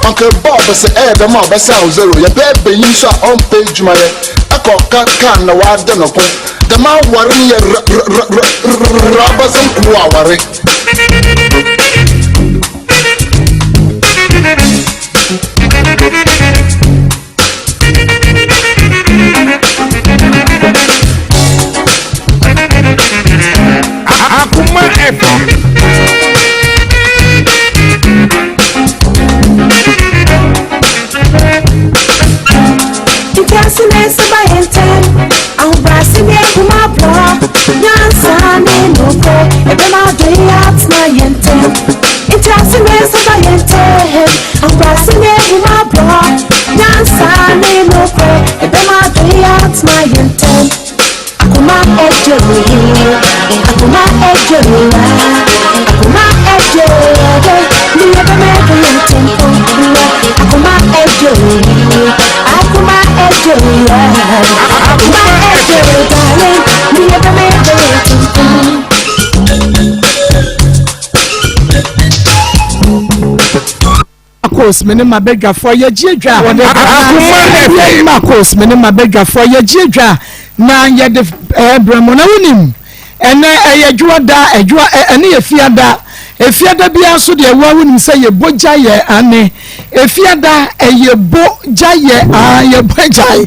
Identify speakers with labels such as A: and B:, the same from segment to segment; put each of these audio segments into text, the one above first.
A: Uncle Bob sɛ ɛyɛ dɛm a ɔbɛsan wo zero. Yɛpɛ banyin so a ɔmpɛ edwuma yɛ. Ɛkɔ ka kaa na w'ada no ko. Dɛm aware no yɛ ra-ra-ra-ra-ra abasɛm kuo aware.
B: Akuma FM.
C: Ntiase na ɛsɛ ba yɛn ntɛm ahobrɛase ne ahummɔborɔ nyansa ne nokorɛ ɛbɛma adɔ yi atena yɛn ntɛm ntiase na ɛsɛ ba yɛn ntɛm ahobrɛase ne ahummɔborɔ nyansa ne nokorɛ ɛbɛma adɔ yi atena yɛn ntɛm akoma ɛdwo akoma ɛdwo akoma ɛdwo ne yɛbɛma ɛdɔ yɛn ntɛm akoma ɛdwo akoma ɛdwo akoma ɛdwo darling ne yɛbɛma ɛdɔ yɛn ntɛm.
D: Marcos me ne m'abadwafoɔ yɛgye adwa.
B: Akoma FM.
D: Marcos me ne m'abadwafoɔ yɛgye adwa na yɛde ɛbrɛ mo na wonim ɛnɛ ɛyɛ adwoa da adwoa ɛne yɛ fiada efiada biara nso deɛ ɛwɔ wonim sɛ yɛ bɔ gya yɛ ane efiada ɛyɛ bɔ gya yɛ aa yɛ bɔ agyae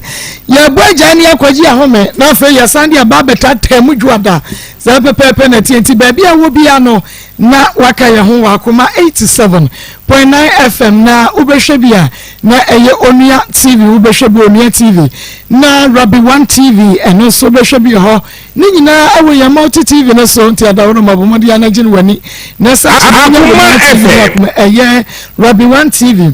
D: yɛ bɔ agyae ne yɛkɔgye ahome na afei yɛsan de aba abɛtaataa mu dwoada saa pɛpɛɛpɛ na ɛteɛ nti baabi a wɔ biara no na waka yɛn ho wɔ Akoma 87.9 FM na wobɛhwɛ bi a na ɛyɛ Onua TV wobɛhwɛ bi Onua TV na Rabbi One TV ɛno nso wobɛhwɛ bi hɔ ne nyinaa ɛwɔ yɛn Multi TV no so nti adaworo no mabɔmmɔden anagye no w'ani na sɛ
B: Akoma FM.
D: ɛyɛ Rabbi One TV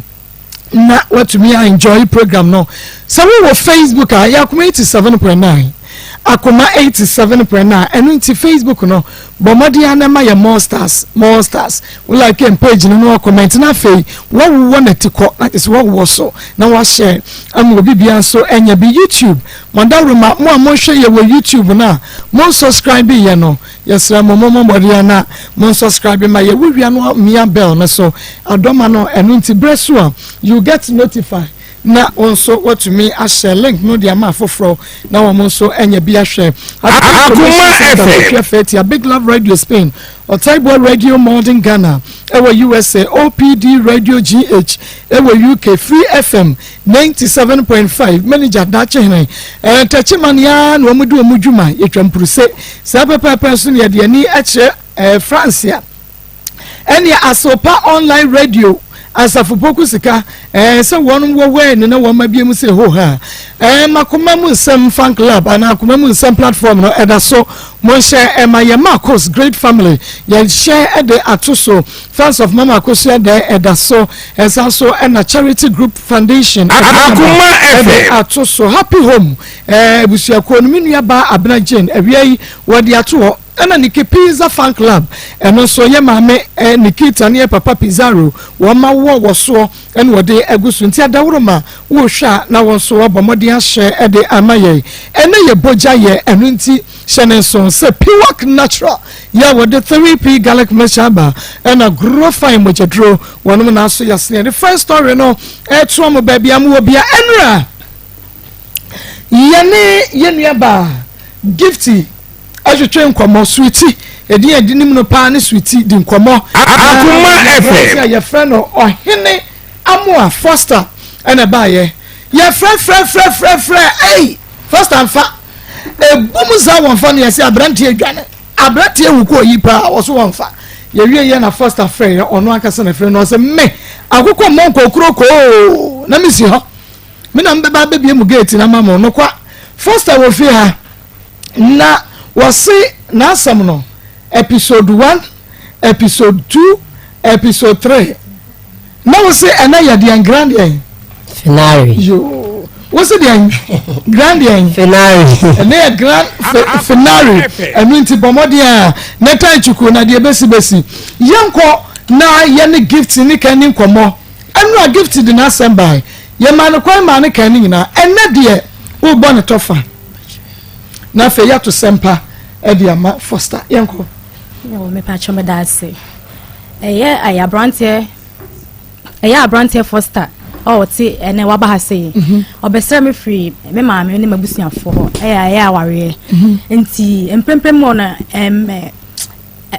D: na watumi a enjoy program no sɛ wowɔ Facebook a ɛyɛ Akoma 87.9 Akoma 87.9 ɛno nti Facebook no bɔ mmɔden a na ma yɛ more stars more stars wo like yɛn page no na comment na afei wɔwowɔ n'ati kɔ na kyerɛ sɛ wɔwowɔ so na wahyɛ ama obi bia nso ɛnyɛ bi YouTube mɔdawuruma mo a mohwɛ yɛ wɔ YouTube no a mo subscribe yɛ no yɛsrɛ mo mo mmɔden a na mo subscribe ma yɛ wowia no mia bell no so adɔma no ɛno nti berɛ so a you get notified na wɔn nso wɔtumi ahyɛ link no de ama afoforɔ na wɔn nso anya bi ahwɛ.
B: Akoma FM.
D: Fɛtia Big Love Radio Spain, Ɔtaiboa Radio Modern Ghana ɛwɔ USA, OPD Radio GH ɛwɔ UK, Free FM 97.5 manager Daakye Hene ɛɛ Tɛkyimania na wɔn di wɔn dwuma yɛtwa mpuruse saa pɛpɛɛpɛ nso na yɛde ani kyerɛ ɛɛ France a ɛne Asopa Online Radio asafo poku sika ɛɛ sɛ wɔn wɔ wɛn ne na wɔn ma bie mu sɛ ho ha ɛɛ makoma mu nsɛm fan club anaa akoma mu nsɛm platform no ɛda so mo nhyɛ ɛma yɛ Marcos great family yɛnhyɛ ɛde ato so fans of Mama Akosua dɛ ɛda so ɛsan so ɛna Charity Group Foundation
B: Akoma
D: ɛde
B: FM.
D: ato so Happy Home ɛɛ abusuakuo no me nua baa Abena Jane awia yi wɔde ato hɔ ɛna Niki Pizza Fan Club ɛno nso yɛ maame ɛ Nikita ne yɛ papa Pizarro wɔn ma wɔ wɔ soɔ ɛna wɔde agu so nti adaworo ma wɔrehwɛ a na wɔn nso wɔabɔ mmɔden ahyɛ ɛde ama yɛn ɛna yɛ bogya yɛ ɛno nti hyɛ ne nso sɛ Piwak Natural yɛ a wɔde 3P garlic mixture aba ɛna Grow Fine mogyaduro wɔnom na aso yɛsene yɛde first story no ɛtoa mo baabi a mowɔ bia ɛnura yɛne yɛn nua baa Gifty ɛtwetwe nkɔmmɔ Sweetie ɛdin yɛde nim no paa ne Sweetie di nkɔmmɔ
B: Akoma FM.
D: a yɛfrɛ no Ɔhene Amoa Foster ɛna ɛbaayɛ yɛfrɛ frɛ frɛ frɛ frɛ ei Foster nfa ebu mu saa wɔnfa no yɛsɛ aberanteɛ adwane aberanteɛ wu kɔ oyi paa wɔso wɔnfa yɛwie yɛ na Foster frɛ yɛ ɔno ankasa na frɛ no ɔsɛ me akokɔ mmɔ nkɔkuro koo na mesi hɔ me na mbɛba abɛbie mu gate na ma mo nokwa Foster wɔ fie ha na wɔse n'asɛm no episode 1 episode 2 episode 3 na wɔse ɛnɛ yɛ deɛn grand yɛn
E: Finale.
D: yoo wɔse deɛn grand yɛn
E: Finale.
D: ɛnɛ yɛ grand finale ɛno nti bɔ mmɔden a ne tan twuku na deɛ bɛsi bɛsi yɛnkɔ na yɛne Gift ne kan ne nkɔmmɔ ɛno a Gift de n'asɛm bae yɛma no kwan maa ne kan ne nyinaa ɛnɛ deɛ wobɔ ne tɔfa na afei yɛato sɛmpa ɛde ama Foster yɛnkɔ.
F: Yo, mepakyɛ meda ase. Ɛyɛ ayɛ aberanteɛ.
E: Ɛyɛ aberanteɛ Foster a ɔte ɛnɛ waba ha sei. Ɔbɛsrɛ me firi me maame ne m'abusuafoɔ hɔ. Ɛyɛ ɛyɛ awareɛ. Nti mprempren mu no ɛm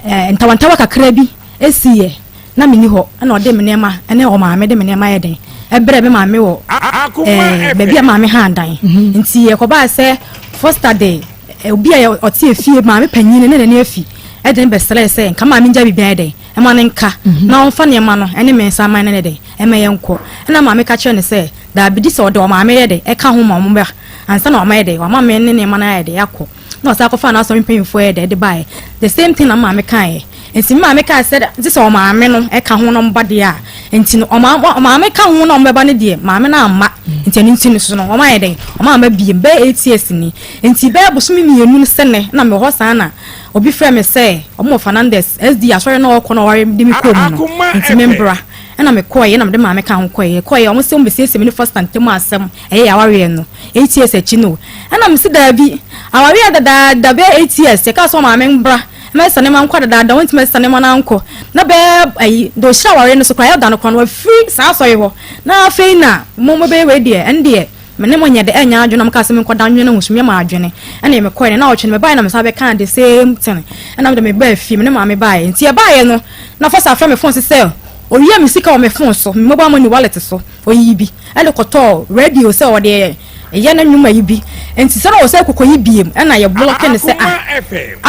E: ɛ ntawantawa kakra bi esiiɛ na menni hɔ ɛna ɔde me nneɛma ɛne ɔmaame de me nneɛma yɛ den ɛbrɛ me maame wɔ ɛɛ baabi a maame ha dan. Nti ɛkɔbaa sɛ Foster de obi a ɔte efie maame panyin ne n'ani afi ɛde ne bɛsrɛ sɛ nka maame ngya biribi ayɛ den ɛma no nka na ɔmfa nneɛma no ɛne me nsa man no ne den ɛma yɛn nkɔ. Ɛna maame ka kyerɛ no sɛ daabi di sɛ ɔde ɔmaame yɛ den ɛka ho ma ɔmo ba ansa na ɔma yɛ den wama me ne nneɛma no ayɛ den akɔ. Na ɔsan kɔfaa n'asɔre mpanyinfoɔ yɛ dɛ de baeɛ. The same thing na maame kaeɛ. Nti me maame kaa sɛ gye sɛ ɔmaame no ɛka ho na ɔmo deɛ a, nti no ɔma ɔmaame ka ho na ɔmo bɛba no deɛ, maame no amma. Nti ɛno nti no so no ɔmo ayɛ dɛn, ɔmo amma biem. Bɛyɛ 8 years ni. Nti bɛyɛ bosome 2 no sɛ nɛ na mewɔ hɔ saa na obi frɛ me sɛ ɔmo wɔ Fernandez SD asɔre na ɔkɔ na ɔware de me kɔɔ mu no, nti membra. Ɛna mekɔeɛ na mede maame ka ho kɔeɛ. Kɔeɛ, ɔmo sɛ ɔmo bɛsiesie me ne Foster ntam asɛm. Ɛyɛ awareɛ no 8 years akyi no. Ɛna mesi daabi, awareɛ dadaada bɛyɛ 8 years, yɛka sɛ ɔmaame mbra mɛsa nneɛma nkɔ dadaada, wɔntumi ɛsa nneɛma no ankɔ na bɛyɛ ayi de ɔhyɛ awareɛ no so koraa yɛda no koraa no wafiri saa asɔre hɔ na afei na mo mo bɛyɛ wei deɛ, ɛn deɛ me ne mo nyɛ de ɛnyɛ adwene. Na mo kaa sɛ menkɔda nwene ho so meyɛ ma adwene. Ɛna mekɔɛ no na ɔtwe no mebaeɛ na mesan bɛkaa the same thing. Ɛna mede mebaa fie, me ne maame baeɛ. Nti yɛbaeɛ no na fa sa afrɛ me phone so sɛ owia me sika wɔ me phone so, me mobile money wallet so. Oyiyi bi ɛde kɔtɔɔ radio sɛ ɔde ɛyɛ ne nnwuma yi bi. Nti sɛ na wɔ sɛ kɔkɔ yi biem ɛna yɛ block ne sɛ, ah,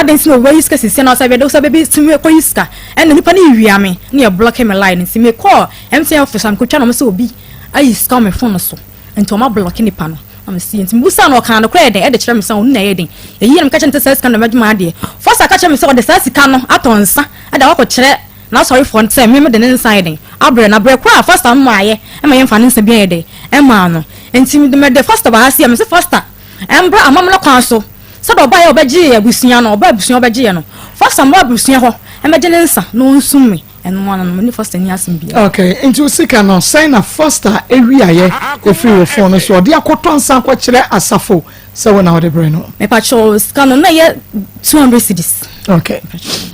E: adan nti na wɔyi sika sisi na ɔsɛ bɛde sɛ bɛbi tumi kɔyi sika ɛna nipa ne wia me ne yɛ block me line. Nti me kɔɔ MTN office a mekɔtwa na ɔmo sɛ obi ayi sika wɔ me phone so nti ɔmo ablock nipa no. Na me si nti mebusa no, ɔkaa no koraa yɛ den ɛde kyerɛ me sɛ ɔno na ɛyɛ den ɛyi na meka kyerɛ no sɛ saa sika no na mɛdwuma adeɛ. Foster ka kyerɛ me sɛ ɔde saa sika no atɔ nsa ɛde akɔkyerɛ n'asɔrefoɔ no sɛ me de ne nsa yɛ den abrɛ na brɛ koraa. Foster mmaayɛ ɛma yɛmfa ne nsa bi ayɛ den ɛmaa no. Nti mede Foster ba ha se a mese Foster ɛmbra amammerɛ kwan so sɛdeɛ ɔbaeɛ a ɔbɛgye abusua no, ɔba abusua ɔbɛgyeɛ no. Foster mmra abusua hɔ ɛmɛgye ne nsa na ɔnsum me. Ɛno ano no mene Foster ni asɛm biara.
D: Okay, nti o sika no sɛn na Foster ewiayɛ efiri wo phone no so ɔde akɔtɔ nsa akɔkyerɛ asafo sɛ wo na ɔde brɛ no?
E: Mepakyɛw, sika no na ɛyɛ 200 cedis.
D: Okay,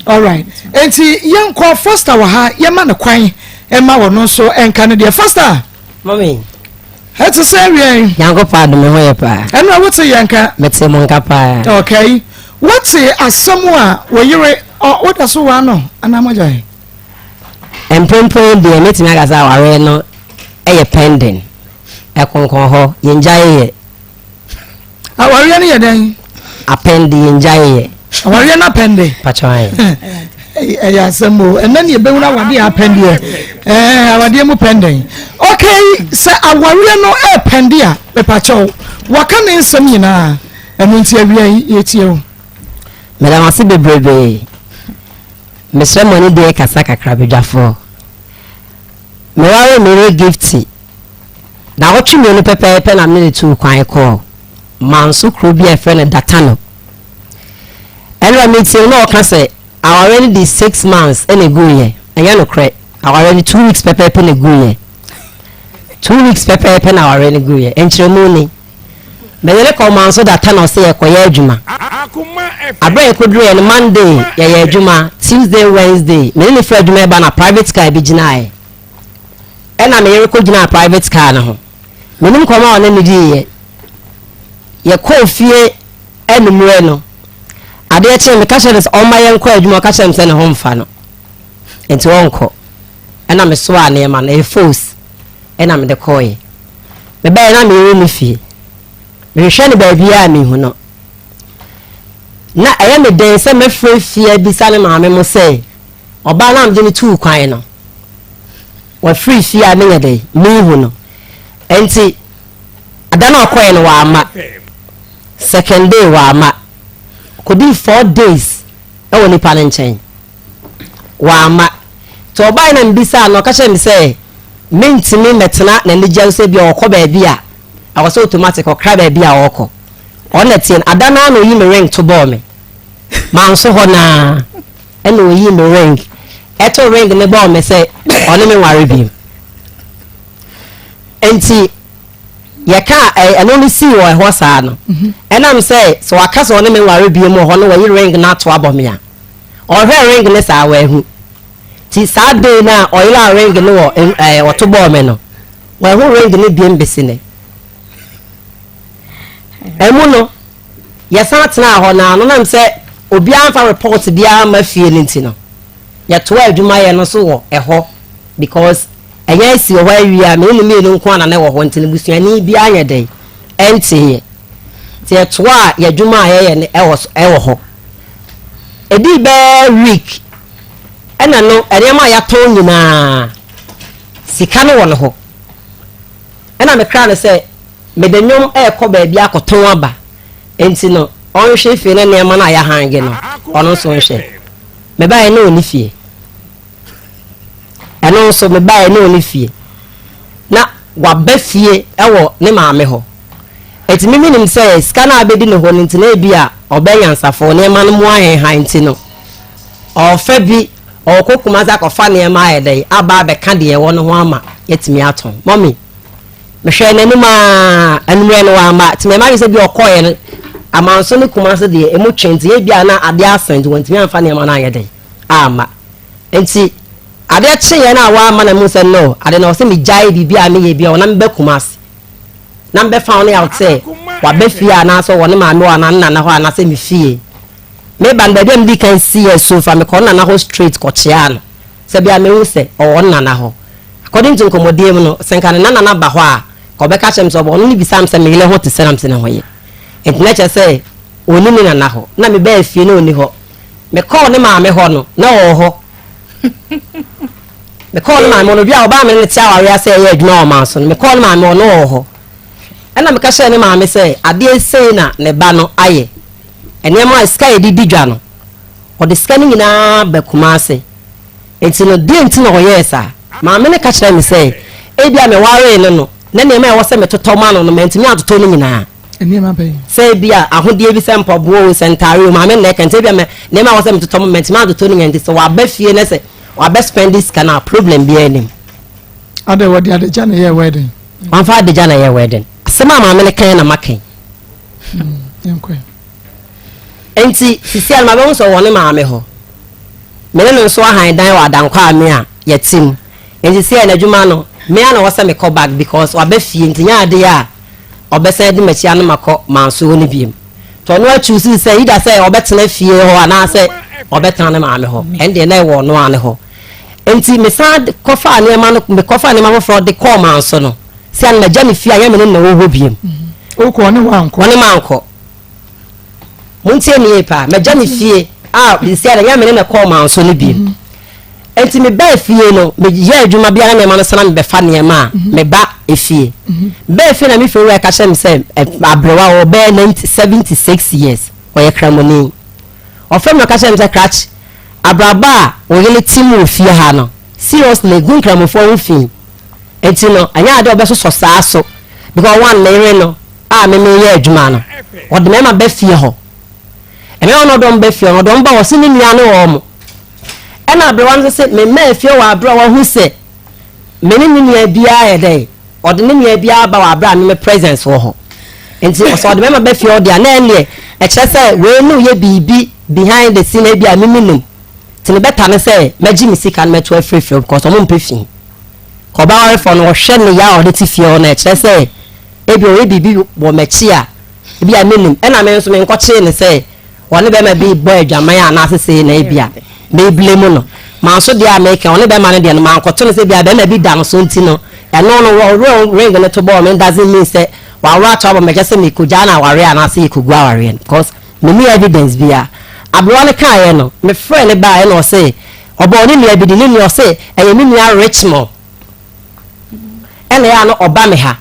D: alright, nti yɛnkɔ Foster wɔ ha, yɛma no kwan ɛma wɔn nso ɛnka no deɛ. Foster.
F: Mami.
D: Ɛte sɛ awia.
F: Nyankopɔn adom, ho yɛ paa.
D: Ɛno a wote yɛn ka?
F: Mete mo nka paa.
D: Okay, wote asɛm a wɔyere ɔ woda so waa no anaa mogyae?
F: Mprempren deɛ mɛtumi aka sɛ awareɛ no yɛ pending. Ɛkonkɔn hɔ, yɛngyae yɛ.
D: Awareɛ no yɛ dɛn?
F: Apɛnde, yɛngyae yɛ.
D: Awareɛ no apɛnde?
F: Pakyɛ ayɛ.
D: Ɛyɛ asɛm o. Ɛnɛ ne yɛbɛhunu awadeɛ apɛndeɛ, ɛɛ awadeɛ mu pɛndɛn. Okay, sɛ awareɛ no ɛɛpɛnde a, mepakyɛw, waka ne nsɛm nyinaa. Ɛno nti awia yi yɛtie o.
F: Meda mo ase bebrebee. Mesrɛ mo ani deɛ kasa kakra badwafoɔ. Meware me yere Gifty. Naawɔtwe 2 pɛpɛɛpɛ na mene no tuu kwan kɔɔ Manso kuro bi a yɛfrɛ no Datano. Ɛnora metie no na ɔka sɛ awareɛ no di 6 months ɛna ɛguiɛ. Ɛnyɛ nokorɛ. Awareɛ no 2 weeks pɛpɛɛpɛ na ɛguiɛ. 2 weeks pɛpɛɛpɛ na awareɛ no guiɛ. Nkyerɛmu ni. Me yere kɔ Manso Datano sɛ yɛkɔyɛ adwuma. Aberɛ a yɛkɔduruiɛ no, Monday yɛyɛ adwuma, Tuesday, Wednesday, me ne no firi adwuma ɛba na private car bi gyinaeɛ. Ɛna me yere kɔgyinaa private car no ho. Menim nkɔmmɔ a ɔne no diiɛ. Yɛkɔɔ fie anummerɛ no, adeɛ kyee meka kyerɛ no sɛ ɔmma yɛnkɔ adwuma, ɔka kyerɛ me sɛ ne ho mfa no. Nti ɔnkɔ. Ɛna mesoaa nneɛma no, ɛyɛ fos, ɛna mede kɔɔeɛ. Mebɛyɛ na me yere ne fie. Mehwehwɛ no baabiara a mehu no. Na ɛyɛ me den sɛ mɛfrɛ fie abisa ne maame mo sɛ ɔbaa no a mede no tuu kwan no, wafiri fie a menyɛ dɛn mehu no. Nti ada no a ɔkɔɛ no wamma. Second day wamma. Kɔdii 4 days ɛwɔ nipa no nkyɛn wamma. Nti ɔbaeɛ na mebisaa no, ɔka kyerɛ me sɛ mentumi mmɛtena n'anigya sɛ bi a ɔkɔ baabi a ɛwɔ sɛ automatic ɔkra baabi a ɔrekɔ. Ɔno na tie no. Ada no ara na oyi me ring to bɔɔ me manso hɔ naa ɛna oyi me ring ɛto ring ne bɔɔ me sɛ ɔne me nware bio. Nti yɛka ɛno no sii wɔ ɛhɔ saa no, ɛnam sɛ sɛ waka sɛ ɔne me nware bio mu wɔ hɔ no, wɔyi ring no ato abɔ me a ɔhwɛ ring ne saa wɔahu. Nti saa day no a ɔyeraa ring no wɔ ɛɛ ɔto bɔɔ me no, wanhu ring no biem besi nnɛ. Ɛmu no, yɛsan tenaa hɔ na ano nam sɛ obiara mfa report biara mma fie no nti no, yɛtoaa adwumayɛ no so wɔ ɛhɔ because ɛnyɛ asi wɔ hɔ awie a me ne no mmienu nko ara na na ɛwɔ hɔ nti no busuani biara nyɛ dɛn ɛnteeɛ. Nti yɛtoaa yɛn adwuma a yɛyɛ no ɛwɔ so ɛwɔ hɔ. Ɛdii bɛyɛ week ɛna no nneɛma a yɛatɔn nyinaa sika no wɔ ne hɔ. Ɛna mekraa no sɛ mede nnwom rekɔ baabi akɔtɔn aba nti no ɔnhwɛ fie na nneɛma no a yɛahange no ɔno nso nhwɛ. Mebaeɛ na ɔnni fie. Ɛno nso mebaeɛ na ɔnni fie. Na waba fie wɔ ne maame hɔ. Enti me menim sɛ sika no a abɛdi ne hɔ no nti na ebi a ɔbɛ nyansafoɔ nneɛma no mu ahenha nti no ɔrefa bi ɔrekɔ Kumasi akɔfa nneɛma ayɛ dɛn aba abɛka deɛ ɛwɔ no ho ama yɛatumi atɔn. Mɔmi, mehwɛɛ n'anim aa anwummerɛ no wamma nti mɛma adwene sɛ bi ɔkɔeɛ no Amanso ne Kumasi deɛ emu twe nti ebi a na adeɛ asa nti wantumi amfa nneɛma no anyɛ dɛn amma. Nti adeɛ kyeeɛ no a wamma na mehu sɛ no ade no ɔsɛ megyae biribi a meyɛ bi a ɔna meba Kumasi. na mebɛfa wo ne yaw sɛ waba fie anaasɛ ɔwɔ ne maame hɔ anaa ne nana hɔ anaasɛ me fie. Meba no baabi a medi kan sii so fa mekɔ ne nana hɔ straight kɔkyeaa no sɛ bia mehu sɛ ɔwɔ ne nana hɔ. According to nkɔmmɔdie mu no, sɛ nka ne nana no aba hɔ a, nka ɔbɛka kyerɛ me sɛ ɔbɔ ɔno ne bisaa me sɛ me yere ho te sɛ na mese ne ho ye. Nti na kyerɛ sɛ ɔnni ne nana hɔ. Na mebaa fie na ɔnni hɔ. Mekɔɔ ne maame hɔ no, na ɔwɔ hɔ. Mekɔɔ ne maame hɔ no, obi a ɔbaa me ne no te awareɛ ase ɛyɛ adwuma wɔ ɔman so no, mekɔɔ ne maame hɔ no ɔwɔ hɔ. Ɛna meka kyerɛɛ ne maame sɛ adeɛ sei na ne ba no ayɛ. Nneɛma a sika a yɛde di dwa no, ɔde sika no nyinaa ba Kumase. Nti no, deɛ nti na ɔyɛɛ saa? Maame no ka kyerɛɛ me sɛ, ebia mewaree no no, na nneɛma a ɛwɔ sɛ metotɔ ma no no, mantumi antotɔ ne nyinaa.
D: Nneɛma bɛn?
F: Sɛ ebia ahodeɛ bi sɛ mpaboa o, sɛ ntaare o, maame no na ɛka nti ebia mɛ nneɛma a ɛwɔ sɛ metotɔ ma mantumi antotɔ ne nyinaa nti sɛ waba fie na sɛ wabɛ spend sika no a problem biara nnim.
D: Adɛ wɔde adagya na ɛyɛɛ wedding?
F: Wamfa adagya na ɛyɛɛ wedding. Asɛm a maame no kae na maka yi.
D: Yɛnkɔ ɛ.
F: Nti sisi a no mabɛhu sɛ ɔwɔ ne maame hɔ. Me ne no nso ahan dan wɔ Adankwa a me a yɛte mu. Nti sisi a n'adwuma no, me ara na ɛwɔ sɛ mekɔ back because waba fie nti nyɛ adeɛ a ɔbɛsan adi m'akyi ano makɔ manso hɔ no biom. Nti ɔno achuusi sɛ either sɛ ɔbɛtena fie hɔ anaasɛ ɔbɛtena ne maame hɔ. Ɛno deɛ na ɛwɔ ɔno ara ne hɔ. Nti mesan kɔfaa nneɛma no, mekɔfaa nneɛma foforɔ de kɔɔ manso no. Sɛ ano magya ne fie a ɛnyɛ me ne no na ɛwɔ hɔ biom.
D: Wokɔ ɔne wankɔ?
F: Ɔne mankɔ. Montie me yie paa. Magya ne fie a sɛ ɛnyɛ me ne no kɔɔ manso no biom. Enti mebaa fie no, meyɛɛ adwuma biara na nneɛma no sa na mebɛfa nneɛma a, meba efie. Mebaa fie na me fie wura ka kyerɛɛ me sɛ aberewa ɔwɔ bɛyɛ 76 years, ɔyɛ Kramoni. Ɔfrɛ me na ɔka kyerɛɛ me sɛ, Krakye, abrabɔ a wo yere te mu wɔ fie ha no, seriously, egu Nkramofoɔ ho fi. Enti no, ɛnyɛ ade a ɔbɛsosɔ saa so because one, me yere no a me meyɛ adwuma no, ɔde mmarima ba fie hɔ. Mmarima no ɔde wɔn ba fie hɔ no, ɔde wɔn ba hɔ, ɔse ne nua ne wɔn. Ɛna aberewa no nso se, Memmaa fie wɔ abere a wahu sɛ me ne ne nua biara yɛ dɛn? Ɔde ne nua biara ba wɔ abere a me me presence wɔ hɔ. Nti sɛ ɔde mɛma ba fie hɔ deɛ a, na ɛnneɛ ɛkyerɛ sɛ wei no yɛ biribi behind the scene ebi a me menim. Nti ne bɛta ne sɛ mɛgye me sika no mɛto afiri fie hɔ because ɔmo mpɛ fi. Ka ɔbaa warefoɔ no ɔhwɛ ne ya a ɔde te fie hɔ no ɛkyerɛ sɛ ebi ɔyɛ biribi wɔ m'akyi a ebi a menim. Ɛna me nso menkɔkyee no sɛ ɔne bɛrima bi rebɔ adwaman anaasɛ sei na ebia mereblame no. Manso deɛ a meka ɔne bɛrima no deɛ no mankɔto no sɛ ebia bɛrima bi da no so nti no ɛno no wɔwerɛ ring no to bɔɔ me doesn't mean sɛ waworɔ ato abɔ me kyɛ sɛ mekɔgyaa no awareɛ anaasɛ yɛkɔgu awareɛ no because menni evidence biara. Aberewa no kaeɛ no mefrɛɛ no baeɛ na ɔse ɔbɔɔ ne nua bi din ne nua ɔse ɛyɛ me nua Richmond ɛna ɛyɛ a no ɔba me ha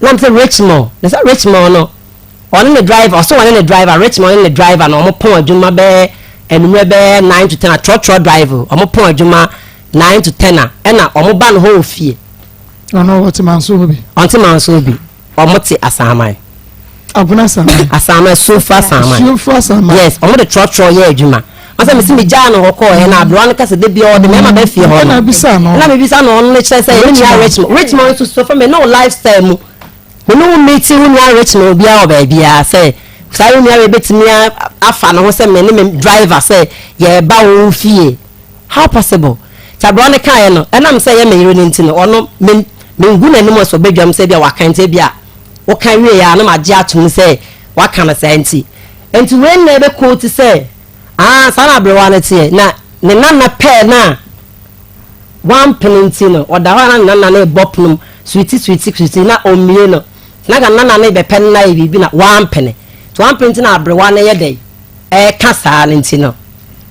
F: na mesɛ Richmond na sɛ Richmond no Ɔne ne driver, ɔse ɔne ne driver, Richmond ɔne ne driver na ɔmo pɔn adwuma bɛyɛ anwummerɛ bɛyɛ 9 to 10 a trɔtrɔ drive ɔmo pɔn adwuma 9 to 10 a ɛna ɔmo ba ne hɔ wɔ fie.
D: Ɔno ɔte Manso hɔ bi.
F: Ɔnte Manso hɔ bi, ɔmo te Asaman.
D: Agona Asaman.
F: Asaman, Suofu Asaman.
D: Suofu Asaman.
F: Yes, ɔmo de trɔtrɔ yɛ adwuma. Ɔsɛ mesi me gyaa no hɔ kɔɔ yɛ na aberewa no kasa de bia ɔde mɛma bɛ fie hɔ no.
D: Ɛna bisa no.
F: Ɛna mebisa no ɔno ne kyerɛ sɛ ɛne nua Richmond. Richmond nso so fam ne wo lifestyle mu. Me ne wo meeting wo nua Rich no obiara wɔ baabiara sɛ saa wo nua wei bɛtumi afa ne ho sɛ me ne me driver sɛ yɛreba wo fie. How possible? Nti aberewa no kaeɛ no, ɛnam sɛ ɛyɛ me yere no nti no, ɔno me mengu n'anim ase wɔ badwam sɛ ebia waka nti ebia woka wieeɛ a na magye atom sɛ waka no saa nti. Nti wei na ɛbɛkɔɔti sɛ aa saa na aberewa no teɛ na ne nana pɛɛ no a wampene nti no ɔda hɔ a na ne nana no rebɔ pono mu switi switi switi na ɔmmie no. Nti na nka ne nana no rebɛpɛ no na ayɛ biribi na wampene. Nti wampene nti na aberewa no yɛ dɛn ɛreka saa no nti no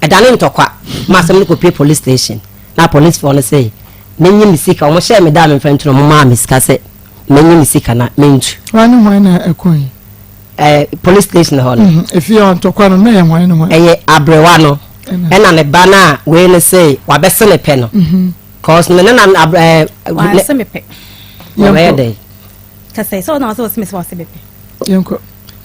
F: ɛdane ntɔkwa ma asɛm no kɔpue police station na policefoɔ no se menye me sika wɔn hyɛɛ me da a memfa ntu no wɔn maa me sika sɛ menye me sika na mentu.
D: Hwan ne hwan na ɛkɔe?
F: Ɛɛ police station hɔ no.
D: Mhm, efie hɔ ntɔkwa no na ɛyɛ hwan ne hwan?
F: Ɛyɛ aberewa no ɛna ne ba no a wei no se wabɛse ne pɛ no. Mhm. Cause ne nana ɛɛ.
E: Wanse me pɛ.
F: Wɔbɛyɛ dɛ.
E: Kasa sɛ ɔna ɔsɛ ɔse me sɛ wase me pɛ.
D: Yɛnkɔ.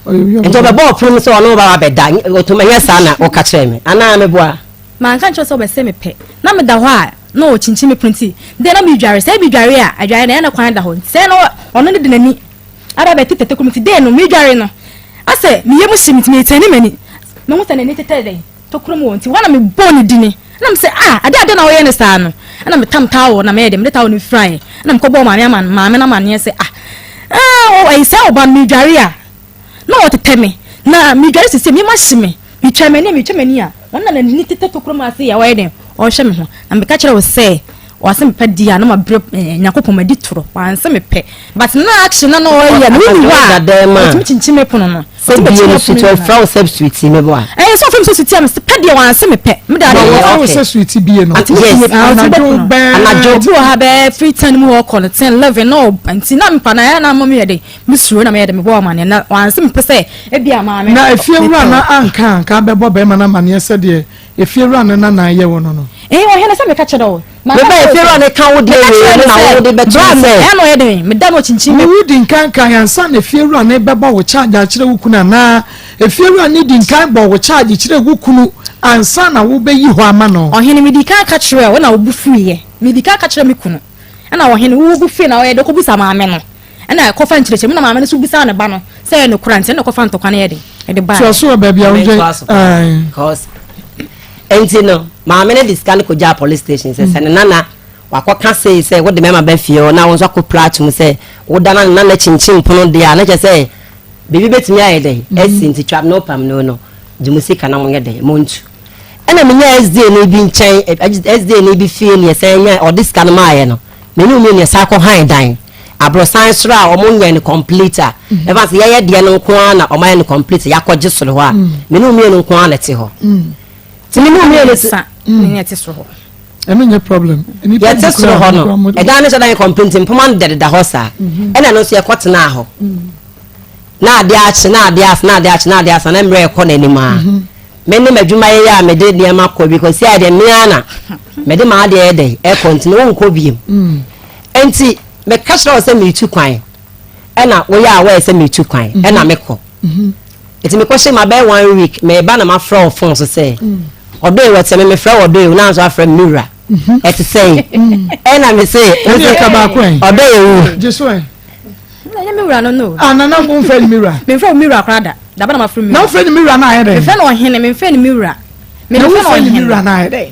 F: Nti ɔbɛbɔ ɔpono mu sɛ ɔne wo ba abɛda ɔtum ɛnyɛ saa na woka kyerɛ me anaa meboa.
E: Manka nkyerɛ sɛ ɔbɛsɛ me pɛ na meda hɔ a na ɔkyinkyin me pono nti deɛ na medware sɛ medware a adware na ɛyɛ na kwan da hɔ nti sɛ na ɔno ne de n'ani aba bɛte tɛtɛ kuro nti deɛ no medware no asɛ me yam hye me nti metɛne m'ani mehu sɛ n'ani tetɛ dɛn tokuro mu wɔ nti hɔ na mebɔɔ ne dini ɛna mesɛ ah ade ade na ɔyɛ ne saa no ɛna metam towel na mɛyɛ dɛ mede towel no firaeɛ ɛna mekɔbɔɔ maame ama maame no amaneɛ sɛ ah ah ɛyi sɛ ɔba no medware a na ɔtetɛ me na medware sisi me ma hye me metwa m'ani a metwa m'ani a wɔn na n'ani tetɛ tokuro mu ase yɛ ɔyɛ dɛn ɔhwɛ me ho na meka kyerɛ wo sɛ Ɔse mepɛ di a na mabrɛ eh, Nyankopɔn madi toro wanse mepɛ but na action na na ɔyɛ no wonni hɔ a ɔtumi kyinkyin me pono no
F: sɛ bie no suti ɔfrɛ wo sɛ suti me boa
E: ɛyɛ sɛ ɔfrɛ me sɛ suti a mese pɛ deɛ wanse mepɛ meda
D: ade wɔfrɛ wo sɛ suti bie no
F: yes
D: anadwo bɛɛ
F: anadwo
E: obi wɔ ha bɛɛ free ten mu hɔ kɔ no 10 11 na nti na mpa na ɛyɛ na ama meyɛ de mesuro na meyɛ de mebɔ amaneɛ na wanse mepɛ sɛ ebi a maame
D: na efie wura na anka anka bɛbɔ bɛrima no amaneɛ sɛdeɛ Efiewura no na na yɛ wo no no.
E: Ee, ɔhene, sɛ meka kyerɛ wo.
F: Meba efiewura no ka wo deɛ wei no na wo de bɛto sɛ.
E: Ɛna ɔyɛ den, meda no ɔkyinkyin me.
D: Wo di nkan kan ansa na efiewura no bɛbɔ wo charge akyerɛ wo kunu anaa efiewura no di nkan bɔ wo charge kyerɛ wo kunu ansa na wo bɛyi hɔ ama no?
E: Ɔhene, medi kan ka kyerɛɛ wo na wo bo fuiɛ. Medi kan ka kyerɛɛ me kunu. Ɛna ɔhene, wo bo fuiɛ na ɔyɛ den kɔbisa maame no. Ɛna ɛkɔfa nkyerɛkyerɛmu na maame no nso bisaa ne ba no sɛ ɛyɛ nokorɛ a nti ɛna ɛkɔfa ntɔkwa no yɛ den ɛde baeɛ.
D: Toa so wɔ baabi a wodwen.
F: Cause nti no maame no de sika no kɔgyaa police station sɛ sɛ ne nana wakɔka sei sɛ wode mɛma ba fie hɔ na wo nso akɔ pira atom sɛ woda na ne nana kyinkyin pono deɛ a na kyerɛ sɛ biribi bɛtumi ayɛ dɛn asi nti twam no pam no no gye mo sika na monyɛ dɛn montu ɛna menya SDA no bi nkyɛn SDA no bi fie ne ɛsɛn nya ɔde sika no maayɛ no Me ne wo mmienu yɛsan kɔ han dan aborosan soro a wɔn nyɛ no complete a mhm. ɛfa sɛ yɛyɛ deɛ no nko ara na wɔn ayɛ no complete yɛakɔgye soro hɔ a mm. me ne wo mmienu nko ara na ɛte hɔ mm. ti me ne wo mmienu
E: te soro hɔ
D: ɛno nyɛ problem
F: yɛte soro hɔ no ɛdan no hyɛ dan yɛ complete mpoma no dɛdeda hɔ saa mhm. ɛna ɛno nso yɛkɔ tenaa hɔ mm. na adeɛ akye na adeɛ asa na adeɛ akye na adeɛ asa na mmerɛ ɛkɔ n'anim a mhm. Me ne m'adwuma yɛ a mede nneɛma kɔ bi kɔsi a deɛ me ara na mede m'adeɛ yɛ dɛn ɛkɔ nti na wonkɔ biem mm. nti meka kyerɛ wo sɛ meretu kwan ɛna woyɛ a wɔyɛ sɛ meretu kwan mhm. ɛna mekɔ mhm. nti mekɔhyɛ ma bɛyɛ one week meba na mafrɛ wo phone so sɛ mm. ɔdɔ yi wɔte me mefrɛ wɔ ɔdɔ yi na nso afrɛ me wura mhm. ɛte sɛ ɛna me se ɔdɔ yɛ
D: wu
E: Ɛnyɛ me wura no no.
D: Ah, nana mo nfrɛ ni me wura.
E: Me nfrɛ me wura koraa da. Daba na ma frɛ me wura.
D: Na wofrɛ ni me wura na ayɛ dɛ.
E: Me frɛ no ɔhene, me nfrɛ ni me wura.
D: Me me frɛ no ɔhene. Na wofrɛ ni me wura na ayɛ dɛ.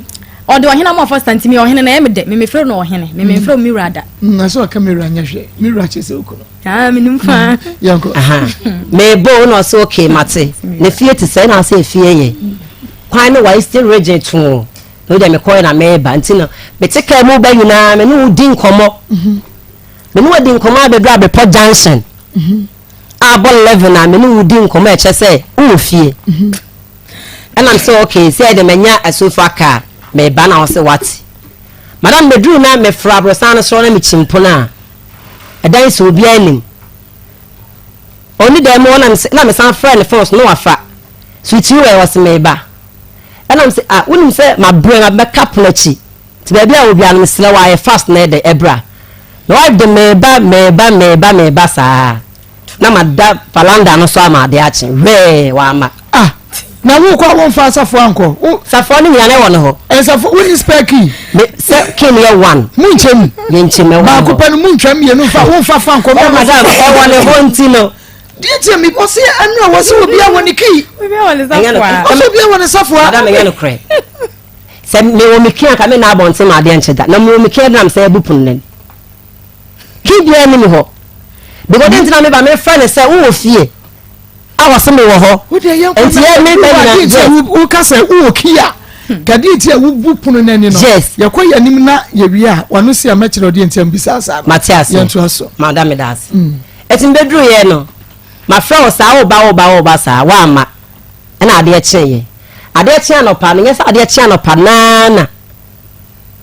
E: Ɔde ɔhene ama ɔfa stanti mi ɔhene na ɛyɛ me dɛ. Me me frɛ no ɔhene. Me me nfrɛ me wura da.
D: Mm, na sɛ ɔka me wura nyɛ hwɛ. Me wura kyɛ sɛ okunu.
E: Ah, me nim fa.
D: Yɛnkɔ.
F: Aha. Me bo na ɔsɛ okay mate. Ne fie te sɛ na ɔsɛ efie yɛ. Kwan no wa eastern region to. Na o deɛ mekɔɛ na meba nti no mete kaa mu ba nyinaa me ne wo di nkɔmmɔ. Mhm. Me ne wo adi nkɔmmɔ abɛduru Abepɔ junction a abɔ 11 a me ne wo di nkɔmmɔ a ɛkyerɛ sɛ wowɔ fie. Ɛna me sɛ okay sɛ ɛde manya asuofa kaa meba na wo sɛ wate. Madam meduru na meforo aborosan no soro na mekyi mpono a ɛdan sɛ obiara nim. Ɔni dan mu hɔ na na mesan frɛ ne phone so na wafa. Switch wɔ ɔse meba. Ɛna me sɛ ah wonim sɛ mabrɛ mabɛka pono akyi. Nti baabi a wɔ biara no mesrɛ wo ayɛ fast na ɛdɛ ɛbra. Na wife de meba meba meba meba saa na mada valanda no so ama ade akye wɛɛ wamma.
D: Ah na wo kɔ a womfa safoa ankɔ wo.
F: Safoa no nyinaa na ɛwɔ ne hɔ.
D: Nsafo wonni spare key.
F: Me sɛ key no yɛ one.
D: Mo nkyɛ mu.
F: Yɛ nkyɛ mu ɛwɔ ne hɔ.
D: Baako pɛ no mo ntwa mmienu nfa womfa fa nkɔ.
F: Oh madam ɛwɔ ne hɔ nti no.
D: Deɛ nti a mi ɔsi ɛnu a wɔsi obi a wɔ ne key.
E: Obi a wɔ ne safoa.
D: Ɔsi obi a wɔ ne safoa.
F: Madam ɛnyɛ no korɛ. Sɛ mewɔ me key a nka menna abɔnten ma adeɛ nkye da. Na mewɔ me key a na mesɛ abu pono no ani. Key biara nni me hɔ. Because deɛ nti na meba mefrɛ no sɛ wowɔ fie a wɔse mewɔ hɔ. Nti yɛ meba nyina yes.
D: Woka sɛ wowɔ key a kadeɛ nti a wobu pono no ani no.
F: Yes.
D: Yɛkɔ yɛn anim na yɛwie a wano si a mɛkyerɛ deɛ nti a mbisa saa no.
F: Mate ase.
D: Yɛntoa so.
F: Mada meda ase. Ɛti mbɛduru yɛ no mafrɛ wo saa woba woba woba saa woamma. Ɛna adeɛ kyeeɛ. Adeɛ kyee anɔpa no, nyɛ sɛ adeɛ kyee anɔpa naa na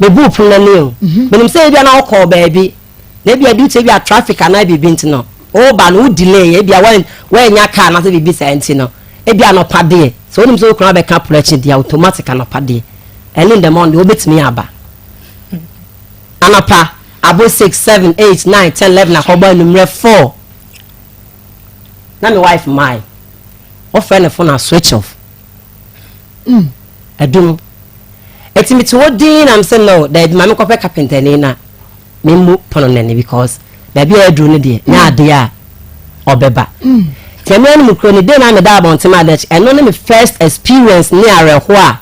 F: mebuu pono no ani o. Mhm. Menim sɛ ebia na wokɔɔ baabi, na ebia due to ebia traffic anaa biribi nti no, woba no wo delay, ebia woannya car anaasɛ biribi saa nti no, ebia anɔpa deɛ, sɛ wonim sɛ wo kunu abɛka pono akyi deɛ, automatic anɔpa deɛ, early in the morning deɛ wobɛtumi aba. Anɔpa, abo 6, 7, 8, 9, 10, 11 akɔbɔ anwummerɛ 4. Na me wife mae. Wofrɛ ne phone a switch off. Mm. Adum. Eti mete hɔ din na mesɛ no daabi ma mekɔpɛ carpenter ni na memmu pono no ani because baabi a aduru no deɛ nyɛ mm. adeɛ a ɔbɛba. Mm. Nti ɛno ne mekuro ne den na meda abɔnten ma adeɛ ɛno ne me first experience ne awerɛhoɔ a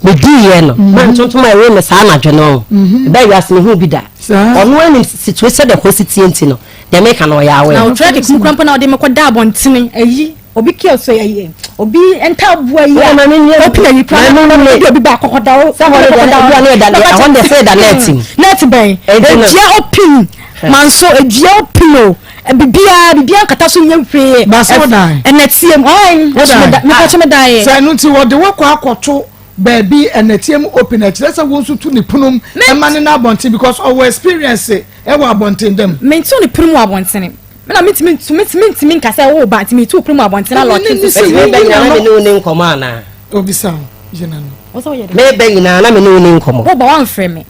F: mediiɛ no. Mm-hmm. Ma ntontom a ɛwɔ me saa anadwo no. Mm-hmm. Ɛbɛ wiase mehu bi da. Ɔno anim situation sɛ deɛ kɔ si tie nti no deɛ meka no ɔyɛ awɛ.
E: Na ɔtwerɛ de kum kura mpo na ɔde mekɔ da abɔntene ayi obi kí ɔsɔ yɛ obi ntaboa yi a open ayi kura na ɔde obi ba akɔkɔda o
F: sɛ hɔ de ebi a ne da ɛhɔ de sɛ da net mu
E: net bɛn edua open manso edua open o bibia bibia nkata so nyɛ hwee
D: baasa ɔdan
E: ɛnɛteɛ mu ɔn mepatwa me dan yɛ
D: sɛ ɛno nti wɔde wɔkɔ akɔto baabi ɛnɛteɛ mu open ɛkyerɛ sɛ wɔn nso tu ne punum ɛma ne na abɔnten because ɔwɔ experience ɛwɔ abɔnten dɛm.
E: Mentu ne pono mu abɔntene. Me na mentumi ntu mentumi ntumi nka sɛ wo ba nti metu pono mu abɔntene alɔke nso
F: sɛ. Meba nyinaa na me ne wo ne nkɔmmɔ anaa?
D: Obisa wo gyina no.
F: Meba nyinaa na me ne wo ne nkɔmmɔ.
E: Wo ba wamfrɛ me.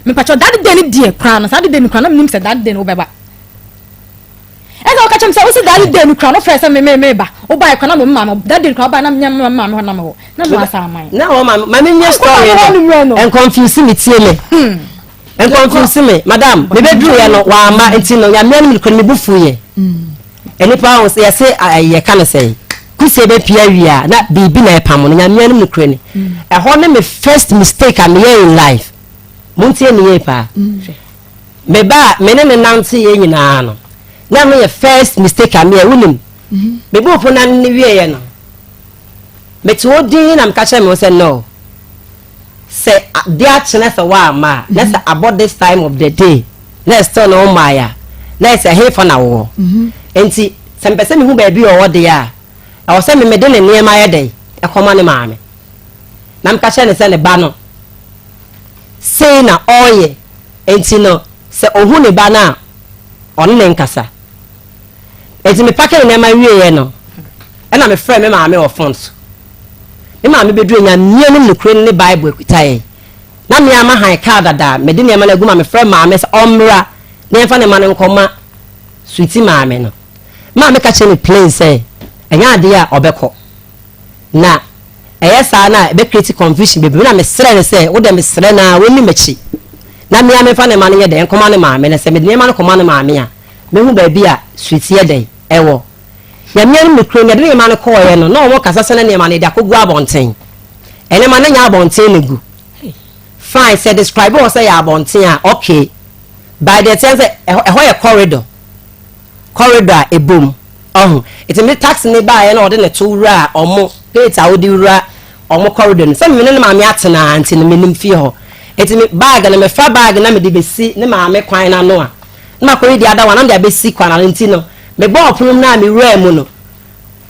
E: Mepakyɛ that day ne deɛ koraa no saa day no koraa na menim sɛ that day no wobɛba. Ɛna ɔka kyerɛ me sɛ wosi that day no koraa no frɛ sɛ me me meba. Wobaeɛ koraa na me maame that day no koraa wobaeɛ na menyɛ me maame hɔ na mewɔ na me wasa aman.
F: Na wɔ maame maame nyɛ story no nconfuse me tie me. Hmm. Nconfuse me madam me bɛ duru yɛ no wama nti no nyamea no mi mi bu fu yɛ. Nipa ahun sɛ yɛse yɛ ka no sɛ kusie bɛ pia wia na biribi na ɛpam no nyamea no mi kure ni. Ɛhɔ ne me first mistake a meyɛ in life. Mo ntie ne yie paa. Me ba me ne ne nante yɛ nyinaa no na no yɛ first mistake a meyɛ wonim. Me bu po na ne wie yɛ no. Mete hɔ din na meka kyerɛ me ho sɛ no. Sɛ ade akye na sɛ woamma a, na sɛ abɔ this time of the day na still na wommaeɛ a, na ayɛ sɛ hefa na wowɔ? Enti sɛ mepɛ sɛ mehu baabi a ɔwɔ deɛ a, ɛwɔ sɛ me mede ne nneɛma yɛ dɛn? Ɛkɔma ne maame. Na meka kyerɛ no sɛ ne ba no, sei na ɔreyɛ, enti no sɛ ɔhu ne ba no a, ɔne no nkasa. Enti mepake ne nneɛma wieeɛ no, ɛna mefrɛɛ me maame wɔ fon so. Me maame bɛduruu Nyame anim nokorɛ no ne Bible akuta yɛn. Na me ara mahan kaa dada a mede nneɛma no agu ma mefrɛ maame sɛ ɔmmra na yɛmfa ne mma no nkɔma Sweetie maame no. Maame ka kyerɛɛ me plain sɛ ɛnyɛ adeɛ a ɔbɛkɔ. Na ɛyɛ saa no a ɛbɛ create confusion bebree. Na mesrɛ no sɛ wo deɛ mesrɛ no ara ɔnni m'akyi na me ara memfa ne mma no nyɛ dɛn nkɔma ne maame na sɛ mede nneɛma no kɔma ne maame a mɛhu baabi a Sweetie yɛ dɛn ɛwɔ. Nyame anim nokorɛ ni, yɛde nneɛma no kɔeɛ no, na wɔn kasa sɛ na nneɛma no yɛde akɔgu abɔnten. Nneɛma no nyɛ abɔnten na egu. Fine, sɛ describe hɔ sɛ yɛ abɔnten a, okay. By deɛ ɛteɛ sɛ ɛhɔ yɛ corridor. Corridor a ɛbom. Ɔho. Nti me taxi ne baeɛ na ɔde ne to wura ɔmo gate a wode wura ɔmo corridor no. Sɛ me ne ne maame atena nti no menim fie hɔ. Nti me bag no mefa bag na mede bɛsi ne maame kwan no ano a, na makɔyi deɛ ada hɔ a na mede abɛsi kwan ano nti no mebɔɔ ɔpono mu no a mewuraa mu no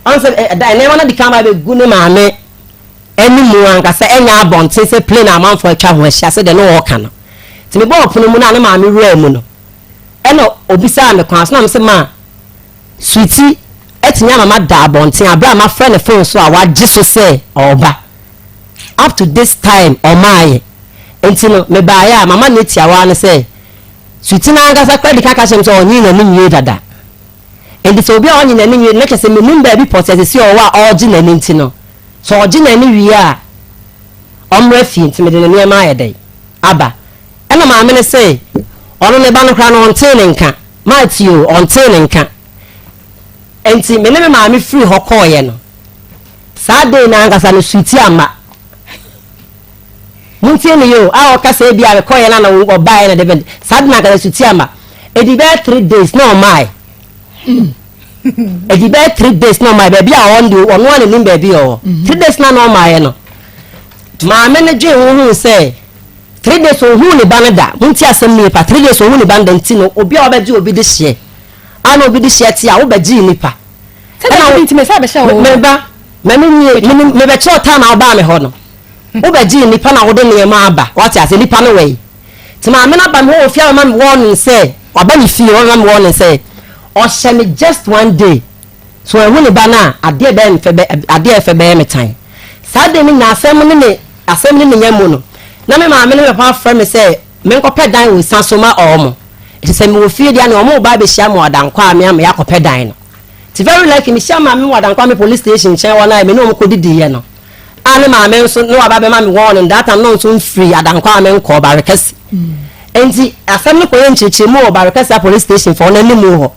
F: ɔn sɛ ɛda nneɛma no de kan ba bɛgu ne maame anim ankasa ɛnyɛ abɔnten sɛ plane a amanfoɔ atwa ho ahyia sɛ deɛ ne wɔɔka no nti mebɔɔ ɔpono mu no a ne maame wuraa mu no ɛna obisaa me kwan so na mese ma Sweetie atumi ama mada abɔnten aberɛ a mafrɛ ne phone so a wagye so sɛ ɔreba up to this time ɔmaayɛ nti no mebaeɛ a mama ne tiawa no sɛ Sweetie no ankasa koraa di kan ka kyerɛ me sɛ ɔnyee n'ani nwiei dada. Enti sɛ obi a ɔnye n'ani nwiei no, na kyerɛ sɛ mennim baabi pɔtee a seesei ɔwɔ a ɔregye n'ani nti no, sɛ ɔgye n'ani wie a, ɔmmra fie nti mede ne nneɛma ayɛ dɛn? Aba. Ɛna maame no se, ɔno ne ba no koraa no ɔntee ne nka. Mate o, ɔntee ne nka. Enti me ne me maame firi hɔ kɔeɛ no, saa day no ankasa no, Sweetie amma. Montie me yie o, a ɔka sɛ ebia mekɔeɛ na na ɔbaeɛ na dɛbɛn, saa de na anka Asuti ama. Ɛdi bɛyɛ 3 days na ɔmaae. Ɛdi bɛyɛ 3 days na ɔmaae, baabi a ɔwɔ no deɛ ɔno ara na nim baabi a ɔwɔ. 3 days na na ɔmaaeɛ no, maame no dwen ho huu sɛ 3 days ɔnhuu ne ba no da. Montie asɛm no yie pa, 3 days ɔnhuu ne ba no da nti no, obi a wabɛgye obi de hyeɛ, a na obi de hyeɛ te a wobɛgyee nipa.
E: Ɛna
F: wo, me ba, ma menwie, mebɛkyerɛ wo time a wobaa me hɔ no. Wobɛgyee nnipa na wode nneɛma aba. Wate aseɛ? Nnipa no wɔ yi. Nti maame no aba me hɔ wɔ fie abɛma me warning sɛ, waba me fie, wabɛma me warning sɛ, ɔhyɛ me just one day. So wahu ne ba no a, adeɛ bɛyɛ me fɛ bɛ, adeɛ ɛfɛ bɛyɛ me tan. Saa day no nyinaa asɛm ne me, asɛm ne me nya mu no, na me maame ne me papa afrɛ me sɛ menkɔpɛ dan wɔ Nsa so ma wɔn. Nti sɛ mewɔ fie deɛ a, na wɔn reba abɛhyia me wɔ Adankwa a me ama yɛakɔpɛ dan no. Nti very likely mehyia maame wɔ Adankwa me police station nkyɛn hɔ no a me ne wɔn kɔdidiiɛ no, a ne maame nso ne waba bɛma me warning that time na ɔnso mfiri Adankwa a menkɔɔ Barekɛse. Nti asɛm no kɔyɛ nkyerɛkyerɛmu wɔ Barekɛse police station fɔ no anim hɔ.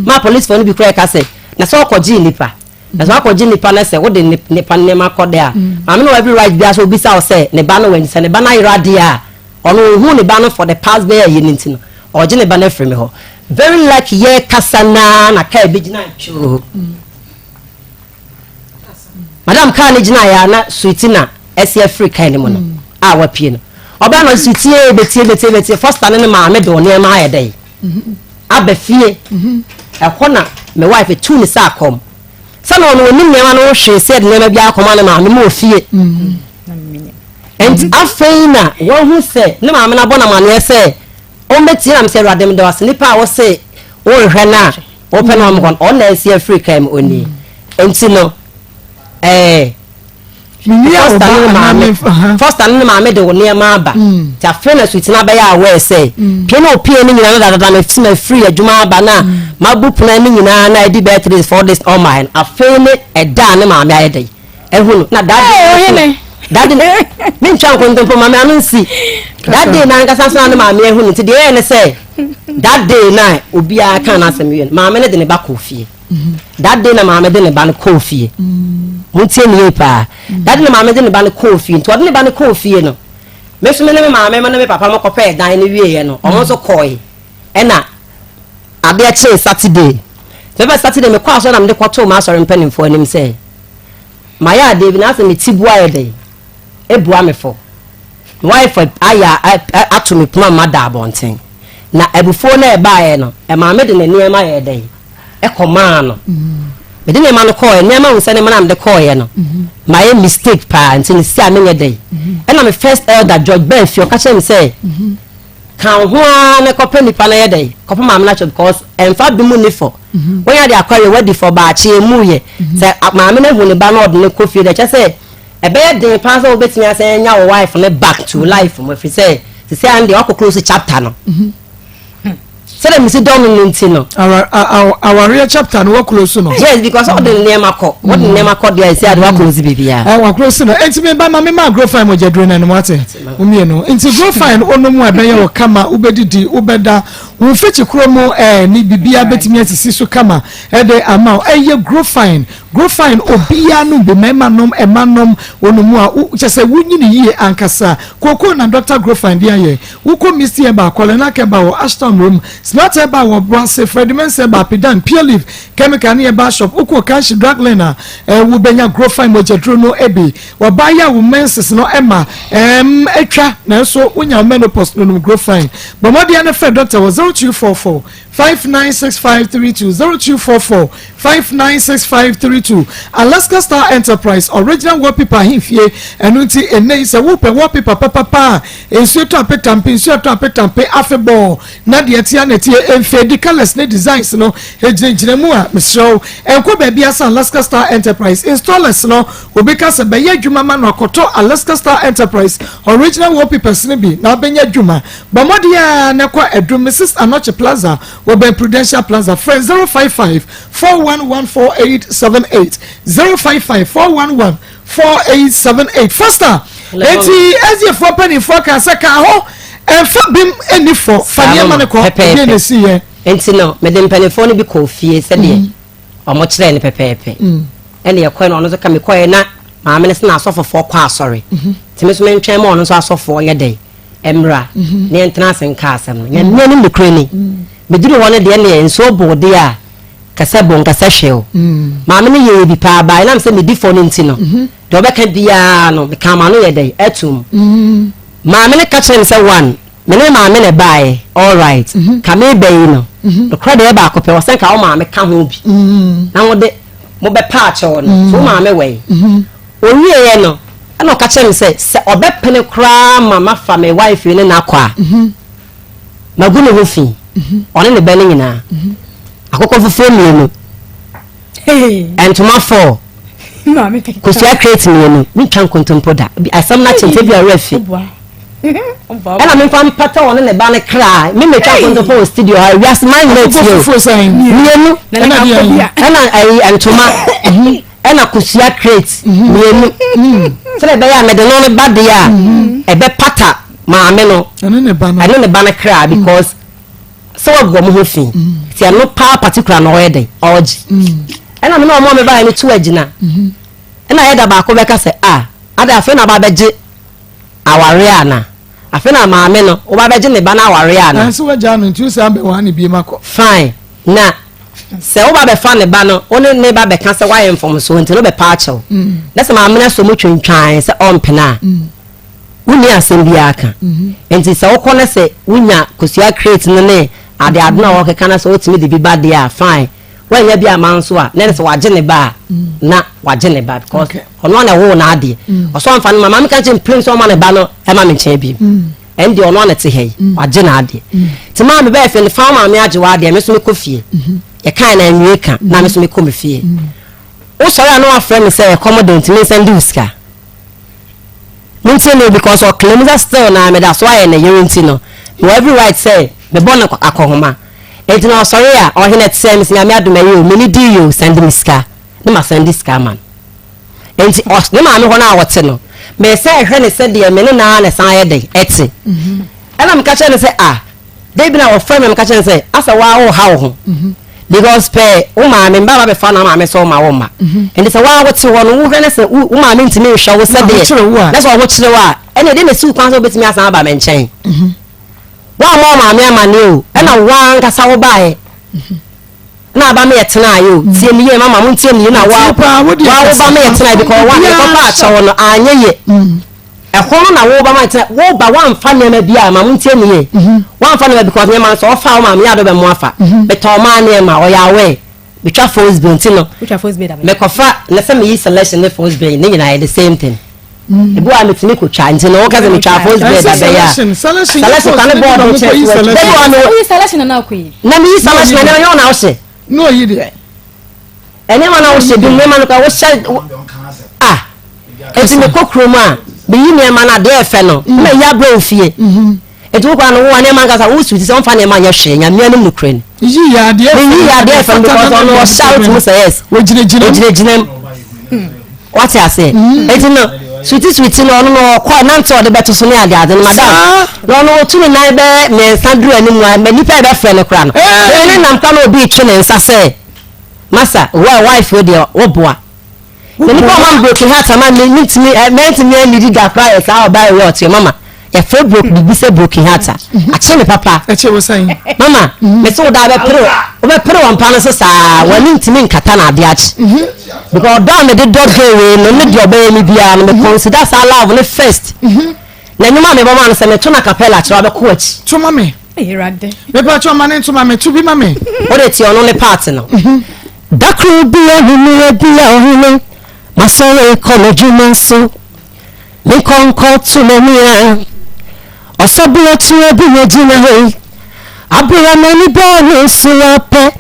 F: Ma police fɔ no bi koraa ɛka sɛ na sɛ ɔkɔgye nipa na sɛ wakɔgye nipa no sɛ wode nipa nneɛma kɔ dɛ a, maame no wɔ every right biara sɛ obisa wo sɛ ne ba no wɔ sɛ ne ba no ayera adeɛ a ɔno ɔhu ne ba no for the past bɛyɛ ayi no nti no ɔgye ne ba no afiri me hɔ. Very lucky yɛ kasa naa na kaa bi gyina twoo. Madam kaa no gyina yɛ a na suiti na ɛsi afiri kaa no mu no a wapue no. Ɔbaa no suiti yɛ betie betie betie Foster ne ne maame de nneɛma ayɛ dɛ aba fie. Ɛhɔ na me wife tu ne sɛ akɔm sɛ na ɔno onim nneɛma no ho hwee sɛ ɛde nneɛma bi akɔma ne maame mu wɔ fie. Nti afei na wahu sɛ ne maame no abɔ no amaneɛ sɛ ɔmmɛtie nam sɛ Awurade meda wo ase nipa a wose worehwɛ no a wopɛ no amkɔ no ɔno na asi afiri kaa mu ɔnie. Nti no ɛɛ Foster ne ne maame de wo nneɛma aba. Nti afei na Sweetie no abɛyɛ aware sɛ pie na opie no nyinaa no dadada no sɛ mafiri adwuma aba na mabu pono no nyinaa na ɛdi bɛyɛ 3 days 4 days ɔmmaeɛ no afei ne ɛda a ne maame ayɛ dɛn ɛhu no na that day that day mentwa nkontompo maame ano nsi that day na ankasa nso na ne maame ahu no. Nti deɛ ɛyɛ ne sɛ that day na obiara ka n'asɛm wie no, maame no de ne ba kɔɔ fie. That day na maame de ne ba no kɔɔ fie. Montie ne yie paa. That day na maame de ne ba no kɔɔ fie. Nti ɔde ne ba no kɔɔ fie no, me nso me ne me maame ne me papa mo kɔpɛɛ dan no wieɛ no, ɔmo nso kɔɔe. Ɛna adeɛ kyee Saturday bɛbɛ Saturday mekɔ asɔre na mede kɔtoo m'asɔre mpanimfoɔ anim sɛ mayɛ adeɛ bi na asɛ me ti bua yɛ dɛn ebua me fɔ. Me wife ayɛ ato me pono ama da abɔnten na abufuo no ɛbaeɛ no ɛmaa me de ne nneɛma yɛ dɛn ɛkɔmaa no. Mede nneɛma no kɔɔɛ, nneɛma hu sɛ nneɛma no a mede kɔɔɛ no mayɛ mistake paa nti ne si a menyɛ dɛn. Ɛna me first elder George Bɛnfi ɔka kyerɛ me sɛ ka wo ho ara na kɔpɛ nipa no yɛ dɛn kɔpɛ maame no akyɛ because ɛmfa bi mu ni fɔ wɔnyɛ de akɔyɛ wadi fɔ baakye emu yɛ sɛ maame no ahu ne ba no ɔde ne kɔ fie dɛ kyɛ sɛ ɛbɛyɛ den paa sɛ wobɛtumi asan anya wo wife no back to life mu ɛfiri sɛ sisi an deɛ wakɔ close chapter no sɛdeɛ mesi dɔ no no nti no.
D: Awareɛ chapter no wa close no.
F: Yes, because ɔde nneɛma kɔ wɔde nneɛma kɔ deɛ ɛsɛ ade wa close biribiara.
D: Ɛ wa close no eti mi ba ma mi ma Grofine mo gyaduro na ɛnum ate mo mmienu nti Grofine onom a ɛbɛyɛ wɔ kama wobɛdidi wobɛda wo mfikyi kuro mu ɛɛ ne biribiara bɛtumi asisi so kama ɛde ama wo. Ɛyɛ Grofine. Grofine obiara nom bi, mmarima nom, mma nom, wɔnom a wo kyɛ sɛ wonyini yie ankasa. Kookoo na Dɔkta Grofine de ayɛ. Wokɔ Misty Herbal, Kɔlɛnak Herbal wɔ Ashtown Room, Smart Herbal wɔ Boase, Freddie Mensah Herbal, Pedan, Pure Leaf Chemical ne Herbal Shop. Wokɔ Kanshi Drug Lane a, eh, wobɛnya Grofine mogyaduro no bi. Ɔbaa yi a wo menses no ma ɛɛm atwa nanso wonya wo menopause no nom Grofine. Bɔ mmɔden na frɛ dɔkta wɔ 0244 596532 0244 596532. Alaska Star Enterprise Original Wallpaper Ahemfie. Ɛno nti ɛnnɛ yi sɛ wopɛ wallpaper papapa a nsuo tɔ apetampe, nsuo atɔ apetampe afebɔɔ na deɛ ɛteɛ na ɛteɛ ɛmfeedi colours ne designs no ɛgyinagyina mu a, mesrɛ wo ɛnkɔ baabi asa Alaska Star Enterprise installers no. Obi ka sɛ bɛyɛ adwuma ma no akɔtɔ Alaska Star Enterprise Original Wallpapers no bi na abɛnya adwuma. Bɔ mmɔden ara na kɔ Adum Mrs Anokye Plaza wɔ bɛn Prudential Plaza. Frɛ 055 411 4878, 055 411 4878. Foster, enti SDA-foɔ mpanimfoɔ kaa sɛ ka ho ɛmfa bem nni fɔ, fa nneɛma no kɔ, ɛdeɛn na ɛsiiɛ?
F: Enti no, mede mpanimfoɔ no bi kɔɔ fie sɛdeɛ wɔkyerɛɛ no pɛpɛɛpɛ. Ɛnna yɛkɔe no, ɔno nso ka mekɔe na maame no sɛ na asɔfofoɔ kɔ asɔre. Nti me nso mentwɛn ma ɔno nso asɔfoɔ nyɛ dɛn mmra na yɛntena ase nka asɛm no. Nyame anim nokorɛ ni, meduru hɔ no deɛ neɛ nsuo boo deɛ a, kɛsɛ bo nkɛsɛ hwee o. Maame no yɛɛ bi paa baa ɛnam sɛ medi fɔ no nti no, deɛ ɔbɛka biara no mekaa m'ano yɛ dɛn atum. Maame no ka kyerɛɛ me sɛ one, me ne me maame na ɛbaeɛ, alright, ka meba yi no, nokorɛ deɛ ɛyɛ baako pɛ, wɔ sɛ nka wo maame ka ho bi na mode mobɛpa akyɛw no, so wo maame wɔ he? Ɔwieeɛ no, ɛna ɔka kyerɛɛ me sɛ, sɛ ɔbɛpene koraa ma mafa me wife yi ne no akɔ a, magu ne ho fi, ɔne ne ba no nyinaa. Akokɔ fufuo mmienu, ntoma four, kosua crate mmienu, mentwa nkontompo da. Asɛm no akyɛ nti ebi a werɛ fi. Ɛna memfa mpata ɔne ne ba no kra. Me metwa nkontompo wɔ studio ha, wiase man nyinaa tie o. Mmienu, ɛna ɛyi ntoma. Ɛna kosua crate mmienu sɛdeɛ ɛbɛyɛ a mede no no ba deɛ a ɛbɛpata maame no ɛne ne ba no kra because sɛ wagu wɔn ho fi nti ɛno paa particular na ɔyɛ dɛn ɔregye ɛna me ne wɔn a mebaeɛ no tu agyina ɛna yɛda baako bɛka sɛ a ada afei na aba abɛgye awareɛ ana afei na maame no woba abɛgye ne ba no awareɛ ana
D: ɛnso wagya no nti wosan bɛwaa ne biem akɔ
F: fine na Sɛ wo ba bɛfa ne ba no, wo ne ne ba bɛka sɛ woayɛ mfomsoɔ nti no bɛpa akyɛw. Na sɛ maame no asɔ mu twintwan sɛ ɔmpene a, wonni asɛm biara ka. Nti sɛ wokɔ na sɛ wonya kosua crate no ne ade ade no a wɔkeka no sɛ wotumi de bi ba deɛ a, fine. Woannya bi amma nso a, na ɛne sɛ wagye ne ba a, na wagye ne ba because ɔno ara na ɛwoo n'adeɛ. Ɔsɛ ɔmfa no ma maame ka kyerɛ mprem sɛ ɔma ne ba no ɛma me nkyɛn bio. Ɛnde ɔno ara na ɛte ha yi, wagye n'adeɛ. Nti maa mebɛyɛ fɛ no, fa wo maame agye w'adeɛ, me nso mekɔ fie. Yɛkae na anwie ka, na me nso mekɔ me fie. Wosɔre a na wafrɛ me sɛ ɛkɔm de nti mensan di wo sika. Montie me o because ɔclaim sɛ still na meda so ayɛ ne yere nti no, mewɔ every right sɛ mebɔ no akɔhoma. Nti na ɔsɔre a, ɔhene ɛte sɛn? Mese Nyame adom ɛyɛ o, menni dii o, sɛnde me sika. Na masan di sika ama no. Enti ɔs ne maame hɔ no a ɔte no, mesɛ hwɛ no sɛdeɛ me ne no ara na ɛsan ayɛ dɛn ɛte. Ɛna meka kyerɛ no sɛ ah, da bi na wɔfrɛ me meka kyerɛ no sɛ asɛ waa woha wo ho because pɛ wo maame mba ba bɛfa na maame sɛ ɔma wo mma. Enti sɛ waa wote hɔ no wohwɛ no sɛ wo maame ntumi nhwɛ wo sɛdeɛ na sɛ ɔho kyerɛ wo a ɛne ɛde na ɛsi wo kwan sɛ wobɛtumi asan aba me nkyɛn. Woammɔ wo maame amanneɛ o, ɛna woa ankasa wobaeɛ. Na aba me yɛ tenaeɛ o, tie me yie mama mo ntie me yie na wa wa wo ba me yɛ tenaeɛ because wa mekɔfa akyɛw no anyɛ yie. Ɛhɔ no na wo ba ma tena wo ba wamfa nneɛma bi a ma mo ntie me yie. Wamfa nneɛma because nneɛma no sɛ ɔfa wo maame yɛ ado bɛ mo afa. Metɔn maa nneɛma ɔyɛ aware. Metwa phone bill nti no mekɔfa na sɛ meyi selection ne phone bill ne nyinaa yɛ the same thing. Ebi wɔ a metumi kotwa nti no woka sɛ metwa phone bill da bɛyɛ a selection kwa ne board no kyɛ ebi wɔ a mewɔ na meyi selection na nneɛma na wohyɛ
D: na oyi deɛ
F: nneɛma na wohyɛ bi nneɛma no kora wohyɛ ah eti mekɔ kurom a meyi nneɛma no adeɛ ɛfɛ no na meyi abrɛ ofie. Enti wo koraa no wo nneɛma ankasa wo suit sɛ ɔmfa nneɛma nyɛ hwee nyame anim nokorɛ ni.
D: Yiyi adeɛ fɛ
F: Yiyi adeɛ fɛ no because ɔno ɔhyɛ a wotumi sɛ yes.
D: Ogyinagyina mu.
F: Ogyinagyina mu. Wate aseɛ. Enti no suiti suiti no ɔno no ɔkɔ nante ɔde bɛto so ne ade ade no madam. Na ɔno ɔtu ne nan bɛyɛ mmiɛnsa duru anim a ma nipa ɛbɛfrɛ no koraa no. Ɛne ne nam koraa na obi retwe ne nsa sɛ masa wo wife wo deɛ woboa. Na nipa ɔma me broken heart ama me mentumi ɛ mɛntumi anidi da koraa yɛ saa ɔbaa wei ɔteɛ mama yɛfrɛ broke biribi sɛ broken heart a akye me papa
D: ɛkye wo sɛn
F: mama mese wo daa bɛpere wobɛpere wɔ mpa no so saa w'ani ntumi nkata na ade akye because ɔdɔ a mede dɔ gay wei no ne deɛ ɔbɛyɛ me biara no me consider saa love no first na nnwom a mebɔ ma no sɛ meto na capella kyerɛ wabɛkɔ akyi
D: to ma me mepa kyɛ ɔma ne nto ma me to bi ma me
F: wode te ɔno ne part no Da koro bi anwummerɛ bi a ɔhene masɔre rekɔ m'adwuma so, me nkɔnkɔ to m'ani a, ɔsɔbea tua bi na gyina hɔ yi. Abere a m'ani bɔɔ ne so ara pɛ,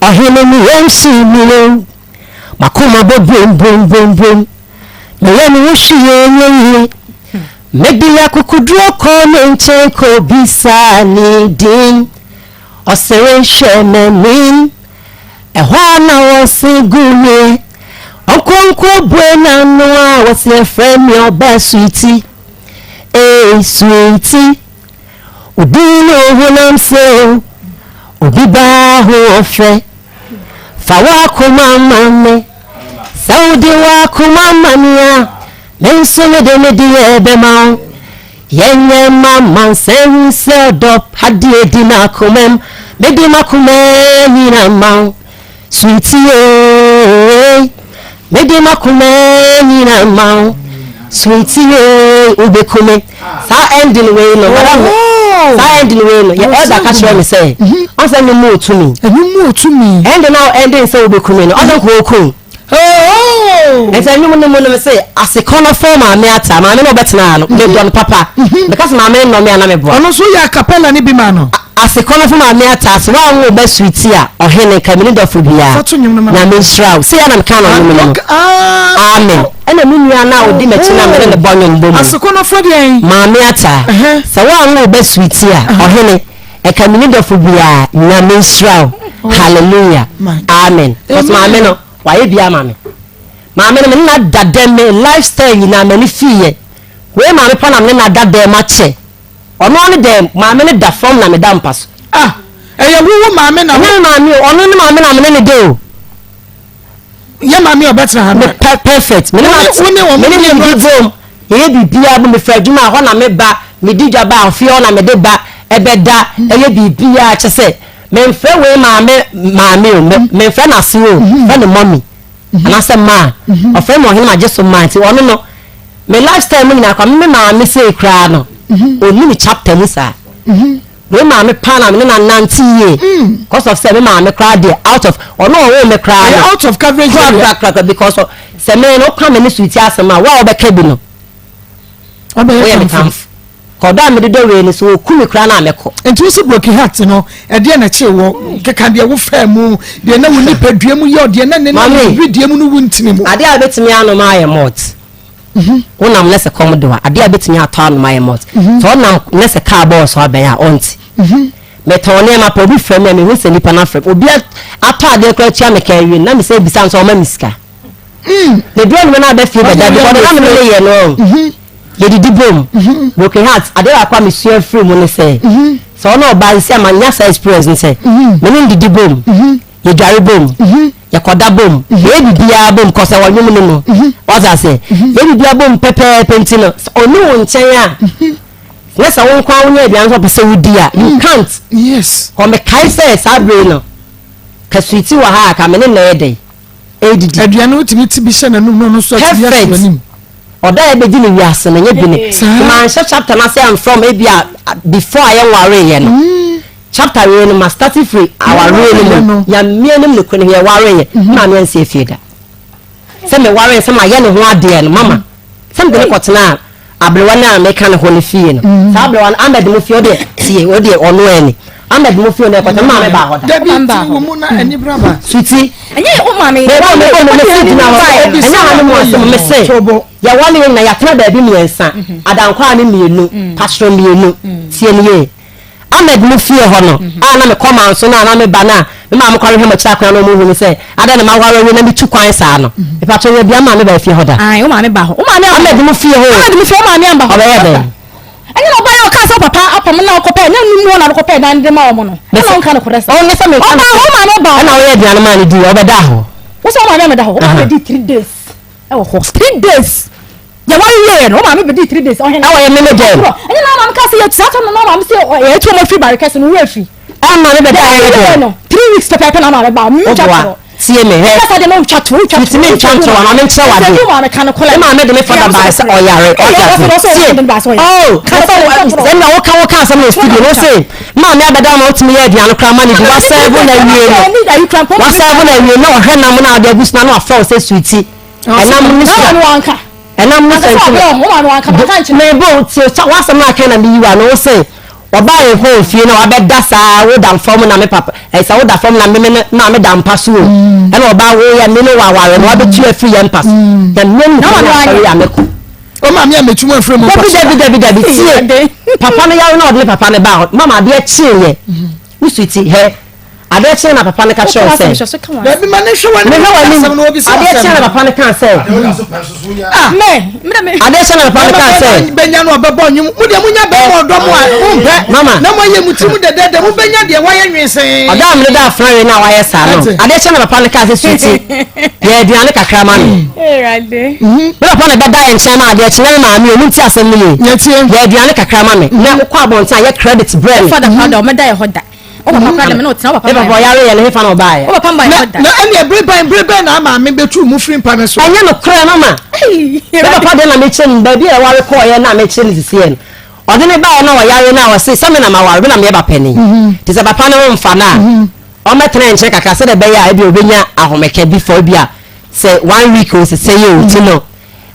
F: ɔhene me yam hyee me o. M'akoma bɔ brom brom brom brom, meyɛ me ho hwee ɛnyɛ yie. Mede akokoduro kɔɔ ne nkyɛn kɔbisaa ne din, ɔsere hwɛɛ m'anim. Ɛhɔ ara na wɔse guiɛ. Ɔnkonkoro bue n'ano a wɔse ɛfrɛ me ɔbaa sweetie. Ee sweetie, wo din ne wo honam sɛ o, obi baa ho ɔfɛ. Fa w'akoma ma me, sɛ wode w'akoma ma me a. Me nso mede me deɛ bɛma wo. Yɛnyɛ mma amansan hu sɛ ɔdɔ pa deɛ di m'akomam. Mede m'akoma nyina ma wo. Sweetie ee, mede m'akoma nyina ma wo. Sweetie ee, wobɛku me. Saa ending wei no, madam,
D: Oh!
F: saa ending wei no, yɛ elder ka kyerɛ me sɛ, ɔnsɛ ne mu otumi.
D: Ɛno mu otumi.
F: Ending na ending sɛ wobɛku me no, ɔsɛ nka ɔku.
D: Oh!
F: Nti ɛnwom no mu no me se asekɔnɔfo maame ata maame no ɔbɛtena ha no medɔ no papa meka sɛ maame no nnɔ me a na meboa.
D: Ɔno nso yɛ acapella no bi ma no.
F: Asekɔnɔfo maame ata sɛ woanwo wo ba sweetie a ɔhene nka menni dɔfo biaa
D: Fa to nwom no ma me.
F: Nyame nhyira wo sei a na meka no nwom no mu Amen ɛna me nua no a ɔdi m'akyi no a mene no bɔ nwom bɔ mu no
D: Asekɔnɔfo deɛn?
F: Maame ata sɛ woanwo wo ba sweetie a ɔhene Ɛka me ni dɔfo biaa Nyame nhyira wo hallelujah amen cause maame no wayɛ bi ama me maame no me ne na da dɛm me lifestyle nyinaa m'ani fiiyɛ wei maame pa na me ne na da dɛm akyɛ ɔno ano dɛm maame no da fam na me da mpa so.
D: Ah ɛyɛ wo wo maame na wo.
F: Ɛnyɛ me maame o ɔno ne maame na me ne ne da o.
D: Yɛ maame a ɔbɛtena ha no.
F: Me pɛ perfect. Me ne ma me ne ne didi bom. Yɛyɛ biribiara bom. Mefiri adwuma a hɔ na me ba. Medi dwa ba a fie hɔ na mede ba ɛbɛda. Ɛyɛ biribiara kyɛ sɛ memfrɛ wei maame maame o. Memfrɛ no ase o. Frɛ no mummy anaasɛ maa. Ɔfrɛ me ɔhene magye so maa nti ɔno no me lifestyle mu nyinaa koraa me maame sei koraa no ɔnni me chapter mu saa. Me maame paa na me ne no anante yie cause of sɛ me maame koraa deɛ out of ɔno ɔwoo me koraa no
D: out of coverage
F: area koraa koraa koraa because sɛ me no woka me ne suiti asɛm a wo a wobɛka bi no woyɛ me tamfo kɔdɔ a mede dɔ wei no sɛ wɔku me koraa na mɛkɔ.
D: Nti wo se broken heart no ɛdeɛ na ɛkyee wɔ keka deɛ wo faa mu deɛ na wo nipadua mu yɛ deɛ na ne na wo wedeɛ mu no wo ntini mu.
F: Adeɛ a wobɛtumi anom ayɛ malt. Wonam na sɛ kɔm de wo a, adeɛ a bɛtumi atɔ anom ayɛ malt. Sɛ ɔnam na sɛ kaa bɔɔ so abɛn a, ɔnte. Metɔn nneɛma pɛ, obi frɛ me a, mehu sɛ nipa no afrɛ me. Obi atɔ adeɛ koraa tua me ka awie no, na mesan bisa no sɛ ɔma me sika. Meduru anwummerɛ na aba fie bɛda because na me ne no yɛ no. Yɛdidi bom. Broken heart, adeɛ baako a mesua firi mu ne sɛ, sɛ ɔne ɔbaa nsi a manya saa experience no sɛ, me ne no didi bom. Yɛdware bom, yɛkɔda bom, yɛyɛ biribiara bom kɔ sɛ wɔ nnwom no mu. Wate aseɛ? Yɛyɛ biribiara bom pɛpɛɛpɛ nti no, sɛ ɔne wo nkyɛn a, na sɛ wo nko ara wonya aduane sɛ ɔpɛ sɛ wodi a, you can't.
D: Yes.
F: Kɔ mekae sɛ saa bere no, ka suiti wɔ ha a, ka me ne na ɛyɛ dɛn? Ɛredidi.
D: Aduane wotumi ti bi hyɛ n'anum na ɔno nso atumi ahyɛ
F: Perfect.
D: w'anim.
F: Ɔdɔ a yɛbɛdi no wiase no, nyɛ bi ne.
D: Saa.
F: Nti manhyɛ chapter no ase amfrɛ wɔn ebi a before a yɛnwareeɛ no. Chapter wei no ma starte firi awareɛ no mu Nyame anim nokorɛ no yɛwareeɛ me maame ansi afie da sɛ me waree sɛ mayɛ ne ho adeɛ no mama sɛ mede no kɔtenaa abrewa no a meka ne hɔ no fie no saa abrewa no Ahmed mo fie ɔdeɛ tie ɔdeɛ ɔno ani Ahmed mo fie no ɛkɔtena me maame baa hɔ da
D: Dabi tiri wɔ mu na ani bra ba.
F: Suti
E: Ɛnyɛ wo maame
F: mebɔ mebɔ me mese gyina hɔ ɛnyɛ ha no mu asɛm mese yɛwɔ ne yɛ nyina yɛatena baabi mmiɛnsa adankwaa ne mmienu pastor mmienu tie ne yie Ahmed mo fie hɔ no a na mekɔ manso no a na meba no a me maame kɔ hwehwɛ m'akyiri akwan na ɔmo hu me sɛ adɛn na maware awie na metu kwan saa no mepakyɛw nya bia maame baa fie hɔ da.
E: Ae wo maame ba hɔ. Wo maame amba
F: Ahmed mo fie hɔ o.
E: Ahmed mo fie wo maame amba hɔ.
F: Ɔbɛyɛ dɛn?
E: Ɛnyɛ na ɔbaeɛ ɔkaa sɛ wo papa apam na ɔkɔpɛɛ nyɛ no mu hɔ na ɔkɔpɛɛ dan de ma wɔn no. Ɛna ɔnka nokorɛ saa.
F: Ɔnyɛ sɛ menka
E: Ɔbaa hɔ wo maame baa hɔ.
F: Ɛna woyɛ aduane maa no dii ɔbɛdaa hɔ.
E: Wo sɛ wo maame amɛda hɔ wo maame bɛdii 3 days ɛwɔ hɔ 3 days. Yɛ ware wie yɛ no, wo maame bɛdii 3 days ɔhene.
F: Ɛwɔ yɛ meme dɛm.
E: Ɛnyɛ na maame kaa sɛ yɛ saa tam no na maame sɛ yɛ tu ɔmo afiri bare kɛse no wura fi.
F: Ɛna maame bɛda yɛ
E: dɛm. No 3 weeks pɛpɛɛpɛ na maame ba ɔmo twa toro.
F: Tie me hwɛ.
E: Kasa de no twa toro twa toro.
F: Titimi ntwa ntoro wa maame nkyerɛ wa de.
E: Ɛsɛ maame ka no kɔlɛ.
F: Ne maame de me fada baa sɛ ɔyare ɔda ase. Tie. Oh, ɛna woka woka asɛm na studio no se maame abɛda ma wotumi yɛ aduane koraa ma ne di wasɛɛbo na awie no wasɛɛbo na awie na ɔhwɛ nam na ɔde agu so na na wafrɛ wo sɛ sweetie. Ɛnam ne sua. Ɛnam ne sua nti. Mebo tie w'asɛm no aka na meyi wa no wo se ɔbaa yɛn kɔ ofie na wabɛda saa woda fam na me papa ɛsɛ woda fam na meme ne maame da mpa so o ɛna ɔbaa wo yɛ me ne waware no wabɛtu afiri yɛn mpa so na mmea mu kɔ na asɔre a mɛkɔ.
D: O maame a metu mu afiri mu mpa so.
F: Dabi dabi dabi tie papa no yare na ɔde ne papa no baa hɔ mama adeɛ kyeeɛ wo sweetie hɛ. Adeɛ kyee na papa no ka kyerɛ wo sɛ.
D: Dabi ma ne hwɛ w'anim.
F: Mehwɛ w'anim. Adeɛ kyee na papa no kaa sɛ. Adeɛ kyee na papa no kaa sɛ.
D: Bɛnya no ɔbɛbɔ nnwom. Mo deɛ monya bɛrima ɔdɔ mo a mompɛ.
F: Mama.
D: Na moayɛ mo tirim dɛdɛɛdɛ mobɛnya deɛ wayɛ nwensee.
F: Ɔdɔ a mede dɔ afena wei na wayɛ saa no. Adeɛ kyee na papa no kaa sɛ suti yɛ aduane kakra ma me. Me papa na ɛbɛda yɛn nkyɛn ma adeɛ kye na me maame o montie asɛm no yie. Yɛ aduane kakra ma me na wokɔ abɔnten a yɛ credit brɛ me.
E: Fada fada ɔmɛda yɛ hɔ da. Wo papa kora dɛm na ɔtena wo papa
F: Me papa ɔyare yɛ no hefa na ɔbaeɛ?
E: Wo papa mba yɛ hɔ da.
D: Na ɛnneɛ bere bɛn bere bɛn na maame bɛtu mu firi mpa no so?
F: Ɛnyɛ nokorɛ mama. Me papa deɛ na mekyerɛ no baabi a ɛware kɔɔeɛ na mekyerɛ no sisiɛ no. Ɔde ne baeɛ na ɔyare no a ɔse sɛ me na maware me na meyɛ ba panin. Nti sɛ papa no ho mfa no a ɔmmɛtena nkyɛn kakra sɛdeɛ ɛbɛyɛ a ebia ɔbɛnya ahomeka bi for ebia sɛ one week o sɛ sɛi o nti no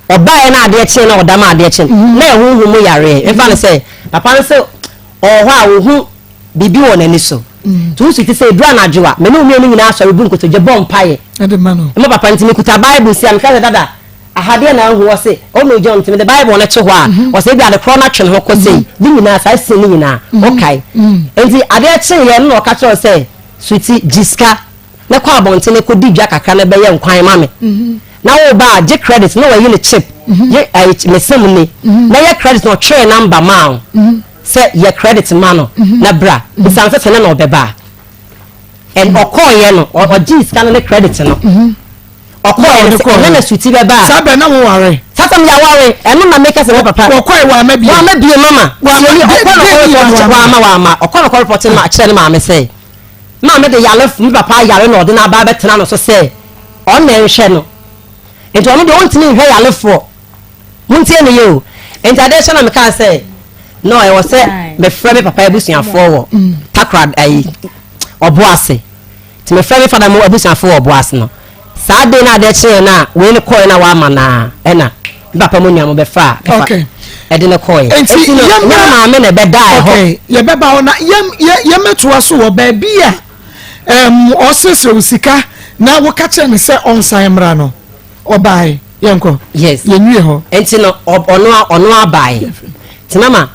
F: ɔbaeɛ na adeɛ kyee na ɔda ma adeɛ kye no na ɛyɛ honhom mu yareɛ. Mfa no sɛ papa no sɛ ɔwɔ hɔ a ɔhu biribi wɔ n'ani so. Nti wo nso te sɛ ɛduru anadwo a, me ne wo mmienu nyinaa sɔre bu nkotodwe bɔ mpaeɛ. Ɛma papa nti mekuta Bible si a meka sɛ dada aha deɛ na ahu ɔse ɔno John nti mede Bible no to hɔ a mhm. ɔsɛ ebi ade korɔ no atwe ne ho kɔ sei mhm. ne nyinaa saa sin ne nyinaa mhm. ɔkae nti adeɛ kyeeɛ no na ɔka kyerɛ sɛ suti gye sika na kɔ abɔnten na kɔdi dwa kakra na bɛyɛ nkwan ma me na wo ba a gye credit na wayi ne chip gye ɛyi mesem ni na yɛ credit na ɔtwerɛ namba maa wo sɛ yɛ credit ma no na bra bisa no sɛ sɛ ne na ɔbɛba a and ɔkɔɔyɛ no ɔgyee sika no ne credit no ɔkɔɔyɛ no sɛ ɛnɛ na suti bɛba a
D: saa bɛ na wo ware
F: saa sɛ meyɛ aware ɛno na meka sɛ me papa
D: wɔkɔɛ wama bie
F: wama bie mama tioni ɔkɔ no kɔ report wama wama ɔkɔ no kɔ report ma kyerɛ ne maame sɛ maame de yare me papa yare na ɔde no aba abɛtena no so sɛ ɔna nhwɛ no nti ɔno deɛ ɔntumi nhwɛ yarefoɔ Montie me yie o. Enti adeɛ kye na mekaa sɛ, no ɛwɔ sɛ mefrɛ me papa abusuafoɔ wɔ Takoradi ayi ɔbo ase. Nti mefrɛ me fada mu abusuafoɔ wɔ ɔbo ase no, saa de na adeɛ kyeeɛ no a wei no kɔɛ na wama no a ɛna me papa mu nua mo bɛfaa me fa ɛde no kɔɛ.
D: Enti
F: no nyɛ me maame na ɛbɛdaa ɛhɔ.
D: Okay, yɛbɛba hɔ na yɛmmɛtoa so wɔ baabi a ɔsrɛsrɛ wo sika na woka kyerɛ no sɛ ɔnsan mmra no. Ɔbae, yɛnkɔ.
F: Yes.
D: Yɛnwie hɔ.
F: Nti no, ɔno ɔno abae. Nti mama.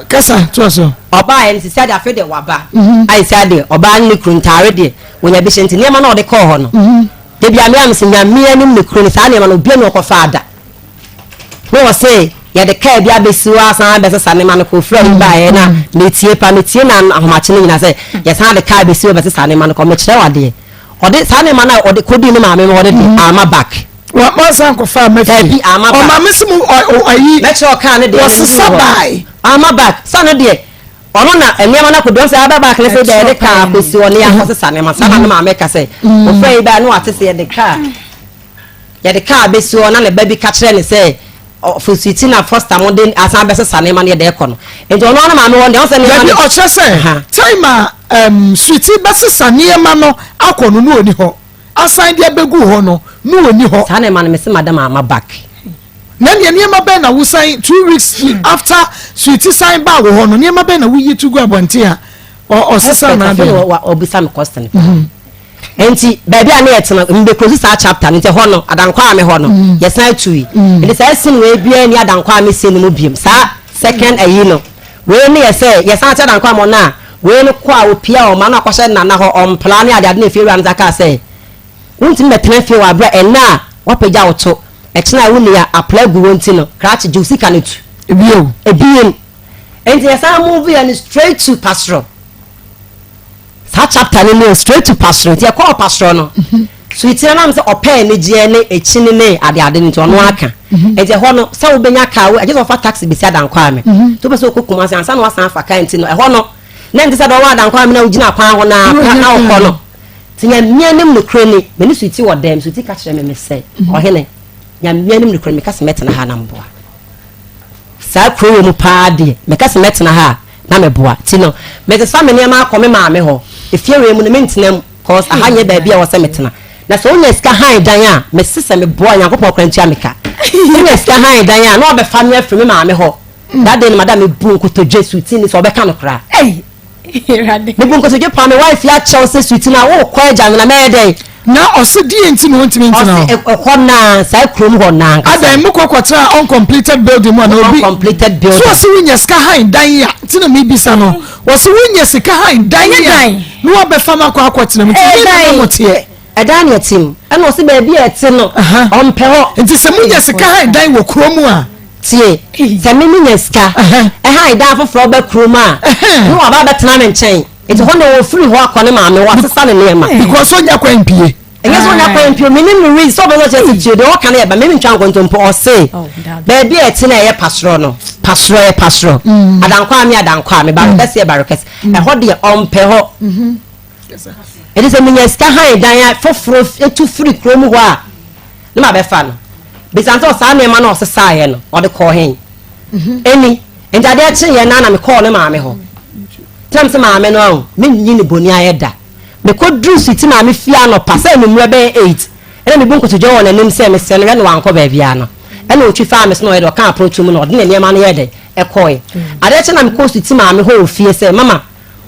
D: Kasa, toa so.
F: Ɔbae no sisi ade afei deɛ waba. Mhm. Ayi sɛ adeɛ, ɔbaa ne ne kunu ntaare deɛ, wɔnya bi hyɛ nti nneɛma na ɔde kɔɔ hɔ no. Mhm. Debi ame ame sɛ nyame anim ne kunu no saa nneɛma no obi ani ɔkɔfa ada. Na ɔse yɛde kaa bi abɛsi hɔ asan abɛsesa nneɛma no kɔ ofura yi baeɛ na metie pa metie na ahomakye no nyinaa sɛ yɛsan de kaa bɛsi hɔ bɛsesa nneɛma no kɔ mekyerɛ wo adeɛ. Ɔde saa nneɛma no a ɔde kɔdii ne maame hɔ no de ama back.
D: Wa wansan kɔfa ama fie.
F: Dabi ama back.
D: Ɔmaame si mu ayi.
F: Mɛkyerɛ ɔkaa ne deɛ.
D: Wɔsesa baae.
F: Ama back sa no deɛ ɔno na nneɛma no akɔdu ɔsɛ aba back ne sɛ deɛ yɛde kaa akɔsi hɔ ne yɛakɔsesa nneɛma saa na ne maame ka sɛ ɔfrɛ yi baa ne wate sɛ yɛde kaa yɛde kaa bɛsi hɔ na ne ba bi ka kyerɛ ne sɛ Fositi na Foster mo de asan bɛsesa nneɛma no yɛde kɔ no nti ɔno ara maame wɔn deɛ ɔsɛ nneɛma
D: no. Dabi ɔkyerɛ sɛ time a um, Sweetie bɛsesa nneɛma no akɔ no no ɔni hɔ asan de abɛgu hɔ no no ɔni hɔ.
F: Saa nneɛma no mese madam ama back.
D: Na nea nneɛma bɛn na wosan 2 weeks after Sweetie san baa wɔ hɔ no nneɛma bɛn na woyi to gu abɔnten a ɔsesa n'adeɛ.
F: Ɔbisa me question paa. Nti baabi a ne yɛtena mbɛkɔsi saa chapter no nti ɛhɔ no Adankwa Ame hɔ no mm. yɛsan tui mm. nti saa sin wei biara ni Adankwa Ame sin no mu biom saa second ayi no wei ne yɛ sɛ yɛsan te Adankwa Ame no a wei no kɔ a opia ɔma no akɔhyɛ nana hɔ ɔmpla ne adeade na efie wura no sa kaa sɛ wontumi bɛtena fie wɔ aberɛ ɛnna a wapagya wo to ɛkyena a wonni a apla gu wɔn ti no krakye gye wo sika no tu
D: ebiem
F: ebiem nti yɛsan move yɛ no straight to pastor Saa chapter no nie straight to pastor nti ɛkɔɔ pastor no so etire nam sɛ ɔpɛ anigyeɛ ne ekyini ne ade ade no nti ɔno aka nti ɛhɔ no sɛ wobɛnya kaa wo agye sɛ ɔfa taxi bɛsi Adankwa ame nti wopɛ sɛ wokɔ Kumasi ansa na wasan afa kaa nti no ɛhɔ no na nti sɛ dɛ ɔwɔ Adankwa ame na wogyina kwan ho na na wokɔ no nti Nyame anim nokorɛ ni me ne Suti wɔ dɛm Suti ka kyerɛ me me sɛ ɔhene Nyame anim nokorɛ meka sɛ mɛtena ha na mboa Saa kuro wei mu paa deɛ, meka sɛ mɛtena ha a, na meboa. Nti no, mesesa me nneɛma akɔ me maame hɔ. Efie wei mu no, mentena mu cause aha nyɛ baabi a ɛwɔ sɛ metena. Na sɛ wonya sika han dan a, mese sɛ meboa a, Nyankopɔn koraa ntua me ka. Wonya sika han dan a, na wabɛfa me afiri me maame hɔ. That day no, madam, mebu nkotodwe, Suti ni, sɛ ɔbɛka no koraa. Mebu nkotodwe paa, me wife yi akyɛw sɛ Suti na wokɔ agya me na mɛyɛ dɛn?
D: Na ɔse deɛ nti na ɔntumi ntena hɔ.
F: Ɔse ɛhɔ naa saa kurom hɔ naa nkasa.
D: Adan mo kɔ kɔtena uncompleted building mu ana obi.
F: Uncompleted building.
D: So ɔse wonya sika han dan ya nti na mebisa no ɔse wonya sika han dan ya na wabɛfa no akɔ akɔtena mu nti ne na mo teɛ.
F: Ɛdan na ɛte mu ɛna ɔse baabi a ɛte no ɔmpɛ hɔ.
D: Nti sɛ monya sika han dan wɔ kurom a.
F: Tie sɛ me menya sika han dan foforɔ ba kurom a na waba abɛtena me nkyɛn. Nti hɔ na ɔfiri hɔ akɔ ne maame hɔ asesa ne nneɛma.
D: Because ɔnya kwan mpie.
F: Ɛnyɛ sɛ ɔnya kwan mpie menim no reason sɛ ɔbɛsɛ ɔkyerɛ sɛ tie deɛ ɔka no yɛ ba mimi ntwa nkontompo ɔse oh, baabi a ɛte na ɛyɛ pasorɔ no pasorɔ yɛ pasorɔ mm. adankɔ a me adankɔ a me barekɛse yɛ barekɛse mm. ɛhɔ deɛ ɔmpɛ hɔ mm-hmm. ɛde sɛ menya sika han dan foforɔ etu firi kurom hɔ a ne ma bɛfa no bisan sɛ ɔsaa nneɛma no ɔsesaeɛ no ɔde kɔɔ hen mhm. ɛni nti adeɛ kyeeɛ no na mekɔɔ ne maame hɔ Tena me sɛ maame no ahu menyi ne boni ayɛ da. Mekɔduruu Sweety maame fie anɔpa sɛ anwummerɛ bɛyɛ 8 ɛna mebu nkotodwe wɔ n'anim sɛ mesrɛ no hwɛ na wankɔ baabiara no ɛna ɔtwi faa me so na ɔyɛ dɛ ɔkaa apono to mu na ɔde ne nneɛma no yɛɛ dɛ ɛkɔɔe. Adeɛ kye na mekɔɔ Sweety maame hɔ wɔ fie sɛ mama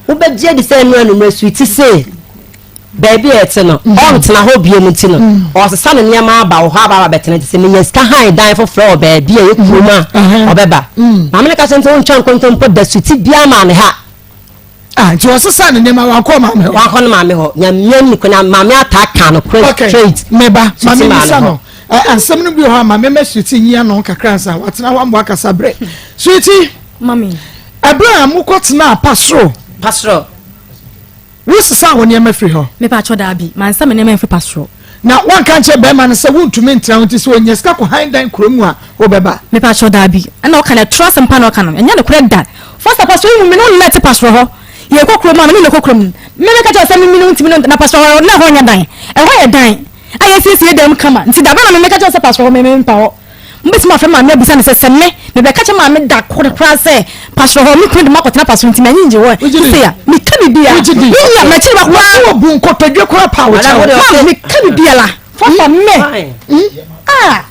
F: wobɛgye adi sɛ ɛno anwummerɛ Sweety se baabi a ɛte no ɔntena hɔ biom nti no ɔresesa ne nneɛma aba wɔ hɔ aba aba bɛtena nti sɛ menya sika han dan foforɔ wɔ baabi a ɛyɛ kurom a ɔbɛba. Maame no ka kyerɛ no sɛ wontwa nkontompo da suti biara maa ne ha.
D: Ah, nti ɔsesa ne nneɛma wankɔ maame hɔ.
F: Wankɔ ne maame hɔ. Nyamea ni kwan maame ataa ka no korɛ straight.
D: Meba, maame bisa no. Asɛm no bi wɔ hɔ a maame ma suti nyi ano kakra nsa watena hɔ amoa kasa brɛ. Suti.
E: Mami.
D: Ɛberɛ a mokɔtena pasoro.
F: Pasoro.
D: Wo sesaa wo nneɛma firi hɔ?
E: Me pakyɛ daabi, mansa me nneɛma amfiri pastorɔ.
D: Na woanka ankyerɛ barima no sɛ wontumi ntena hɔ nti sɛ ɔnya sika kɔ han dan kuro mu a wobɛba?
E: Me pakyɛ daabi, ɛna ɔka no ɛtorɔ asɛm paa na ɔka no, ɛnyɛ nokorɛ da. First pastorɔ yi mu me ne wo na ɛte pastorɔ hɔ, yɛkɔ kuro mu a me ne wo na ɛkɔ kuro mu, me meka kyerɛ wo sɛ me me ne wo ntumi ne na pastorɔ hɔ na ɛhɔ nyɛ dan, ɛhɔ yɛ dan a yɛasiesie dan mu kama, nti dabɛn na me meka kyerɛ wo sɛ pastorɔ hɔ me me mpa hɔ. Mobɛtumi afrɛ maame abisa no sɛ, sɛ me, mebɛka kyerɛ maame da koro koraa sɛ, Pastor hɔ, me kunu de makɔtena pastor nti m'ani ngye hɔ. Sisi a, meka biribiara. Meyi a, m'akyiri ba koraa.
D: Wɔn bu nkotodwe koraa pa wo kyɛw.
E: Maame, meka biribiara. Fafa me. Ah.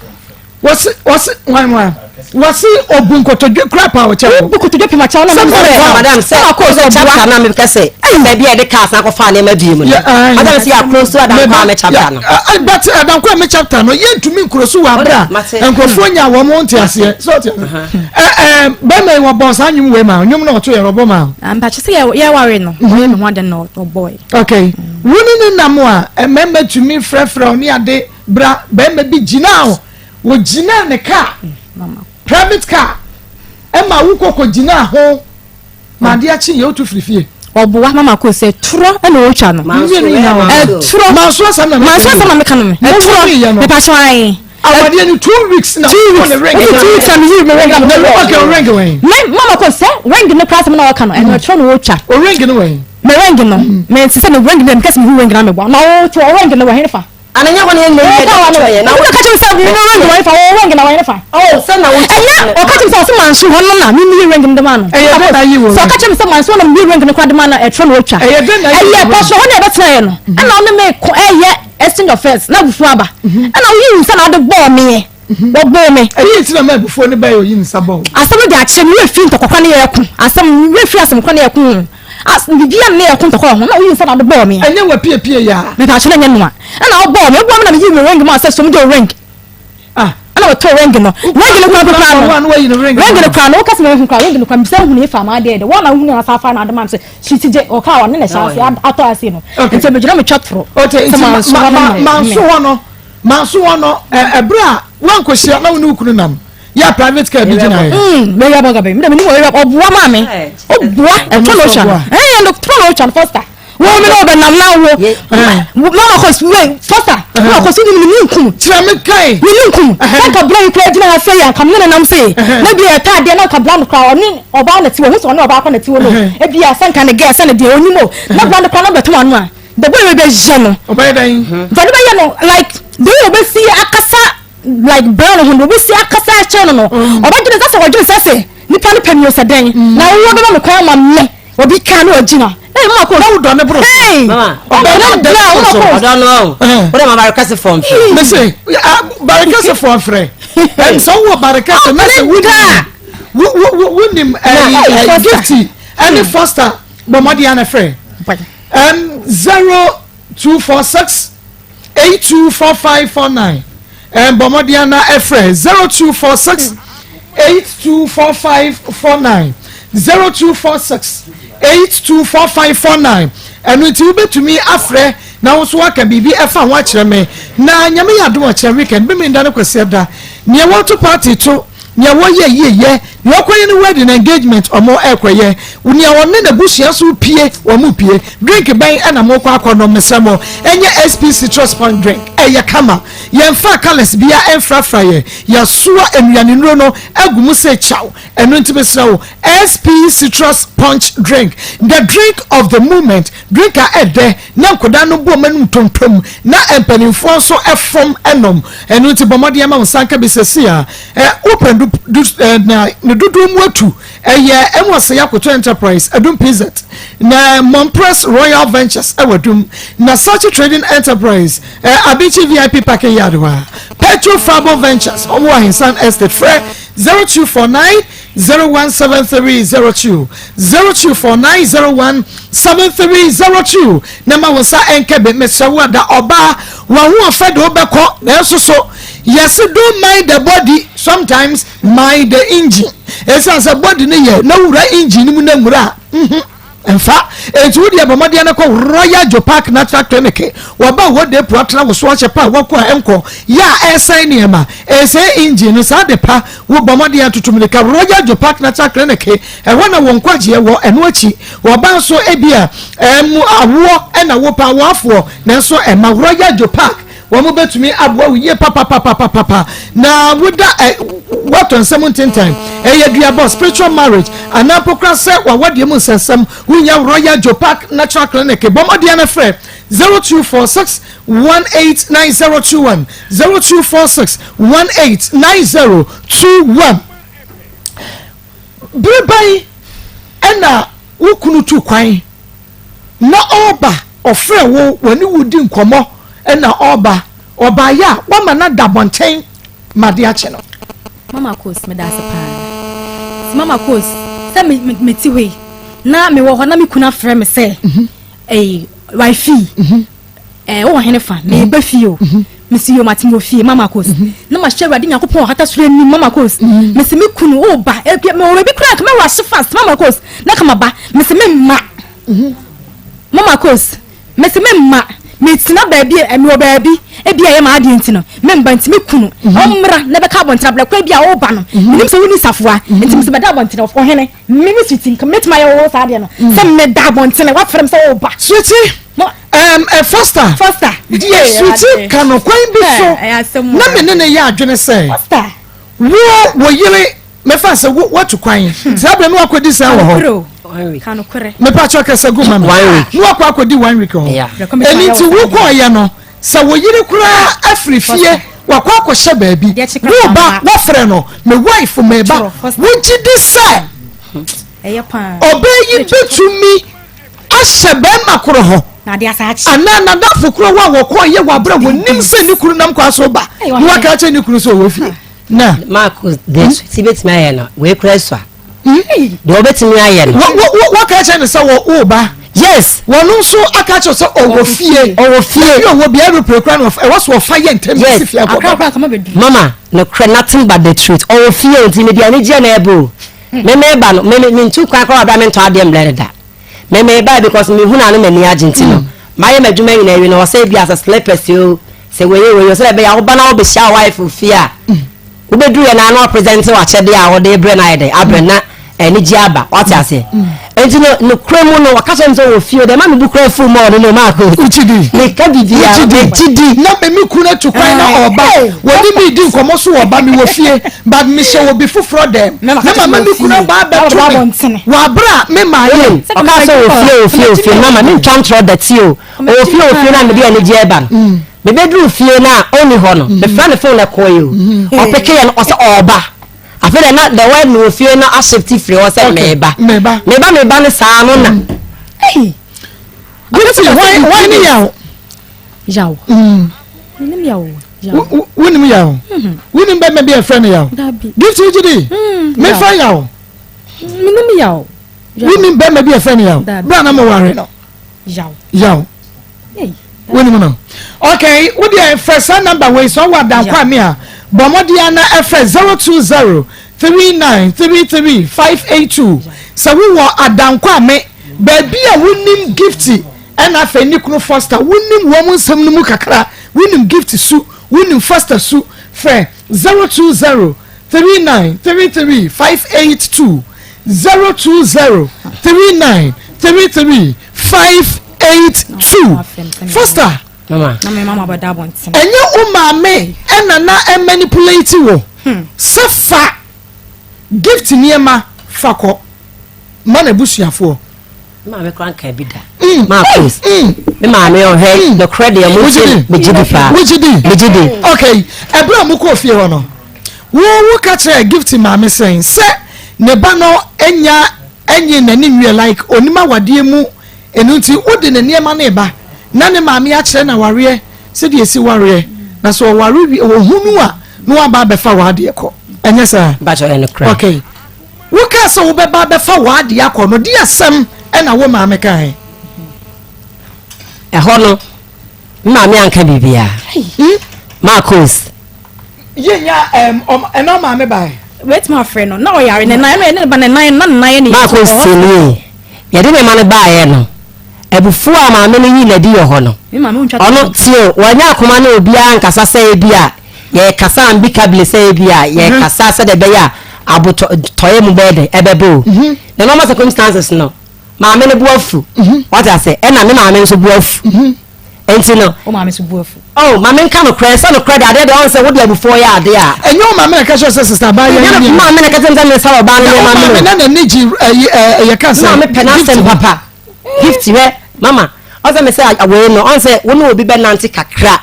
D: Wɔsi, wɔsi, wan wan. Wɔsi obu nkotodwe koraa pa wo kyɛw.
E: Obu nkotodwe pa ma kyɛw na mama sɛ.
F: Madam sɛ, sɛ chapter na meka sɛ, baabi a yɛde cars akɔfa nneɛma bi mu no. Madam sɛ yɛ close to Adankwa me chapter no.
D: But Adankwa me chapter no, yɛntumi nkuro so wɔ abere a nkurɔfoɔ nya wɔn ho nteaseɛ. Sɛ ɔte aseɛ. Ɛɛ bɛrima yi wɔbɔ saa nnwom wei ma nnwom na ɔto yɛ ɔbɔ ma.
E: Mpakyɛ sɛ yɛware no, ɔyɛ me ho ade na ɔbɔe.
D: Okay. Wo ne ne nam a mmarima tumi frɛfrɛ wo ne ade bra bɛrima bi gyina o. Wɔgyinaa ne car, private car, ɛma wokɔ kɔgyinaa ho ma adeɛ akye yɛ wotu firi fie.
E: Ɔboa mama ko sɛ torɔ ɛna ɔtwa no.
D: Mmienu nyinaa wɔ
E: ɛtorɔ.
D: Manso asɛm na
E: meka. Manso asɛm na meka no me. Ɛtorɔ mepatwa ayi.
D: Awadeɛ ni 2 weeks na
E: 2 weeks
D: ne ring.
E: Wosi 2 weeks na mi yi mi ring na mi
D: kɔ. Okay, o ring wɛn.
E: Me mama ko sɛ ring ne kura asɛm na ɔka no ɛna ɛtorɔ na ɔtwa.
D: O ring ne wɛn.
E: Me ring no me sisɛ me ring no mi kɛse mi hu ring na mi bɔ na ɔtɔ o ring no wɔ hɛn fa.
F: Ana nyɛ hɔ na yɛn nyinaa yɛ dɛ kyerɛ yɛn na
E: wo ka kyerɛ sɛ wo ring wɔn fa wo ring na wɔn fa.
F: Oh sɛ na wo
E: ɛnyɛ ɔka kyerɛ sɛ ɔsɛ manso hɔ no na mi mi ring no de ma no.
D: Ɛyɛ dɛ na yi wɔ
E: sɛ ɔka kyerɛ sɛ manso hɔ na mi ring no kora de ma no ɛtwerɛ na otwa.
D: Ɛyɛ dɛ na yi
E: wɔ ɛyɛ pɔsɔ hɔ na ɛbɛtena yɛ no ɛna ɔne me kɔ ɛyɛ exchange of first na abufuo aba ɛna woyi nsa na ɔde bɔɔ meɛ wɔbɔɔ me.
D: Ɛyɛ ti na ma abufuo no bɛyɛ oyi nsa bɔɔ.
E: Asɛm no de akyerɛ me werɛ fi ntɔkwa ne yɛ ko asɛm werɛ fi asɛm kɔ ne yɛ ko. As biribiara ne yɛ ko ntɔkwa wɔ ho na woyi nsa na ɔde bɔɔ me.
D: Ɛnyɛ wapiepie yɛ a.
E: Mepa kyɛw na ɛnyɛ noa. Ɛna ɔbɔɔ me, ɔbɔɔ me na meyii me ring maa sɛ som gye wo ring.
D: Ah.
E: Ɛna wɔtoo ring no. Ring no kora kora no.
D: Ring
E: no kora no, woka sɛ mahu kora ring no kora mebisa wohunu efa ma adeɛ de. Wɔn na wohunu asa afa na ade ma me sɛ sweet gye ɔka a ɔne na hyɛ ase atɔ ase no. Nti megyina metwa toro.
D: Okay, nti manso hɔ no, manso hɔ no, ɛberɛ a woankɔhyia na wo ne wo kunu nam. Yɛ private car bi gyina yɛ.
E: Mm, mɛ yɛ bɔga bɛ, mi dɛ mi ni wɔ yɛ ɔboa maa mi, ɔboa ɛtɔ na ɔtwa no, ɛɛ ɛtɔ na ɔtwa no foster. Wo mi na ɔbɛ nam na wo, mama kɔ su wei foster, mama kɔ su ni mi ni nkum.
D: Kyerɛ mi kan.
E: Mi ni nkum. Sɛ nka bla yi kura gyina ha sɛ yɛ nka mi ne nam sɛ yɛ, na bi yɛ taa deɛ na nka bla no kura ɔne ɔbaa na ti wɔ, ho sɛ ɔne ɔbaa kɔ na ti wɔ no, ebi yɛ sɛ nka ne gɛ sɛ ne deɛ onim o, na bla no kura na bɛtɔn ano a, the boy bɛ yɛ no.
D: Ɔbɛyɛ dɛn?
E: Bɛ yɛ no like the way ɔbɛsi akasa. Like brown ho no obesi akasa akyerɛ no no mm. ɔbɛdwene sɛ sɛ ɔdwene sɛ sɛ nipa no pɛ mi sɛ dɛn mm. na wowɔ bɛma me kwan ama me obi ka ne ɔgyina ee mma ko
D: na wodɔ ne boro
E: ee
D: ɔbɛ
E: na bra mma ko
F: ɔdɔ no wode ma barekɛse fɔm frɛ
D: mese barekɛse fɔm frɛ ɛm sɛ wowɔ barekɛse na sɛ wonim wonim ɛyi gifty ɛne foster bɔ mmɔden ana frɛ 0246. 824549 Ɛɛ bɔ mmɔden na frɛ 0246 824549 0246 824549 Ɛno nti wobɛtumi afrɛ na wo nso woaka biribi ɛfa ho akyerɛ me. Na Nyame yɛ adom ɔkyerɛ weekend Memenda ne Kwasiada nea wɔto party to Nea wɔyɛ yie yɛ, nea ɔkɔyɛ ne wedding engagement ɔmo ɛkɔyɛ, nea ɔne n'abusua nso pie wɔn pie. Drink bɛn ɛna mo kɔ akɔ nom mesrɛ mo ɛnyɛ SP citrus punch drink ɛyɛ kama yɛnfaa colours bia ɛnfrafra yɛ yɛasoa nnuane nnuro no agu mu sɛ kyaw ɛno nti mesrɛ wo SP citrus punch drink the drink of the moment drink a ɛdɛ na nkwadaa no bɔ wɔn anum tontom na mpanimfoɔ nso fom nom. Ɛno nti bɔ mmɔden ma wo nsa nka bi sɛsi a wopɛ du, du, na ne dodoɔ mu atu. Ɛyɛ ɛmu ɔsɛe akoto enterprise Adum PZ na Mompress Royal Ventures ɛwɔ Adum na Sachi Trading Enterprise Abinkyi VIP Parking Yard hɔ a Petro Fabo Ventures wɔn wɔ Ahensan Estate frɛ 0249 017302 0249017302 na ma wo nsa nka bi. Mesrɛ wo ada ɔbaa w'ahoɔfɛ de wobɛkɔ nanso so yɛse don't mind the body sometimes mind the engine ɛsiane sɛ body no yɛ na wura engine no mu na nwura a mhm Mfa. Enti wo deɛ bɔ mmɔden na kɔ Royal Joe Park Natural Clinic. Wɔba wo hɔ de apu atena wo so ahyɛ pa a wɔkɔ a ɛnkɔ yɛ a ɛresɛe nneɛma, ɛresɛe engine no saa de pa. Wo bɔ mmɔden atutu mmirika Royal Joe Park Natural Clinic. Ɛhɔ na wo nkwagyeɛ wɔ. Ɛno akyi wɔba nso ebia ɛm awoɔ na wopɛ awoafoɔ nanso ɛma Royal Joe Park Wɔn bɛtumi aboa wo yie papapapapapa na woda ɛ woatɔ nsɛm ntentan. Ɛyɛ duabɔ, spiritual marriage, anaa mpo koraa sɛ w'awadeɛ mu nsɛnsɛm. Wonya Royal Joe Park Natural Clinic. Bɔ mmɔden na frɛ 0246 189021, 0246 189021. Bere bɛn na wo kunu tu kwan na ɔreba? Ɔfrɛ wo, wɔne wo di nkɔmmɔ na ɔreba. Ɔbaeɛ a, woama no ada abɔnten ma ade akye no.
E: Mama Kos, meda ase paa. Mama Kos, sɛ me me mete hɔ yi na mewɔ hɔ na me kunu afrɛ me sɛ, ɛyi, wifi. Eh, wowɔ hene fa? Meba fie o. Mesi yo mate wɔ fie, Mama Kos. Na mahyɛ Awurade Nyankopɔn ɔhata soro anim, Mama Kos. Mesi me kunu, woba. Ebia mewɔ baabi koraa nka mɛwɔ ahye fast, Mama Kos. Na ka maba. Mesi me mma. Mama Kos. Mesi me mma. Metena baabi, eh, mewɔ baabi. Ebia ɛyɛ m'adeɛ nti no, memba nti me kunu. Ɔmmra na bɛka abɔntene abrɛ kwan bi a woba no. Menim sɛ wonni safoa. Nti mesi bɛda abɔntene, ɔhene. Me me sweetie nka mɛtumi ayɛ wo saa adeɛ no sɛ meda abɔntene wafrɛ me sɛ woba.
D: Sweetie, um, eh, Foster.
E: Foster.
D: Deɛ sweetie ka no kwan bi so na me ne ne yɛ adwene sɛ wo wo yere mɛfa sɛ wo watu kwan hmm. saa berɛ no wakɔdi sɛn wɔ hɔ mepa kyɛ kɛsɛ gu ma me na wakɔ akɔdi one week hɔ ɛno nti wokɔɔyɛ no Sɛ wo yere koraa afiri fie wakɔ akɔhyɛ baabi, wo ba wafrɛ no, me wife me ba, wogye di sɛ ɔbaa yi bɛtumi ahyɛ bɛrima korɔ hɔ anaa nadafo korɔ hɔ a wɔkɔɔ yɛ wɔ aberɛ wɔnim sɛ ne kunu nam kwa so ba na waka akyerɛ ne kunu sɛ ɔwɔ fie na.
F: Mark deɛ ti bɛtumi ayɛ no wei kura sua. Deɛ ɔbɛtumi ayɛ no.
D: Wɔka kyerɛ no sɛ wɔ woba.
F: Yes.
D: Wɔn nso aka kyerɛ sɛ ɔwɔ fie.
F: Ɔwɔ fie.
D: Ebi ɔwɔ bi aeroplane kura no ɛwɔ so ɔfa yɛ ntɛm
F: yes.
D: si fie akɔ.
F: Mama no korɛ nothing but the truth. Ɔwɔ fie nti me deɛ anigyeɛ na ɛbɔ o. Me me ba no me me ntu kwan koraa wɔ abira me ntɔ adeɛ mbrɛ no da. Me me ba because me hu na ano m'ani agye nti no. Mayɛ m'adwuma nyinaa awie no ɔsɛ ebi asɛ slippers o sɛ wei wei o sɛ ɛbɛyɛ a woba na wobɛhyia wife fie a. Wobɛduru yɛ na na ɔpresente w'akyɛdeɛ a wɔde brɛ no ayɛ dɛn abrɛ na anigye aba wate aseɛ nti no nokorɛ mu no wɔka kyerɛ me sɛ wɔ fie deɛ ma mebu kora fuu mɔɔ no no maako
D: wogyidi
F: meka biribiara megyidi
D: na me me kunu atu kwan na ɔba wɔne me di nkɔmmɔ so ɔba me wɔ fie but mehyɛ wɔ bi foforɔ dɛm na mama me kunu aba abɛto me wɔ aberɛ a me maayɛ
F: ɔka sɛ wɔ fie wɔ fie wɔ fie mama mentwa ntorɔ dɛte o ɔwɔ fie wɔ fie no a mede anigyeɛ ba no Mebɛduruu fie no a ɔnni hɔ no, mefrɛ no phone ɛkɔeɛ o. Ɔpekeeɛ no, ɔsɛ ɔɔba. Afei deɛ na the word mewɔ fie no ashifti firi hɔ sɛ meba. Meba meba no saa no na.
D: Ei! Beauty, hwan ne Yaw?
E: Yaw. Menim Yaw.
D: Yaw. Wonim Yaw? Wonim bɛma bi a ɛfrɛ no Yaw? Gift wogye di? Mefa Yaw.
E: Menim Yaw.
D: Wonim bɛma bi a ɛfrɛ no Yaw? Berɛ a na moware no.
E: Yaw.
D: Yaw. Wonim no? Okay, wo deɛ frɛ saa number wei sɛ ɔwɔ Adankwa me a, bɔ mmɔden ara na ɛfrɛ 020 39 33 582. Sɛ wowɔ Adankwa me, baabi a wonim Gifty ɛna afei ne kunu Foster, wonim wɔn nsɛm no mu kakra, wonim Gifty su, wonim Foster su, frɛ 020 39 33 582, 020 39 33 582. Foster, ɛnyɛ wo maame ɛna na ɛmanipulate wo sɛ fa gift nneɛma fa kɔ ma n'abusuafoɔ.
F: Me maame kora nka bi da. Mm. Marcus. Mm. Me maame ɔhwɛ mm. nokorɛ deɛ mo gye megye di paa.
D: Wogye di?
F: Megye di.
D: Okay, ɛberɛ a mokɔɔ fie hɔ no, wo wo ka kyerɛ gift maame sɛn sɛ ne ba no anya enye n'ani nwie like onim awadeɛ mu ɛno nti wode ne nneɛma no reba na ne maame akyerɛ no awareɛ sɛdeɛ ɛsi wareɛ na sɛ ɔware wie ɔhunu a na waba abɛfa w'adeɛ kɔ ɛnyɛ saa?
F: Mpakyɛ ɛyɛ nokorɛ.
D: Okay. Wokaa sɛ wobɛba abɛfa w'adeɛ akɔ no de asɛm ɛna wo maame kae?
F: Ɛhɔ no me maame anka biribiara. Hmm? Marcos.
D: Yɛnya ɛm ɔm ɛna ɔmaame bae.
E: Wetumi afrɛ no na ɔyare ne nan ɛna ne ba ne nan na ne nan yɛ ne.
F: Marcos tie nie yɛde ne ma no baeɛ no abufuo a maame no yii n'adi wɔ hɔ no ɔno tie o wanya akoma ne obiara nkasa sɛ ebi a yɛkasa ambikabile sɛ ebi a yɛkasa sɛdeɛ ɛbɛyɛ a abotɔyɛ mu bɛyɛ dɛ ɛbɛbɛ o the normal circumstances no maame no bo afu wate ase ɛna me maame nso bo afu nti no.
E: O maame nso bo afu.
F: Oh maame nka no korɛ sɛ no korɛ de adeɛ deɛ ɔn sɛ wode abufuo yɛ adeɛ a.
D: Ɛnyɛ o maame na ɛka kyerɛ sɛ sista abaa yɛ
F: ne nneɛma. Maame na ɛka kyerɛ sɛ me sa ɔbaa no nneɛma
D: mi. Maame na n'ani gye ɛyi ɛyɛ ka sɛ.
F: Maame pɛ n'asɛm papa gift hwɛ mama ɔsɛ me sɛ awei no ɔn sɛ wo ne obi bɛ nante kakra.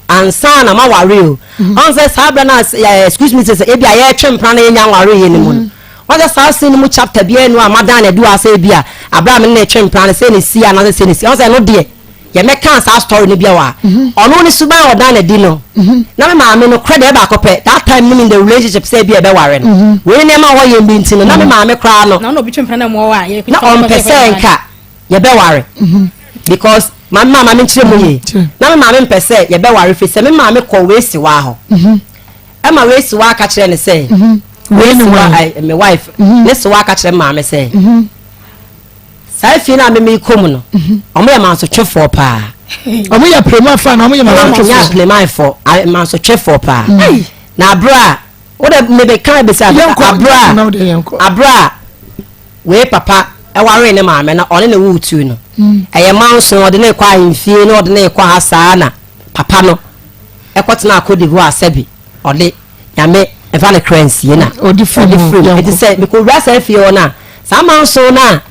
F: Ansa na maware o. Ɔn sɛ saa berɛ no a excuse me sɛ ebi a yɛretwe mpena na yɛnya nwareeɛ no mu no. Ɔn sɛ saa scene no mu chapter biara nni hɔ a madan no adi wɔ ha sɛ ebi a aberɛ a me ne no retwe mpena no sei na ɛsii anaasɛ sei na ɛsii. Ɔn sɛ ɛno deɛ yɛmmɛkaa saa story no biara wɔ ha. Ɔno ne suban a ɔdan no adi no na me maame nokorɛ deɛ ɛyɛ baako pɛ that time no in the relationship sɛ ebi a yɛbɛware no. Wei ne nneɛma a ɔyɛ bi nti no na me maame koraa no
E: na
F: ɔmpɛ sɛ nka yɛbɛware because maame maa maame nkyerɛ mu yie na me maame mpɛ sɛ yɛbɛware fi sɛ me maame kɔ wei siwa hɔ ɛma wei siwa aka kyerɛ ne sɛ wei siwa ɛ me wife ne siwa aka kyerɛ maame sɛ saa efie no a meme kɔ mu no wɔn yɛ mansotwefoɔ paa
D: wɔn yɛ piremanfoɔ na wɔn yɛ mansotwefoɔ
F: wɔn yɛ piremanfoɔ mansotwefoɔ paa na abere a wode mebɛka bɛsi abere a abere a Wei papa waree ne maame na ɔne no woo tu no, ɛyɛ manso ɔde no rekɔ ahemfie na ɔde no rekɔ ha saa na papa no ɛkɔtenaa Cote d'Ivoire sɛbi ɔde Nyame mfa ne kra nsie na
D: ɔde firi mu.
F: Eti sɛ mekɔwura saa fie hɔ no a, saa manso no a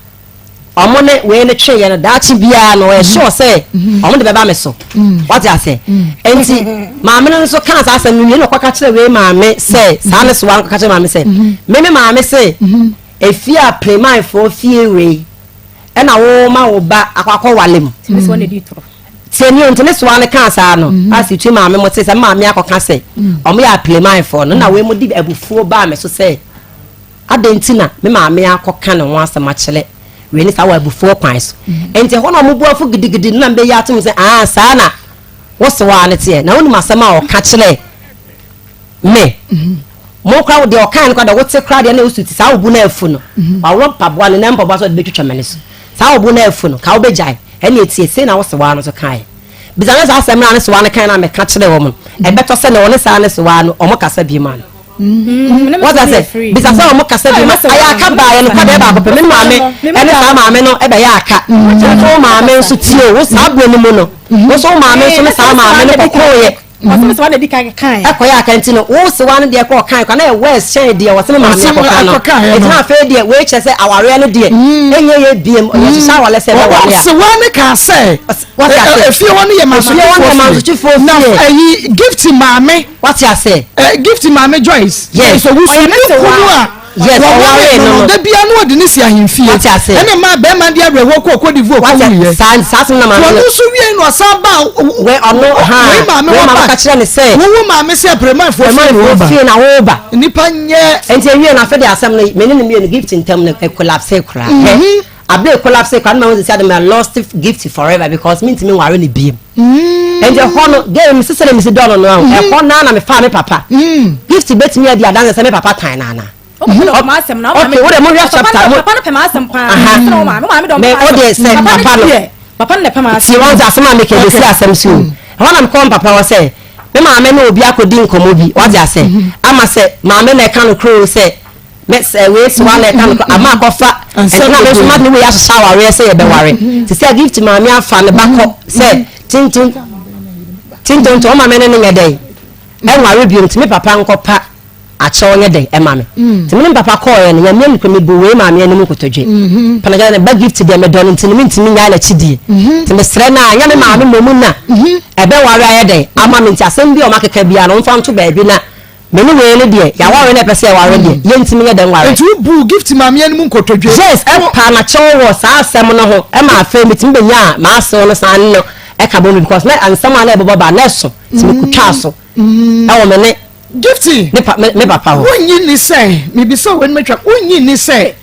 F: ɔmo ne wei no tweeɛ no daakye biara no ɔyɛ sure sɛ ɔmo de bɛba me so. Wate aseɛ? Enti maame no nso kaa saa asɛm no wie na ɔkɔka kyerɛ wei maame sɛ saa ne soa no kɔka kyerɛ maame sɛ me me maame se Efie a Pleimanfoɔ fie wei ɛna wo ma wo ba akɔ akɔ wale mu. Tie ni o nti ne soa no kaa saa no mm. Asi twi maame mo te sɛ maame akɔka sɛ mm. ɔmo yɛ aplemanfoɔ no na wei mo de abufuo baa me so sɛ adɛn nti na me maame akɔka ne ho asɛm akyerɛ wei ne saa wɔ abufuo kwan so mm. nti ɛhɔ na ɔmo bu afu gidigidi na mbɛyi atom sɛ aa saa na wosewa no teɛ na wonim asɛm a ɔka kyerɛ Me. Mo koraa wo deɛ ɔkae no koraa deɛ wote koraa deɛ na wosu ti saa wo bo no afu no. Waworɔ mpaboa no na mpaboa so ɔde bɛtwitwa m'ani so. Saa wo bo no afu no ka wobɛgyae. Ɛne etie sei na wo sewaa no so kaeɛ. Bisa no saa asɛm no a ne sewaa no kae no a meka kyerɛɛ wɔn no. Ɛbɛtɔ sɛ na ɔne saa ne sewaa no wɔn kasa bio ma no. Wɔte ase? Bisa sɛ wɔn kasa bio ma ayɛ aka baeɛ no kɔdeɛ baako pɛ me maame ɛne saa maame no ɛbɛyɛ aka. Wo maame nso tie o wo saa berɛ no mu no wo nso wo maame nso ne saa maame no kɔkoeɛ.
E: Ɔsɛ sɛ ɔna di kan kae.
F: Ɛkɔ yɛ aka nti no wo sewa no deɛ kɔ ɔkae kwa na yɛ worse kyɛn deɛ ɔsɛ me maame akɔka no. Nti na afei deɛ wei kyerɛ sɛ awareɛ no deɛ ɛnyɛ yɛ biem yɛ hyehyɛ awareɛ sɛ ɛbɛware a.
D: Sewa no kaa sɛ efie hɔ no yɛ mansotwefoɔ fie. Na ɛyi Gift maame.
F: Wate ase.
D: Gift maame Joyce.
F: Yes.
D: Joyce Owusu ne kunu a.
F: Yes,
D: ɔwaree no no. Da bia no ɔde ne si ahemfie.
F: Wate ase.
D: Ɛna maa bɛrima de awerɛhoɔ kɔɔ Cote d'Ivoire
F: Wate
D: kɔwuiɛ.
F: saa saa asɛm na maame
D: no.
F: Ɔno
D: nso wie no ɔsan ba.
F: Wei ɔno ha.
D: Wei maame
F: wɔ ba. Ka kyerɛ ne sɛ.
D: Wowo maame sɛ Premanfoɔ fie na
F: wɔba. Fie na wɔba.
D: Nipa nyɛ.
F: Nti ewie na afei de asɛm no me ne ne mmienu gift ntam no collapse koraa. Mhm. Abere collapse koraa no ma hu sɛ ade ma lost gift forever because mentumi nware no biem. Nti ɛhɔ no girl mi sisɛ na mi si dɔ no no ahu. Ɛhɔ naa na me faa me papa. Gift betumi adi adanse sɛ me papa tan no anaa? Okay, wo de mo hwɛ chapter mo.
E: Papa no pɛ m'asɛm paa. Me
F: o de sɛ papa no.
E: Papa no na pɛ m'asɛm.
F: Ti wɔn sɛ asɛm a meka ebesi asɛm so. Ɛhɔ na mekɔ papa hɔ sɛ me maame ne obi akɔdi nkɔmmɔ bi wate asɛ ama sɛ maame na ɛka no kuro sɛ me sɛ wei so wa na ɛka no koro ama akɔfa ɛnti na me nso ma ne wei ahyehyɛ awareɛ sɛ yɛbɛware te sɛ gift maame afa ne ba kɔ sɛ tintin tintin ɔma me ne ne nyɛ dɛn ɛnware bio nti me papa nkɔpa akyɛw nyɛ dɛn ɛma me nti me ne me papa kɔɔɛ no nyame nukuri me bu wei maame anim nkotodwe panagya ne ba gift deɛ medɔ no nti no mentumi nyaa n'akyi die nti mesrɛ no a nyɛ me maame mmom na ɛbɛware ayɛ dɛn ama me nti asɛm bi a ɔmakeka biara no ɔmfa nto baabi na Me ne wei no deɛ, yɛaware na ɛpɛ sɛ yɛware deɛ, yɛntumi nyɛ dɛn nware.
D: Enti wobuu Gift maame anim nkotodwe?
F: Yes, ɛpaa m'akyɛw wɔ saa asɛm no ho ma afei metumi bɛnyaa m'asew no san ne no ka bɔ mu because na nsɛm a na ɛbobɔ ba no na ɛso nti mekotwaa so wɔ me ne
D: Gifty,
F: ne pa me papa hɔ.
D: Wonnye nni sɛ, mebisa wo anim atwa, wonnye nni sɛ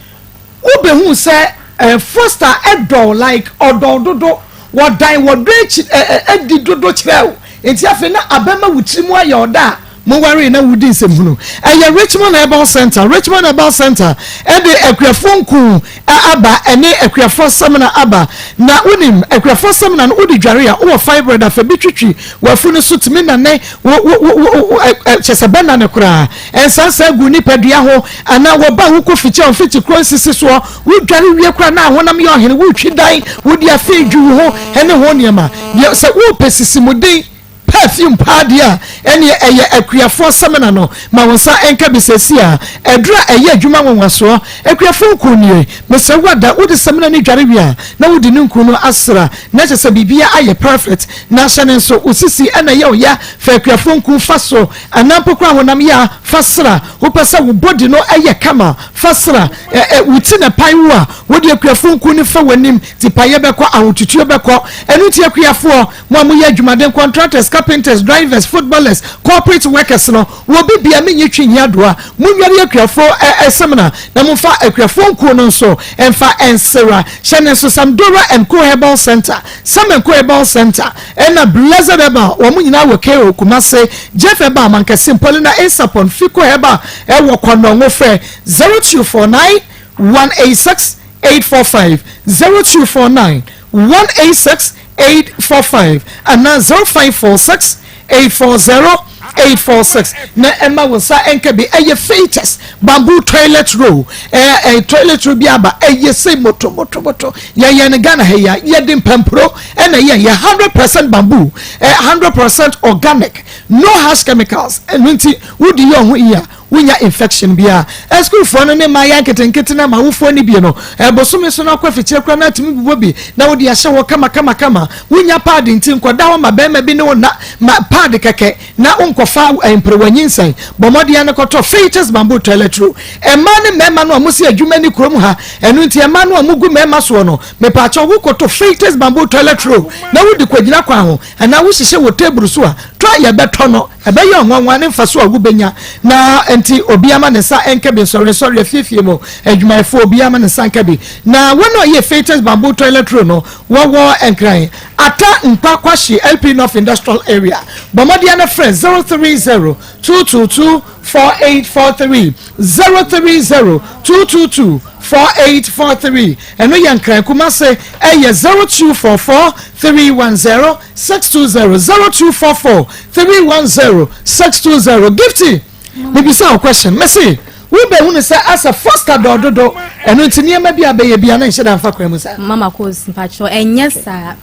D: Wobɛhuu sɛ eh, Foster dɔ wo like ɔdɔ wo dodo, wɔdan wɔdɔ akyi eh, eh, adi dodo kyerɛ wo, nti afei na abɛma wo tiri mu ayɛ ɔdɔ a mowaree na wodi nsɛmhunu. Ɛyɛ Richmond Herbal Centre, Richmond Herbal Centre de akuafoɔ nku aba ɛne akuafoɔ samina aba. Na wonim, akuafoɔ samina no wode dware a, wowɔ fibroid a fa bi twitwi w'afunu so tumi nane wo, wo, wo, wo, kyɛ sɛ bɛnane koraa. Nsansa gu nipadua ho anaa wɔba a wokɔ fikyi a wɔmfikyi kuro nsisi soɔ, wodware wie koraa na ahonam yɛ ɔhene, wotwi dan, wode afei dwi wo ho ne ho nneɛma. Deɛ sɛ wopɛ sisimuden perfume paa deɛ a, ɛneɛ ɛyɛ akuafoɔ samina no. Ma wo nsa nka bi seesei a, aduro a ɛyɛ adwuma nwanwasoɔ. Akuafoɔ nku nie. Mesrɛ wo ada, wode samina no dware wie a, na wode ne nku no asra, na kyerɛ sɛ biribiara ayɛ perfect. Na hyɛ no nso, wo sisi na ɛyɛ wo ya, fa akuafoɔ nku fa so. Anaa mpo koraa honam yɛ a, fa sra. Wopɛ sɛ wo body no yɛ kama a, fa sra. Ɛ ɛ wo ti na ɛpae wo a, wode akuafoɔ nku no fa w'anim. Tipaeɛ bɛkɔ, ahotutuo bɛkɔ. Ɛno nti akuafoɔ, mo a moyɛ adwumaden, contractors, carpenters, drivers, footballers, corporate workers no, wɔ bi bia menyi twi nyi adoa. Monware akuafoɔ ɛ ɛ samina na momfa akuafoɔ nkuo no nso mfa nsra. Hyɛ no nso Samdora and Co Herbal Centre, Sam and Co Herbal Centre. Ɛna Blessed Herbal, wɔn nyinaa wɔ KO, Kumase, Jeff Herbal, Mankasim, Paulina Esapon, Fico Herbal ɛwɔ Kɔnɔngo frɛ 0249 186 845, 0249 186 845 anaa 0546 840 846 na ɛma wo nsa nka bi. Ɛyɛ Fatus bamboo toilet roll, ɛɛ ɛɛ toilet roll bi aba, ɛyɛ sɛ moto moto moto. Yɛyɛ no Ghana ha yi a, yɛde mpampuro ɛna ɛyɛ, yɛ 100% bamboo, ɛɛ 100% organic, no harsh chemicals. Ɛno nti wodi yɛ ɔho yie a, wonya infection biara. Asukuufoɔ no ne mmayewa nketenkete no ama awofoɔ no bi no, bosome so no akɔ afikyire koraa no atumi bobɔ bi na wode ahyɛ hɔ kamakamakama. Wonya paadi nti nkɔda hɔ ma barima bi ne wo nna ma paadi kɛkɛ na wonkɔfa mperewa nyinsɛn. Bɔ mmɔden ara na kɔtɔ Fetus Bamboo Toilet Roll. Mmaa ne mmarima no a wɔsi adwuma nni kurom ha, ɛno nti mmaa no a wɔgu mmarima soɔ no, mepaakyɛw wokɔtɔ Fetus Bamboo Toilet Roll na wode kɔgyina kwan ho anaa wohyehyɛ wɔ table so a, tɔ a yɛbɛtɔ no, Ɛbɛyɛ ɔnwanwa ne mfaso a wubenya. Na enti obiara ma ne nsa nka bi, nsɔrensɔre, afiefie mu adwumayɛfo, obiara ma ne nsa nka bi. Na wɔn a wɔyɛ Fatus Bamboo Toilet Roll no, wɔwɔ Nkran, Atta Nkwa Kwahye LP North Industrial Area. Bɔ mmɔden ara na frɛ 030 222 4843, 030 222 4843. Ɛno yɛ Nkran. Kumase ɛyɛ 0244 310 620 0244 310 620 Gifty mebisa wo question mese wobɛhunu sɛ asɛ foster dɔ dodo ɛno nti nneɛma bi a bɛyɛ bia na nhyɛ da mfa kwan mu saa.
E: Mama Kos mpakyɛ ɛnyɛ saa.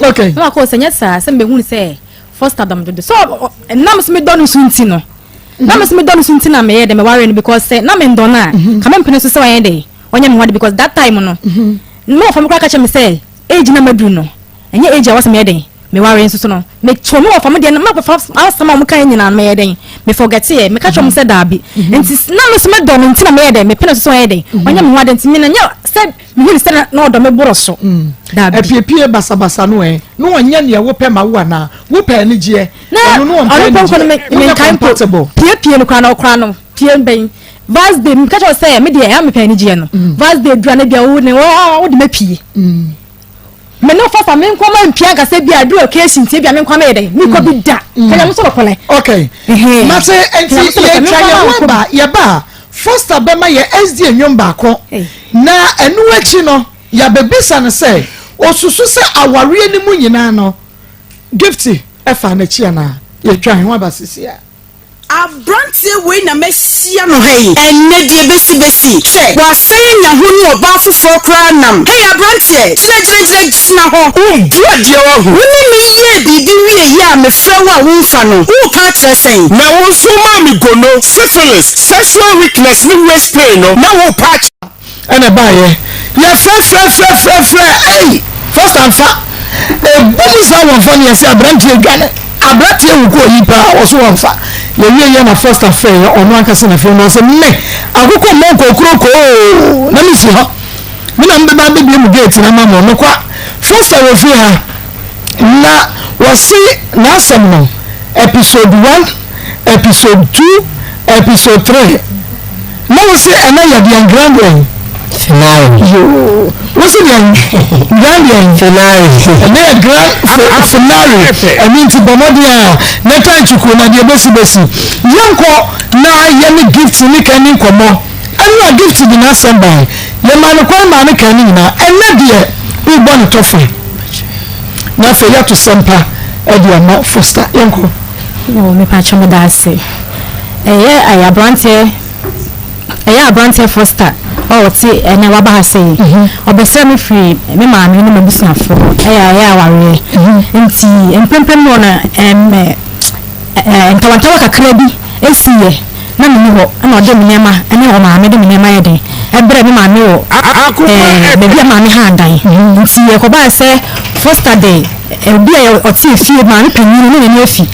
D: Okay.
E: Mama Kos ɛnyɛ saa sɛ mebɛhunu sɛ foster dɔm dodo so nam so medɔ no so nti no na me so medɔ no so nti na meyɛ dɛ meware no because sɛ na mendɔ no a mhm. ka mempene so sɛ ɔyɛ dɛ ɔnyɛ me ho ade because that time no mhm. na wɔfa me koraa ka kyerɛ me sɛ Age na maduru no, ɛnyɛ age a ɛwɔ sɛ meyɛ dɛn, meware nso so no, metoo me wɔfa me deɛ no, ma asɛm a wɔkaeɛ nyinaa no meyɛ dɛn, me forgeteɛ, meka kyerɛ wɔn sɛ daabi. Nti na me nso medɔ no nti na meyɛ dɛn, mepene so sɛ ɔyɛ dɛn, ɔnyɛ me ho ade nti me no nyɛ sɛ mehu no sɛ na ɔdɔ me boro so, daabi.
D: Apiepie basabasa no ɛ, na ɔnyɛ nea wopɛ ma wo anaa? Wopɛ anigyeɛ,
E: Na
D: ɔno no ɔmpɛ
E: ɔno mpo
D: anigyeɛ,
E: no
D: monyɛ
E: menkae mpo,
D: compatible.
E: piepie no koraa no ɔkora no, pie bɛn. Vars day meka kyerɛ sɛ me deɛ ɛyɛ mepɛ anigyeɛ no. Mm. Vars day dura no bia wo ne wo de mapie. Mm. Me no fa fa me nkɔ ma mpia nkasa bi a dura occasion tie bi a me nkɔ meyɛ dɛ. Me kɔ bi da. Mm. Kanya mo so kɔlɛ.
D: Okay. Mate enti yɛ twa yɛ ho ba yɛ ba Foster bɛma yɛ SDA nnwom baako. Na ɛno akyi no yɛabɛbisa no sɛ osusu sɛ awareɛ no mu nyinaa no Gifty ɛfa n'akyi anaa yɛtwa yɛn ho aba sisi a.
G: Abranteɛ wei na mahyia no ha yi ɛnnɛ deɛ bɛsi bɛsi hwɛ wasan anya ho ne ɔbaa foforɔ koraa nam hey abranteɛ gyina gyina gyina gyina hɔ.
B: Wo bu adeɛ wahu.
G: Wo ne me yɛɛ biribi wie yɛ a mefrɛ wo a womfa no woreka akyerɛ sɛn.
B: Na wo nso womaa me gono, syphilis, sexual weakness ne waist pain no na worepa akyerɛ.
D: Ɛna ɛbaeɛ yɛfrɛfrɛfrɛfrɛfrɛ ei first amfa ebu mu saa wɔmfa no yɛsɛ aberanteɛ dwane aberanteɛ wo kɔ yi paa wɔ so wɔmfa yɛwie yɛ na first afrɛ yɛ ɔno ankasa na frɛ no ɔsɛ me akokɔ mmɔ nkɔkuro koo na mesi hɔ me na mbɛba abɛbie mu gate na ma mo nokwa first wɔ fie ha na wɔse n'asɛm no episode 1 episode 2 episode 3 Na wo se ɛnɛ yɛ deɛn grand deɛn?
F: Finale.
D: Yoo wo se deɛn grand deɛn?
F: Finale.
D: Ɛnɛ yɛ grand finale ɛno nti bɔ mmɔden a na tan kyukuo na deɛ bɛsi bɛsi. Yɛnkɔ na yɛne Gift ne kan ni nkɔmmɔ. Ɛno a Gift de n'asɛm bae. Yɛmaa no kwan maa no kaa ne nyinaa. Ɛnɛ deɛ wobɔ no tɔfa na afei yɛato sɛmpa de ama Foster. Yɛnkɔ.
E: Oh, mepakyɛ meda ase. Ɛyɛ ɛyɛ abranteɛ ɛyɛ abranteɛ Foster a ɔte ɛnɛ waba ha sɛ yi. Mhm. Ɔbɛsrɛ me firi me maame ne m'abusuafoɔ ɛyɛ ɛyɛ awareɛ. Mhm. Nti mprempren mu no ɛm ɛɛ ntawantawa kakra bi esi yɛ na me ni hɔ ɛna ɔde me nneɛma ɛne ɔmaame de me nneɛma yɛ den ɛbrɛ me maame wɔ ɛɛ baabi a maame ha dan. Mhm. Nti ɛkɔbaa sɛ Foster de Obi a ɔte efie maame panyin no ne n'ani afi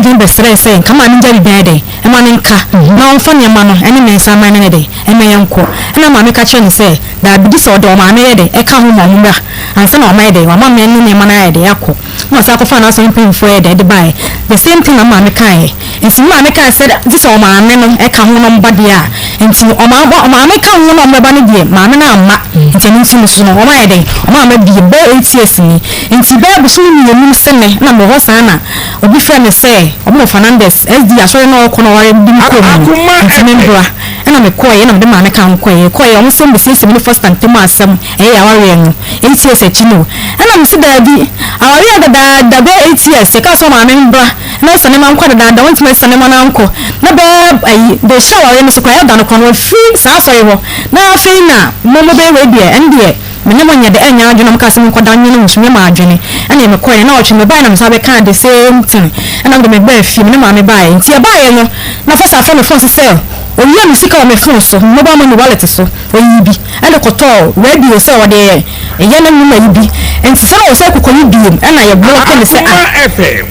E: de no bɛsrɛe sɛ nka maame ngyae biribiara yɛ dɛn mma no nka na ɔmfa nneɛma no ne ne nsa mma no nyɛ dɛn mma yɛnkɔ. Ɛnna maame ka kyerɛɛ no sɛ daabi gye sɛ ɔde ɔmaame yɛ dɛn ɛka ho ma wɔmmra ansa na wama yɛ dɛn wama me ne nneɛma no ayɛ dɛn akɔ. Ɛnna ɔsan kɔfaa n'asɔre mpanyimfoɔ yɛ dɛn de baeɛ. The same thing na me maame kaeɛ. Nti me maame kae sɛ gye sɛ ɔmaame no ka ho na ɔba deɛ a, nti ɔmaame ka ho na ɔmmɛba no deɛ, maame no amma. Nti ɛno nti no so no, wɔayɛ dɛn? Wɔamma bio. Bɛyɛ 8 years ni. Nti bɛyɛ bosome mmienu sɛ nnɛ na mewɔ hɔ saa na obi frɛɛ me sɛ ɔmo wɔ Fernandez SDA asɔre no a ɔkɔ no ɔware de me kɔɔ mu no, nti membra. Ɛna mekɔeɛ ɛna mede maame ka ho kɔeɛ. Yɛkɔeɛ ɔmo sɛ ɔmbɛsiesie me ne Foster ntam asɛm, ɛyɛ yɛn awareɛ no 8 years akyi no. Ɛna mese daabi, awareɛ dadaada bɛyɛ 8 years, yɛkaa sɛ ɔmaame mbra na ɔsane nneɛma nkɔ dadaada, ɔntumi nsane nneɛma no ankɔ. Na bɛyɛ ayi, de hyɛ awareɛ no so koraa, ɛda no koraa no wafiri saa asɔre hɔ. Na afei na mo mobɛyɛ wei deɛ, ɛndeɛ me ne mo nyɛ dɛ ɛnyɛ adwene na mokaa sɛ monkɔda nwene ho so nyɛ mo adwene. Ɛnneɛ mekɔeɛ, na ɔtwe mebaeɛ na mesan bɛkaa the same thing. Ɛna mede mebaa fie, me ne maame baeɛ. Nti yɛbaeɛ no, na first afrɛ me phone so sɛ ɔwia me sika wɔ me phone so, me mobile money wallet so, ɔyii bi ɛde kɔtɔɔ radio sɛ ɔde yɛ ne nnwuma yi bi. Nti sɛ na ɔsɛ kɔkɔyi biom, ɛna yɛ blocke no sɛ ah,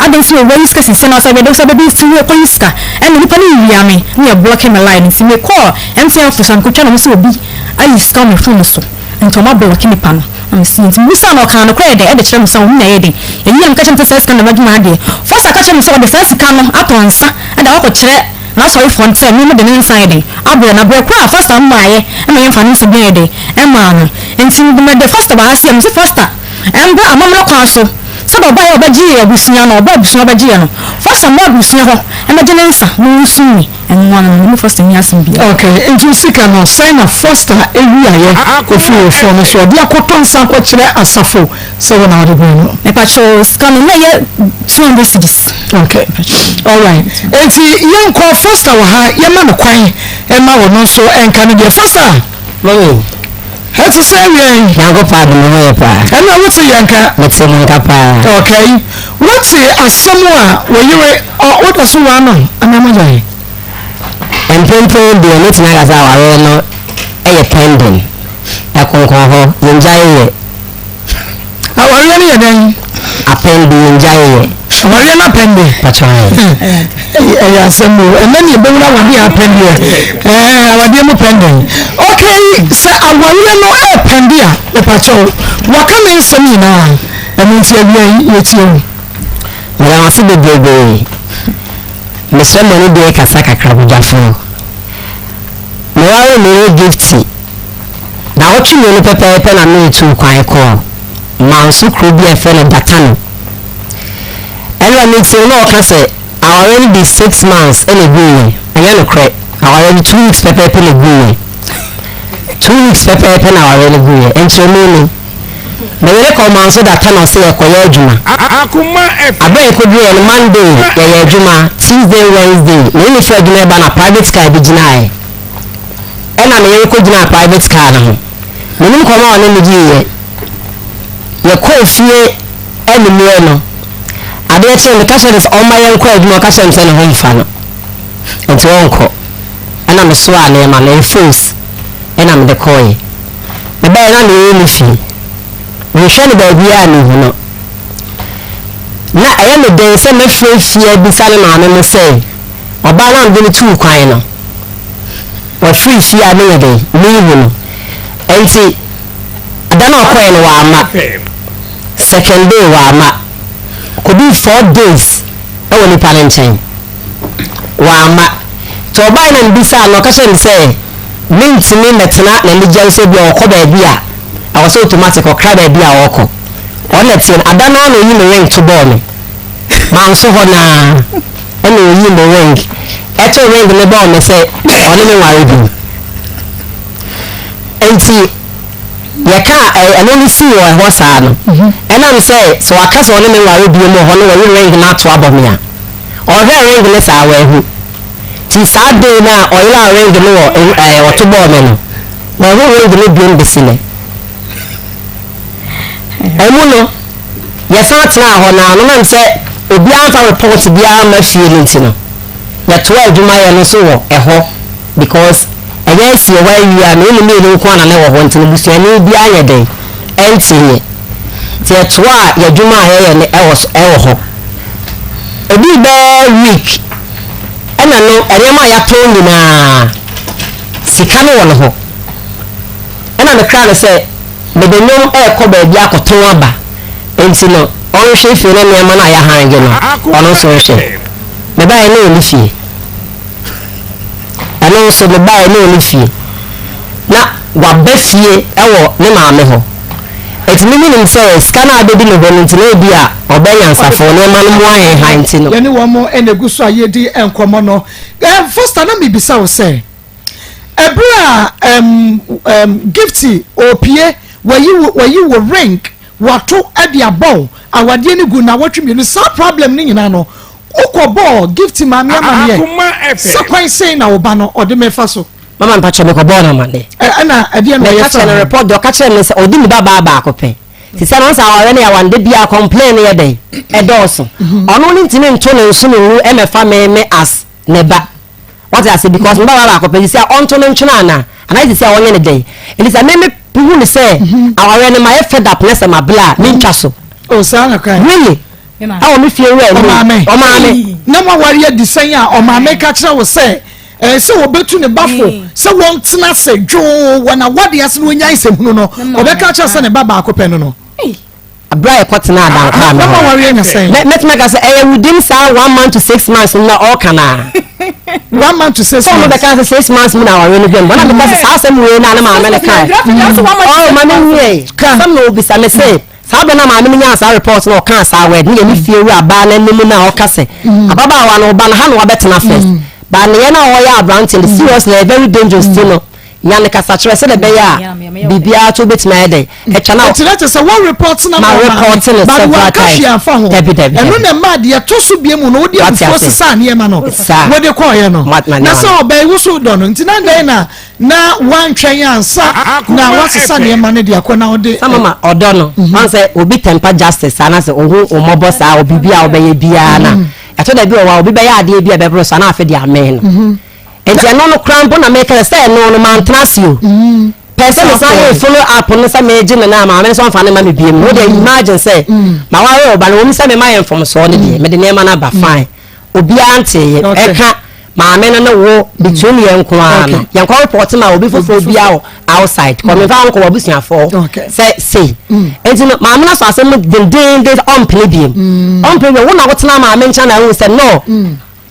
E: adɛn nti na wayi sika sisi na ɔsɛ bɛde sɛ bɛde si kɔyi sika, ɛna nipa no wia me, na yɛ blocke me line. Nti mekɔɔ MTN office a mekɔtwa na ɔmo sɛ obi ayi sika wɔ me phone so nti ɔmo ablɔke nipa no na mese nti mebisaa no ɔkaa nokorɛ yɛ dɛn ɛde kyerɛ me sɛ ɔmo na ɛyɛ dɛn ɛyi na meka kyerɛ no sɛ saa sika no na madwuma adeɛ Foster ka kyerɛ me sɛ ɔde saa sika no atɔ nsa ɛde akɔ kyerɛ n'asɔrefoɔ no sɛ me mede ne nsa ayɛ dɛn abrɛ no abrɛ koraa a Foster mmaeɛ ɛma yɛmfa ne nsa bi ayɛ dɛn ɛmaa no nti mede Foster wɔ ha sei a mese Foster ɛmbra amammerɛ kwan so sɛdeɛ ɔbaeɛ a ɔbɛgyee abusua no ɔbaa abusua ɔbɛgyeeɛ no Foster mmra abusua hɔ ɛmɛgye ne nsa na ɔnsu me Ɛno ara no, me ne Foster nni asɛm biara.
D: Ok, nti wo sika no sɛn na Foster wiaeɛ ɛfiri wo phone no so ɔde akɔtɔ nsa akɔkyerɛ asafo sɛ wo na wode brɛ no?
E: Mepakyɛw, sika no na ɛyɛ 200 cedis.
D: Ok, alright, nti yɛnkɔ Foster wɔ ha yɛma no kwan ma ɔno nso nka ne deɛ. Foster!
F: Mummy.
D: Ɛte sɛ yɛn.
F: Nyankopɔn adom me ho yɛ paa.
D: Ɛna wote yɛn nka.
F: Mete mo nka paa.
D: Okay. Wote asɛm a wo yere ɔ woda so waa no anaa moagyae?
F: Mprempren deɛ mɛtumi aka sɛ awareɛ no yɛ pending. Ɛkonkɔn hɔ, yɛngyae yɛ.
D: Awareɛ no yɛ dɛn?
F: Apɛnde, yɛngyae yɛ.
D: Awareɛ no apɛnde?
F: Pakyɛ ae.
D: Ɛyɛ asɛm o. Ɛnɛ ne yɛbɛhunu awadeɛ apɛndeɛ. Ɛɛ awadeɛ mu pɛndɛn. Okay, sɛ awareɛ no ɛɛpɛnde a, mepakyɛ wo, waka me nsɛm nyinaa. Ɛno nti awia yi yɛtie wo.
F: Meda mo ase bebrebe. Mesrɛ mo ani deɛ kasa kakra badwafoɔ. Mewaree me yere Gifty nnawɔtwe mmienu pɛpɛɛpɛ na meretu kwan kɔɔ Manso kuro bi a yɛfrɛ no Datano. Ɛnna metie no na ɔka sɛ awareɛ no di six months na ɛguiɛ. Ɛnyɛ nokorɛ, awareɛ no 2 weeks pɛpɛɛpɛ na ɛguiɛ. 2 weeks pɛpɛɛpɛ na awareɛ no guiɛ. Nkyerɛmu ni, me yere kɔɔ Manso Datano sɛ yɛkɔyɛ adwuma. Aberɛ a yɛkɔduruiɛ no, Monday yɛyɛ adwuma, Tuesday, Wednesday, me ne no firi adwuma reba na private car bi gyinaeɛ. Ɛna me yere kɔgyinaa private car no ho. Menim nkɔmmɔ a ɔne me diiɛ. Yɛkɔɔ fie anwummerɛ no, adeɛ kyee meka kyerɛɛ no sɛ ɔmma yɛnkɔ adwuma, ɔka kyerɛɛ me sɛ ne ho mfa no, nti ɔnkɔ. Ɛna mesoaa nneɛma no, ɛyɛ phones, ɛna mede kɔeɛ. Mebaeɛ na me yere nni fie. Mehwehwɛ no baabiara a menhu no. Na ɛyɛ me den sɛ mɛfrɛ fie abisa ne maame mo sɛ ɔbaa no a mede no tuu kwan no, wafiri fie a menyɛ dɛn menhu no. Ɛnti da no a ɔkɔeɛ no wamma. Second day wamma. Kɔduu 4 days ɛwɔ nipa no nkyɛn. Wamma. Nti ɔbaeɛ na mebisaa no, ɔka kyerɛɛ me sɛ mentumi mmɛtena n'ani gyae sɛ bi a ɔkɔ baabi a ɛwɔ sɛ automatic ɔkra baabi a ɔrekɔ. Ɔno na ɛteɛ no. Ada no ara na ɔyi me ring to bɔɔ me. Manso hɔ no ara ɛna ɔyi me ring. Ɛto ring no bɔɔ me sɛ ɔne me nware bio. Nti yɛka ɛno no sii wɔ ɛhɔ saa no, ɛnam sɛ sɛ waka sɛ ɔne me nware bio mu wɔ hɔ no wɔyi ring no ato abɔ me a, ɔhwɛɛ ring no saa wanhu. Nti saa day no a ɔyeraa ring no wɔ ɛɛ ɔto bɔɔ me no, wanhu ring no biom besi nnɛ. Ɛmu no, yɛsan tenaa hɔ na no nam sɛ obiara mfa report biara mma fie no nti no, yɛtoaa adwumayɛ no so wɔ ɛhɔ because ɛyɛ asi hɔ awie a me ne no mmienu nko ara na na ɛwɔ hɔ nti no busuani biara nyɛ dɛn ɛnteeɛ. Nti yɛtoaa yɛn adwuma a yɛyɛ no ɛwɔ so ɛwɔ hɔ. Ɛduu bɛyɛ week ɛna no nneɛma a yɛatɔn nyinaa sika no wɔ ne hɔ. Ɛna mekraa no sɛ mede nnwom rekɔ baabi akɔtɔn aba nti no ɔnhwɛ fie na nneɛma no a yɛahange no ɔno nso nhwɛ. Mebaeɛ na ɔnni fie. Ɛno nso mebaeɛ na ɔnni fie. Na waba fie wɔ ne maame hɔ. Nti me menim sɛ sika no a abɛdi ne hɔ no nti na ebi a ɔbɛ nyansafoɔ nneɛma no mu ahenha nti no.
D: Yɛne wɔn na ɛgu so a yɛredi nkɔmmɔ no. Foster, na mebisa wo sɛ, ɛberɛ a um, um, Gifty ɔrepie, wayi wo, wayi wo ring, wato de abɔ wo, awadeɛ no gu nnawɔtwe mmienu, saa problem no nyinaa no, wokɔbɔɔ Gifty maame amaneɛ sɛ kwan sei na wo ba no ɔde me fa so?
F: Mama mpakyɛ mekɔbɔɔ no amaneɛ.
D: Ɛna ɛdeɛ na ɔyɛ
F: Meka kyerɛ no report deɛ ɔka kyerɛ me sɛ ɔdi me ba baa baako pɛ. Te sɛ no sɛ awareɛ no yɛ awareɛ da biara complain no yɛ dɛn ɛdɔɔso. Ɔno no ntumi nto ne nso ne ngu ɛmɛfa me me as ne ba. Wate ase because me ba baa baako pɛ sisi a ɔnto no ntwene anaa anaa sisi a ɔnyɛ ne dɛn. Nti sɛ me me hu no sɛ awareɛ no mayɛ fed up na sɛ mabla a mentwa so.
D: Oh saa na kan.
F: Really? Ɛwɔ me fie wura
D: anim.
F: Ɔmaame. Ɔmaame.
D: Na mo aware adi sɛn a ɔmaame ka kyerɛ wo sɛ ɛɛ sɛ wɔbɛtu ne ba fo sɛ wɔntena ase dwoo wɔ n'awadeɛ ase na wɔnyae nsɛmhunu no ɔbɛka kyerɛ sɛ ne ba baako pɛ no no.
F: Abira yɛ kɔtena adankwa
D: mi hɔ. Na mo aware anya sɛn?
F: Mɛtumi aka sɛ ɛyɛ within saa 1 month to 6 months na ɔɔka naa.
D: 1 month to 6 months.
F: Sɛ ɔmo bɛka sɛ 6 months mu na aware no dwam. Wɔn na meka sɛ saa asɛm wei na ne maame no kae. Ɔɔ maame nwie. Asɛm na obisa me sɛ. Saa berɛ no a maame no nyaa saa report no ɔkaa saa word no yɛ ne fie wura baa no anim no a ɔka sɛ ababaawa no ɔba no ha na wabɛtena first but ne yɛ no a ɔyɛ aberante no seriously ɛyɛ very dangerous ti no nya no kasakyerɛ sɛdeɛ ɛbɛyɛ a biribiara to wobɛtumi ayɛ dɛn atwa na
D: Ɛkyerɛ kyɛ sɛ wɔ report na
F: ma report no
D: but
F: several
D: wanka
F: times
D: hwee amfa ho.
F: Dabi dabi
D: Ɛno
F: dabi.
D: na ɛmaa deɛ ɛtɔ so bie mu no wode
F: Wate
D: abufuo
F: ase.
D: sesaa nneɛma no
F: Saa.
D: wode kɔɔeɛ no.
F: Ma
D: Na
F: nneɛma
D: sɛ
F: no.
D: ɔbaa yi wo so dɔ no nti na dɛn na na woantwɛn ansa na woasesa nneɛma no de akɔ na wode.
F: Sɛ mama ɔdɔ no ɔn sɛ obi temper justice saa na sɛ ohu wo mmɔbɔ saa wɔ biribi a wobɛyɛ biara na ɛtɔ da bi wɔ hɔ a obi bɛyɛ adeɛ bi a ɛbɛboro so a na afei de amee no nti ɛno no koraa mpo na meka sɛ sɛ ɛno no mantena ase o pɛ sɛ mesan yɛ follow up no sɛ megye no na maame no sɛ ɔmfa no ma me biem no wode imagine sɛ maware ɔba no wɔm sɛ mema yɛ mfomsoɔ no deɛ mede nneɛma no aba fine obiara nteeɛ ɛka maame no ne wo between yɛn nko ara no yɛn kɔ report ma obi foforɔ biara wɔ outside kɔ mefa nkɔ wɔ abusuafoɔ sɛ sei nti no maame no asɔ asɛm mu dendenden ɔmpene biem ɔmpene biem wo na wotena maame nkyɛn na ehu sɛ no.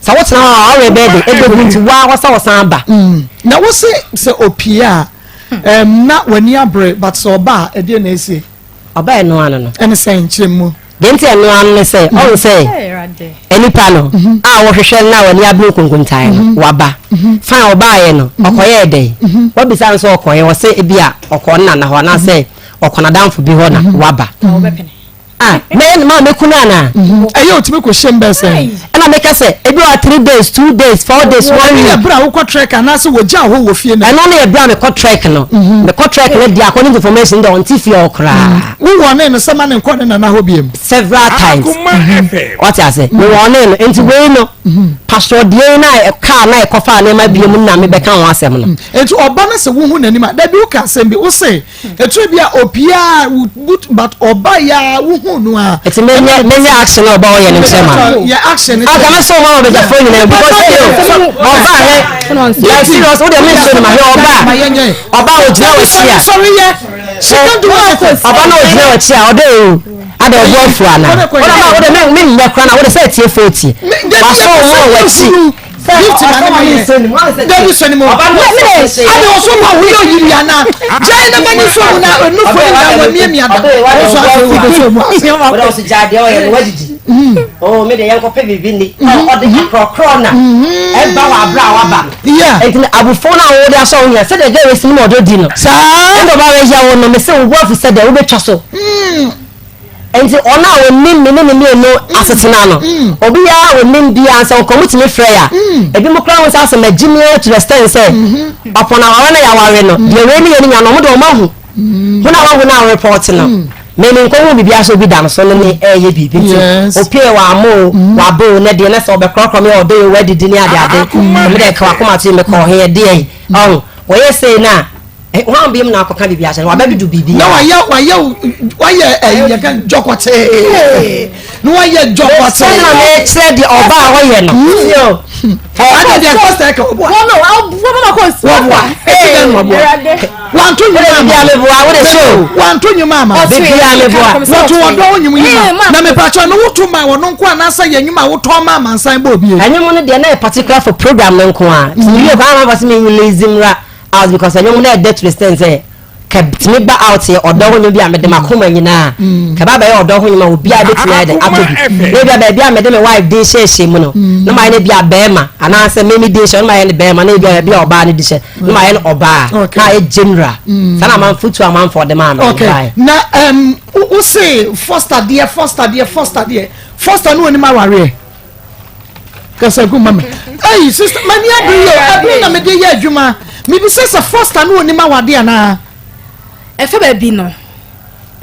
F: Sɛ wotena hɔ a awareɛ bɛyɛ den ɛbɛgu nti woa hɔ sɛ wosan ba.
D: Na wo se sɛ opie a ɛɛm na w'ani abere but sɛ ɔba a ɛdeɛn na ɛsie?
F: Ɔba a ɛnoa no no.
D: Ɛne sɛn? Kyerɛ mu.
F: Deɛ nti a ɛnoa no ne sɛ ɔhu sɛ nipa no a wohwehwɛ no na w'ani abere nkonkontaeɛ no waba. Fine ɔbaeɛ no ɔkɔyɛɛ dɛn? Wabisa no sɛ ɔkɔeɛ ɔse ebia ɔkɔɔ ne nana hɔ anaasɛ ɔkɔ n'adamfo bi hɔ na waba. Ah, mɛyɛ no maa mɛku no anaa?
D: Mhm. Ɛyɛ otumi kɔ hyɛm bɛɛ sɛn?
F: Ɛna meka sɛ ebi wɔ 3 days, 2 days, 4 days, one week.
D: Ɛyɛ bere a wokɔ trek anaasɛ wɔgya hɔ wɔ fie no?
F: Ɛno no yɛ bere a mekɔ trek no. Mekɔ trek no deɛ according to information deɛ ɔnte fie hɔ koraa.
D: Wowɔ ne no sɛ ma ne nkɔ ne nana hɔ biem?
F: Several times. Ɔte ase. Mewɔ ne no nti wei no pastor deɛ na kaa na ɛkɔfa nneɛma biem na mebɛka ho asɛm no.
D: Nti ɔba no sɛ wohu n'anim a, dabi woka asɛm bi wose Ɛtɔ bi a opiaa wo but but ɔba ya wohu no a.
F: Ɛti menyɛ menyɛ action na ɔba ɔyɛ no nkyɛn ma.
D: Yɛ action no.
F: Aka mɛsɛ ɔma wɔ bɛgyafoɔ nyinaa because ɛyɛ ɔba hɛ like serious wo deɛ menhyɛ no ma hwɛ ɔba ɔba ogyina wɔ akyi a.
D: Sɔre yɛ. She can do anything.
F: Ɔba na ogyina wɔ akyi a ɔdɔ ewu ada ɔbu afu ana. Wọ́n ma wọ́n de mi nyɛ kora na wọ́n de sɛ etie fo etie. Wasɔ wɔn wɔ akyi.
D: Gift na ne ma yɛ. Dabi sɔ ne mu. Ade ɔsɔ ma wo yɛ oyiri ana. Gyae na ma ne sɔ mu na onufo yi na wɔ miamia da. Ɔsɔ afɛ wo bɛ sɔ mu ase.
F: Wọ́n sọ gya deɛ ɔyɛ no wajiji. Oh, me de yɛn kɔpɛ biribi ni. Ɔde akorɔkorɔ na ɛba wɔ abira a waba no. Nti no abufo no a wɔde asɔ wo nyina sɛdeɛ gɛ wesi no ma ɔdɔ di no.
D: Saa.
F: Ɛnna ɔba bɛyɛ wo no mese wo bo afu sɛ deɛ wobɛtwa so. Enti ɔno a ɔnim me ne ne mmienu asetena no, obiara a ɔnim biara sɛ ɔkɔ mutumi frɛ a, ebinom koraa hu sɛ asɛ magye me ara to the extent sɛ ɔpɔn aware na yɛaware no, deɛ wei ne yɛ no nya no, wɔn de wɔn ahu. Hun a wahu no a report no, me me nkɔhu biribiara sɛ obi da no so ne me ɛreyɛ biribi nti, opie wɔ ama o, waba o, na deɛ na sɛ ɔbɛkorɔkorɔ me a ɔdɔ yɛ wadidi ne ade ade, me deɛ ka wakoma to yi mekɔɔ he ɛdeɛ yi, ɔho, wɔyɛ sei no a, Eh, wọn biem na akɔka biribi ahyɛ no wabɛdudu biribi.
D: Na wayɛ wayɛ wayɛ ɛyi yɛ ka jɔkɔtee na wayɛ jɔkɔtee.
F: Sɛ na mekyerɛ deɛ ɔba a ɔyɛ no.
D: Ade deɛ kɔsta ɛka ɔboa.
E: Wɔn no wɔn mama kɔ si.
D: Wɔboa eti dɛ na ɔboa. Wanto nnwuma ama.
F: Bibia meboa wo de so.
D: Wanto nnwuma ama.
F: Bibia meboa.
D: Wɔto ɔdɔ wo nnwom yi ma. Na mepatwa no woto ma wɔn nko anaasɛ yɛ nnwuma a wotɔn ma amansan bɔ obi.
F: Ɛnwom no deɛ na yɛ particular for program no nko a. Ti mi wie kwan ama fɔ sɛ mi release mmra. Out because ɛnwom no ɛdɛ to the extent sɛ kɛ tumi ba out yɛ ɔdɔ ho nwom bi a mede m'akoma nyinaa kɛ ba bɛyɛ ɔdɔ ho nwom a obiara bɛtumi ayɛ dɛ atɔ bi na ebi a baabi a mede me wife din hyɛhyɛ mu no na mayɛ no bi a bɛrima anaasɛ me me din hyɛ no mayɛ no bɛrima na ebi a baabi a ɔbaa no di hyɛ na mayɛ no ɔbaa na ayɛ general saa na amanfo tu amanfo ɔde maa me
D: okay na um, wo se foster deɛ foster deɛ foster deɛ foster no onim awareɛ Kasa gu ma me. Ei, sister, m'ani abere yɛ o. Ɛbere na mede yɛ adwuma. Mebisa sɛ Foster no onim awade anaa?
E: Ɛfɛ baabi no,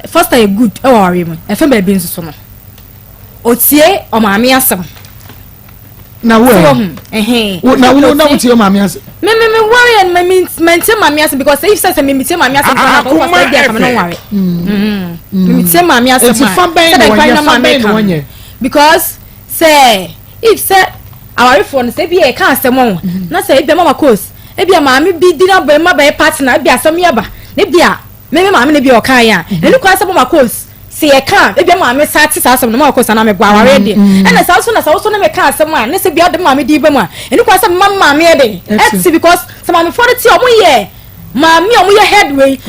E: Foster yɛ good wɔ awareɛ mu. Ɛfɛ baabi nso so no, otie ɔmaame asɛm.
D: Na wo ɛ? Na wo na wotie ɔmaame asɛm?
E: Me me me ware yɛ no me me tie maame asɛm because if sɛ sɛ me me tie maame asɛm koraa na Foster bi aka me no nware. Me me tie maame asɛm a.
D: Eti fa bɛn na wɔnyɛ fa bɛn na wɔnyɛ?
E: Because sɛ if sɛ awarefoɔ no sɛ ebi yɛ ka asɛm ɔho mhm. na sɛ ebi mama course ebi a maame bi di na bɛrima bɛyɛ partner ebi asɛm yɛ ba na ebi a meme maame na ebi a ɔka yɛ a mhm. ɛnu kwan sɛ mama course sɛ yɛ ka ebi a maame sa te saa asɛm no mama course anaa mɛbɔ awareɛ deɛ mhm. ɛna saa nso na saa nso na mɛka asɛm a ne sɛ bi a ɔde maame di ba mu a ɛnu kwan sɛ mama maame yɛ de ɛte because sɛ maame foɔ no te ɔmo yɛ maame a ɔmo yɛ head wei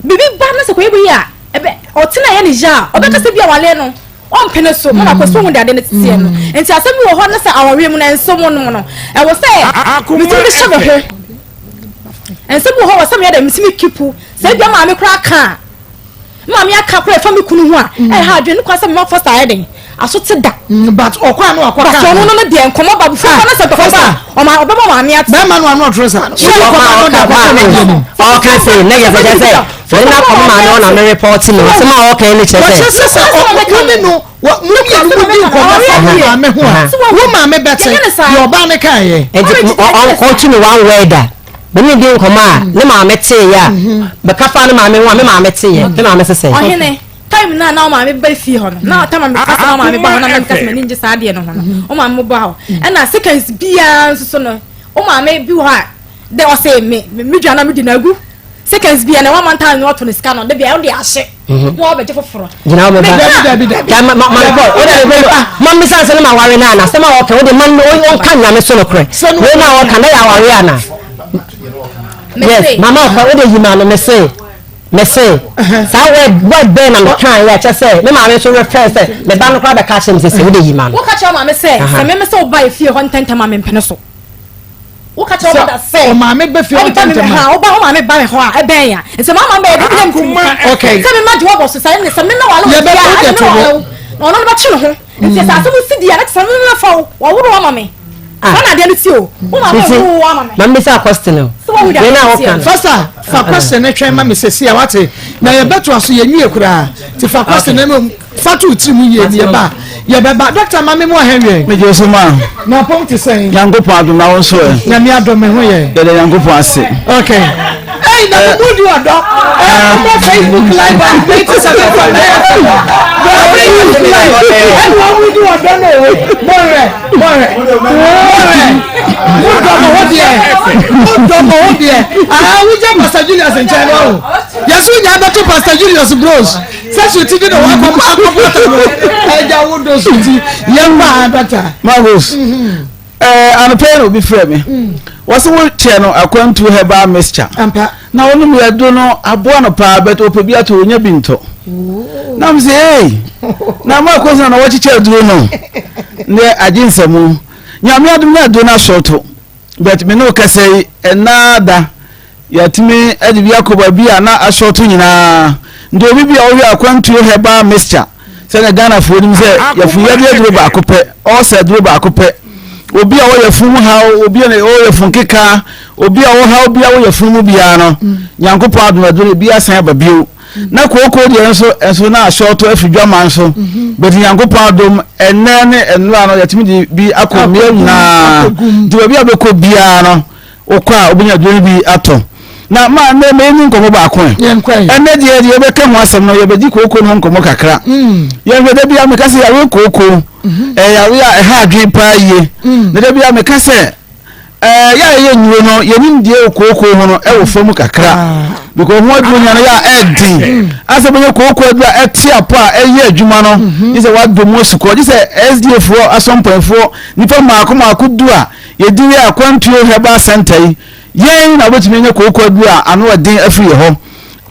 E: bibi ba na sɛ kɔ yɛ bi yɛ a ɛbɛ ɔtena yɛ ne yɛ a ɔbɛka sɛ bi awareɛ no. Ɔmpene so ma wakɔ so hu de ade no teteɛ no. Nti asɛm bi wɔ hɔ no sɛ awareɛ mu no ɛnsɔ mu nom no, ɛwɔ sɛ metumi de hyɛ me ho. Nsɛm bi wɔ hɔ wɔ sɛ meyɛ dɛ metumi kipu. Sɛ ebia maame koraa ka a, maame aka koraa ɛfa me kunu ho a, ɛha adwene no kwan sɛ mema Foster ayɛ den aso te da.
D: But ɔkɔ ano akɔ
E: ka. But ɔno no no deɛ nkɔmɔ ba fufuo no sɛ ntɔkwa ba a, ɔma ɔbɛma maame ate.
D: Bɛrima no ano ɔtoro saa no.
F: Ɔka sɛ ne yɛ sɛ kyɛ sɛ Wei na kɔm maame hɔ na me report no asɛm a ɔka yi ne kyerɛ sɛ.
D: Wɔkyerɛ sɛ sɛ wo ne no mo mmienu mo di nkɔmmɔ fa wo maame ho a wo maame bɛte deɛ ɔbaa no kaeɛ.
F: Nti ɔtu ne one word a me ne di nkɔmmɔ a ne maame teeɛ a bɛka fa ne maame ho a me maame teeɛ me maame sesɛ.
E: Ɔhene time na na wo maame ba fie hɔ no na time a meka sɛ na wo maame ba hɔ na meka sɛ m'ani ngye saa adeɛ no ho no wo maame ba hɔ ɛna seconds biara nso so no wo maame bi wɔ hɔ a dɛ ɔsɛ me me dwa na me di no agu. Seconds bi a na one man time na ɔto ne sika no de bia ɔde ahye na ɔbɛgye foforɔ.
F: Gyina wo meba.
D: Dabi dabi.
F: Ma ma ma bɔ o de bɛ ma mi san sɛ ne ma ware na ana sɛm a wɔka o de ma ɔnka nyame so nokorɛ wei na wɔka na yɛ aware ana. Yes mama ɔka o de yi ma no me se me se saa word word bɛn na me kan yɛ kyɛ sɛ me maame nso refɛ sɛ me ba no koraa bɛka kyerɛ me sɛ sɛ o de yi ma no.
E: Woka kyerɛ maame sɛ sɛ meme sɛ woba efie hɔ ntɛntɛm a mempene so. Woka kyerɛ wo mother sɛ.
D: Ɔmaame bɛ fie hɔ ntɛntɛm a.
E: Woba wo maame ba me hɔ a ɛbɛn ya. Nsɛ maa maame bɛyɛ de bi ntumi ka.
D: Okay.
E: Sɛ mema gye wɔbɔ so sɛ ɛne sɛ mema wale wɔ fie a ɛne mema wale wo. Na ɔno no bɛtwe ne ho. Nti sɛ asɛm si di a na kyerɛ sɛ mema fa wo wɔworo wo ama me. Saa na adeɛ no ti o. Wo maame woworo wo ama me.
F: Maame bisa question o.
E: Sɛ wahu deɛ
F: Wei na
E: adeɛ
F: wɔka no.
D: Fasa fa question no twɛn ma me sɛsi a wate na yɛbɛtoa so yɛnwie koraa nti fa question no ma Fa to wo tirim yie ne yɛba a yɛbɛba. Doctor ma me mu ahɛ wiɛ.
H: Megye so ma.
D: Na apɔm te sɛn?
H: Nyankopɔn adom na wo nso ɛ?
D: Nyame adom me ho yɛ.
H: Yɛda Nyankopɔn ase.
D: Okay. Hey, na mo mu di ɔdɔ. Ɛ mo Facebook live a 87.9 FM. Facebook live. Ɛna wɔn mu di ɔdɔ no o. Mɔrɛ mɔrɛ mɔrɛ. Mo dɔ mo ho deɛ. Mo dɔ mo ho deɛ. Ah, wogya Pastor Julius nkyɛn no o. Yɛso nya bɛto Pastor Julius Bros. Sɛ so ti di na wakɔ akɔ pata no ɛgya wo do so ti yɛn ba dɔkta.
H: Marcus mhm. ɛɛ eh, anɔpɛ yɛ na obi frɛ mi mm. wɔsi wo kyɛ no akwantu herbal mixture na wɔn yɛ do no aboa no paa bɛtɛ ɔpɛ bi ato onya bi ntɔ oh. na mo sɛ ee na mo akɔsi na wɔkyekyɛ aduro no ne agye nsɛmu nyame adum na aduro no asɔɔto bɛt me ne wo kasa yi ɛnaa da. Yɛatumi de bi akɔ baabi a na asɔɔto nyinaa. Nti obi bi a ɔhwɛ akwantuo herbal mixture sɛdeɛ Ghanafoɔ nim sɛ yafunu aduro baako pɛ, ɔɔsa aduro baako pɛ. Obi a ɔwɔ yafunu mu haw, obi a ɔwɔ yafunu keka, obi a ɔwɔ haw bi a ɔwɔ yafunu mu biara no, Nyankopɔn adom aduro no bi asan aba bio. Na kooko deɛ nso nso na asɔɔto afiri dwaman so. But Nyankopɔn adom ɛnnɛ ne nnora no yɛtumi de bi akɔ mmea nyinaa. Nti baabi a bɛkɔ biara no, Wokɔ a wobɛnya aduro no bi atɔ. Na ma nnɛ ma yɛnni nkɔmmɔ baako ɛ. Ɛnnɛ deɛ deɛ yɛbɛka ho asɛm no yɛbɛdi kooko no ho nkɔmmɔ kakra. Mm. Yɛhwɛ da bi a meka sɛ yareɛ kooko mhm. ɛyɛ yareɛ a ɛha adwene paa yie. Mm. Na da bi a meka sɛ ɛɛ yɛ a yɛyɛ nnuro no yɛnim deɛ wɔ kooko ho no ɛwɔ fam kakra. Ah. Because ho aduro nya no yɛ a ɛɛden. Mm. Asɛ bɛnyɛ kooko aduro a ɛte apɔ a ɛyɛ adwuma no. Mhm. Gye sɛ wadɔ mu asukɔ. Gye sɛ SDA foɔ asɔmpɔnfoɔ nipa mmaako mmaako du a Yɛdi yɛ akwantuo herbal center yi, yɛn na wobɛtumi anya kooko aduro a ano ɛden afiri yɛ hɔ.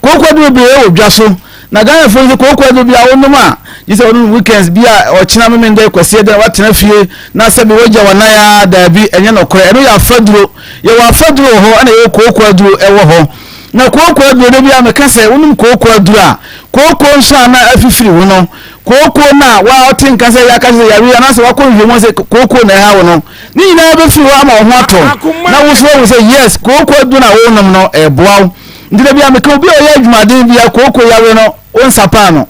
H: Kooko aduro bebree wɔ dwa so, na Ghanafoɔ nso kooko aduro bi a wonom a, gye sɛ wonom weekends bi a ɔkyena Memenda Kwasiɛ dɛn woatena fie na sɛbi woagya w'anan ara, daabi, ɛnyɛ nɔkorɛ. Ɛno yɛ afaduro. Yɛwɔ afaduro wɔ hɔ ɛna yɛwɔ kooko aduro ɛwɔ hɔ. Na kooko aduro da biara meka sɛ wonom kooko aduro a, kooko nso a na afifiri wo no, kooko no a wote nka sɛ yɛaka sɛ yareɛ anaasɛ wakɔ nhwehwɛmu sɛ kooko na ɛha wo no, ne nyinaa bɛfiri hɔ ama wo ho atɔ na wo nso woahu sɛ yes, kooko aduro no a wonom no ɛboa wo. Nti da biara meka obi a ɔyɛ adwumaden bia kooko yareɛ no wo nsapaa no.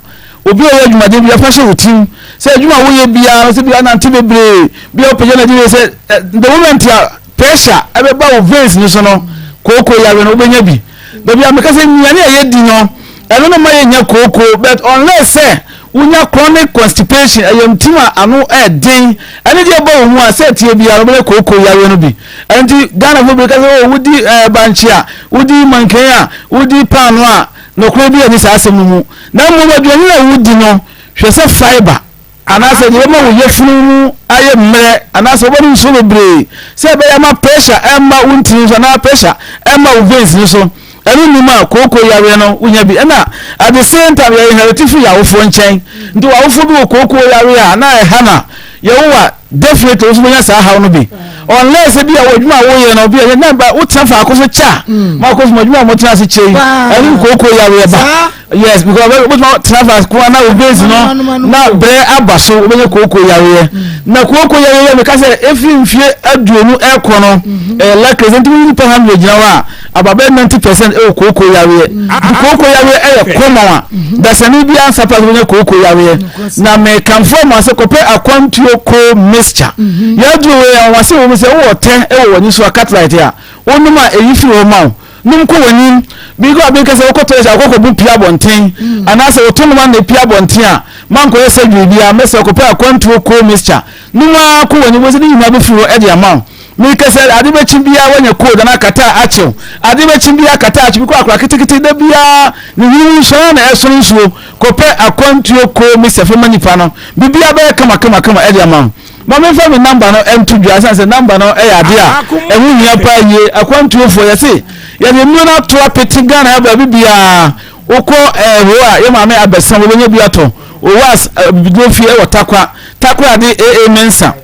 H: Obi a ɔyɛ adwumaden bia fa hyɛ wo tirim sɛ adwuma a woyɛ biara no sɛ bia nante bebree bia wopagya no agyina sɛ the moment a pressure ɛbɛba wo veins no so no kooko yare no wobɛnya bi. Baabi a meka sɛ nnuane a yɛdi no ɛno no ma yɛnya kooko but unless sɛ wonya chronic constipation ɛyamtim a ano ɛden ɛne deɛ ɛba wo mu a sɛ ɛteɛ biara wobɛnya kooko yare no bi. Ɛnti Ghanafoɔ bi ka sɛ oh wodi ɛɛ bankye a wodi mankan a wodi paano a nokorɛ bi ɛni saa asɛm no mu na mmom aduane a wodi no hwɛ sɛ fibre Anaasɛ deɛ ɛbɛma wo yafunu mu ayɛ mmerɛ, anaasɛ wobɛnom nsuo bebree sɛ ɛbɛyɛ ama pressure ɛmma wo ntini so anaa pressure ɛmma wo veins no so. Ɛno nnim a, kooko yareɛ no wonya bi. Ɛna at the same time yɛ inherit firi yɛn awofoɔ nkyɛn. Nti w'awofoɔ bi wɔ kooko yareɛ a na ɛha no a, yɛwo a definitely wo nso bɛnya saa haw no bi. Unless ebi a wɔ adwuma a woyɛ no bi a na ba wotena faako so kyɛ a, ma akɔ so ma adwuma a wɔtena ase kyɛ yi, ɛne kooko yareɛ ba. Yes, because wobɛtumi atena faako a na wo veins no na brɛ aba so wobɛnya kooko yareɛ. Na kooko yareɛ yɛ meka sɛ ɛfiri mfie 20 ɛkɔ no ɛyɛ likely sɛ nti wo nipa 100 gyina hɔ a aba bɛyɛ 90% ɛwɔ kooko yareɛ. Nti kooko yareɛ ɛyɛ common a dasani biara nsa pa sɛ wobɛnya kooko yareɛ. Na mekamfo ama sɛ kɔpɛ akwantuo ko mixture. Yɛaduro wei anwanwasɛ wɔ mu sɛ wowɔ tɛ ɛwɔ w'ani so a cataract a wonom a ɛyi firi hɔ ma wo. Nom kɔ w'anim. Bi kɔ a bi ka sɛ wokɔ toilet a wokɔ kɔbu pia abɔnten mm. anaasɛ woto nom ana pia abɔnten a mankɔyɛ surgery biara mɛsɛ kɔpɛ akwantuo coal mixture nom ara kɔ w'anim wɔsɛ ne nyinaa bɛfiri hɔ de ama wo. Meka sɛ ade bɛkye biara wanya cold anaa kata akyew. Ade bɛkye biara kata akyew. Bi kɔ akora ketekete da biara ne hwene mu nsuo ara na ɛsono nsuo. Kɔpɛ akwantuo koo mixture fa ma nipa no. Biribiara bɛyɛ kama kama kama ɛde ama wo. Ma memfa me number no nto dwa ɛsiane sɛ number no yɛ adeɛ a ɛho hia paa yie. Akwantuofoɔ yɛse yɛde nnuro no ato apete Ghana ha baabi biara. Wokɔ ɛɛ hoo a yɛ maame abɛsa wobɛnya bi atɔ. Owas abibiduro fie ɛwɔ Takwa. Takoradi AA Mensah.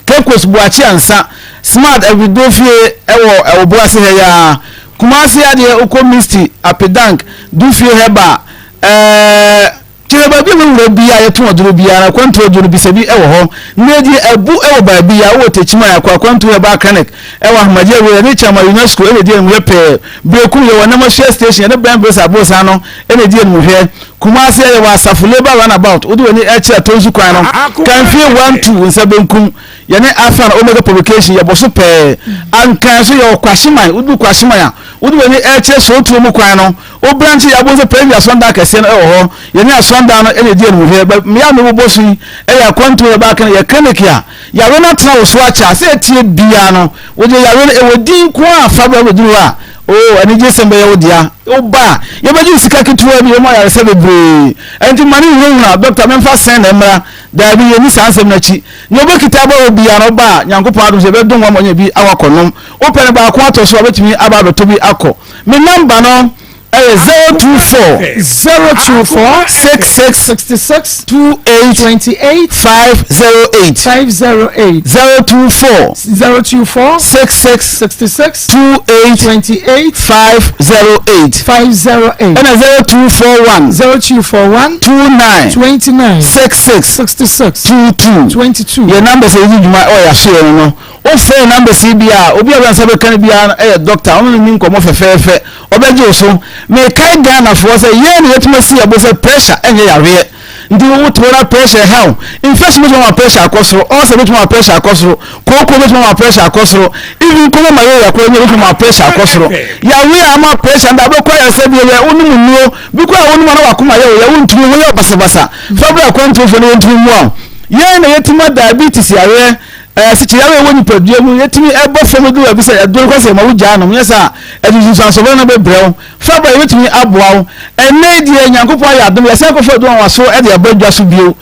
H: Cape Coast Boakye Ansa, Smart Abibido fie wɔ Obuasi ha yi ara. Kumasi adeɛ wokɔ Misty, Apedank, Dufie Herbal, ɛɛ kyerɛ baabi a wowura bi a yɛtɔn aduro biara akwantuo aduro no bisa bi wɔ hɔ. Nnɛ deɛ abu wɔ baabi a wowɔ Techiman akɔ akwantuo herbal clinic wɔ Ahmadiyya Road ɛne Kyama UNESCO ɛna ɛdi animhwɛ pɛɛ. Berekum yɛwɔ Namahyia station ɛne Ben Bresa Abosan no ɛna ɛdi animhwɛ. Kumasi yɛwɔ Asafo Labour Runabout, wode w'ani kyerɛ Atonsu kwan no, Kanfie 1 2 wo nsa benkum, yɛne Alpha and Omega Publication yɛbɔ so pɛɛ. Ankan nso yɛwɔ Kwahyeman, wodu Kwahyeman a, wode w'ani kyerɛ Sootuo mu kwan no, wo branch yɛ abom sɛ Prairie Asɔndan kɛseɛ no wɔ hɔ, yɛne Asɔndan no na ɛdi animhwɛ. Ba mmea a mebobɔ so yi yɛ akwantuo yɛbaa kan, yɛ clinic a yareɛ no atena wo so akyɛ a, sɛ ɛteɛ biara no, wode yareɛ no ɛwɔ din nko ara fa bra bɛduru hɔ a, Oo, anigyesɛm bɛyɛ wo dea. Woba a, yɛbɛgye wo sika ketewaa bi, yɛma wo ayaresa bebree. Ɛnti mma no nhunahuna wo, Dɔkta, memfa sɛn na ɛmmra? Daabi, yɛnni saa nsɛm no akyi. Nea obɛkita aba hɔ biara no, woba a, Nyankopɔn adom so, yɛbɛdom wo ama woanya bi akɔ akɔnom. Wopɛ no baako atɔ so a, wobɛtumi aba abɛtɔ bi akɔ. Me nɔmba no yɛ 024.
D: 024.
H: 66.
D: 66.
H: 28.
D: 28.
H: 508.
D: 508.
H: 024.
D: 024.
H: 66.
D: 66.
H: 28.
D: 28.
H: 508.
D: 508.
H: Ɛna 0241.
D: 0241.
H: 29.
D: 29.
H: 66.
D: 66.
H: 22.
D: 22.
H: Yɛn numbers a yɛdi dwuma wɔ yɛn asoɛeɛ no no, wofrɛ yɛn numbers yi bi a, obi a wura nsa bɛka no biara no yɛ doctor, ɔno ne ni nkɔmmɔ fɛfɛɛfɛ, ɔbɛgye wo so. Mekae Ghanafoɔ sɛ yɛn na yɛatumi asi yɛn bo sɛ pressure nyɛ yareɛ. Nti wo te hɔ na pressure ɛha wo. Infection bɛtumi ama pressure akɔ soro, ulcer bɛtumi ama pressure akɔ soro, kooko bɛtumi ama pressure akɔ soro, even kɔma malaria koraa nyɛ bɛtumi ama pressure akɔ soro. Yareɛ a ama pressure nda wobɛkɔ ayaresabea yɛ wonom nnuro, bi koraa a wonom a na wakoma yɛ wo ya, wontumi ho yɛ wo basabasa. Fa bra akwantuofoɔ na wɔntumi mmoa wo. Yɛn na yɛtumi ma diabetes yareɛ, asikyire yareɛ a ɛwɔ nipadua mu, yɛtumi ɛbɔ fam duru baabi sɛ aduro no koraa sɛ yɛma wo gyaa nom, nyɛ saa a ɛde nsunsuansoɔ bɔne no bɛbrɛ wo. Fa bra yɛbɛtumi aboa wo. Ɛnnɛ yi deɛ Nyankopɔn ayɛ adom yɛasan akɔfa aduro nwanwaso de aba dwa so bio.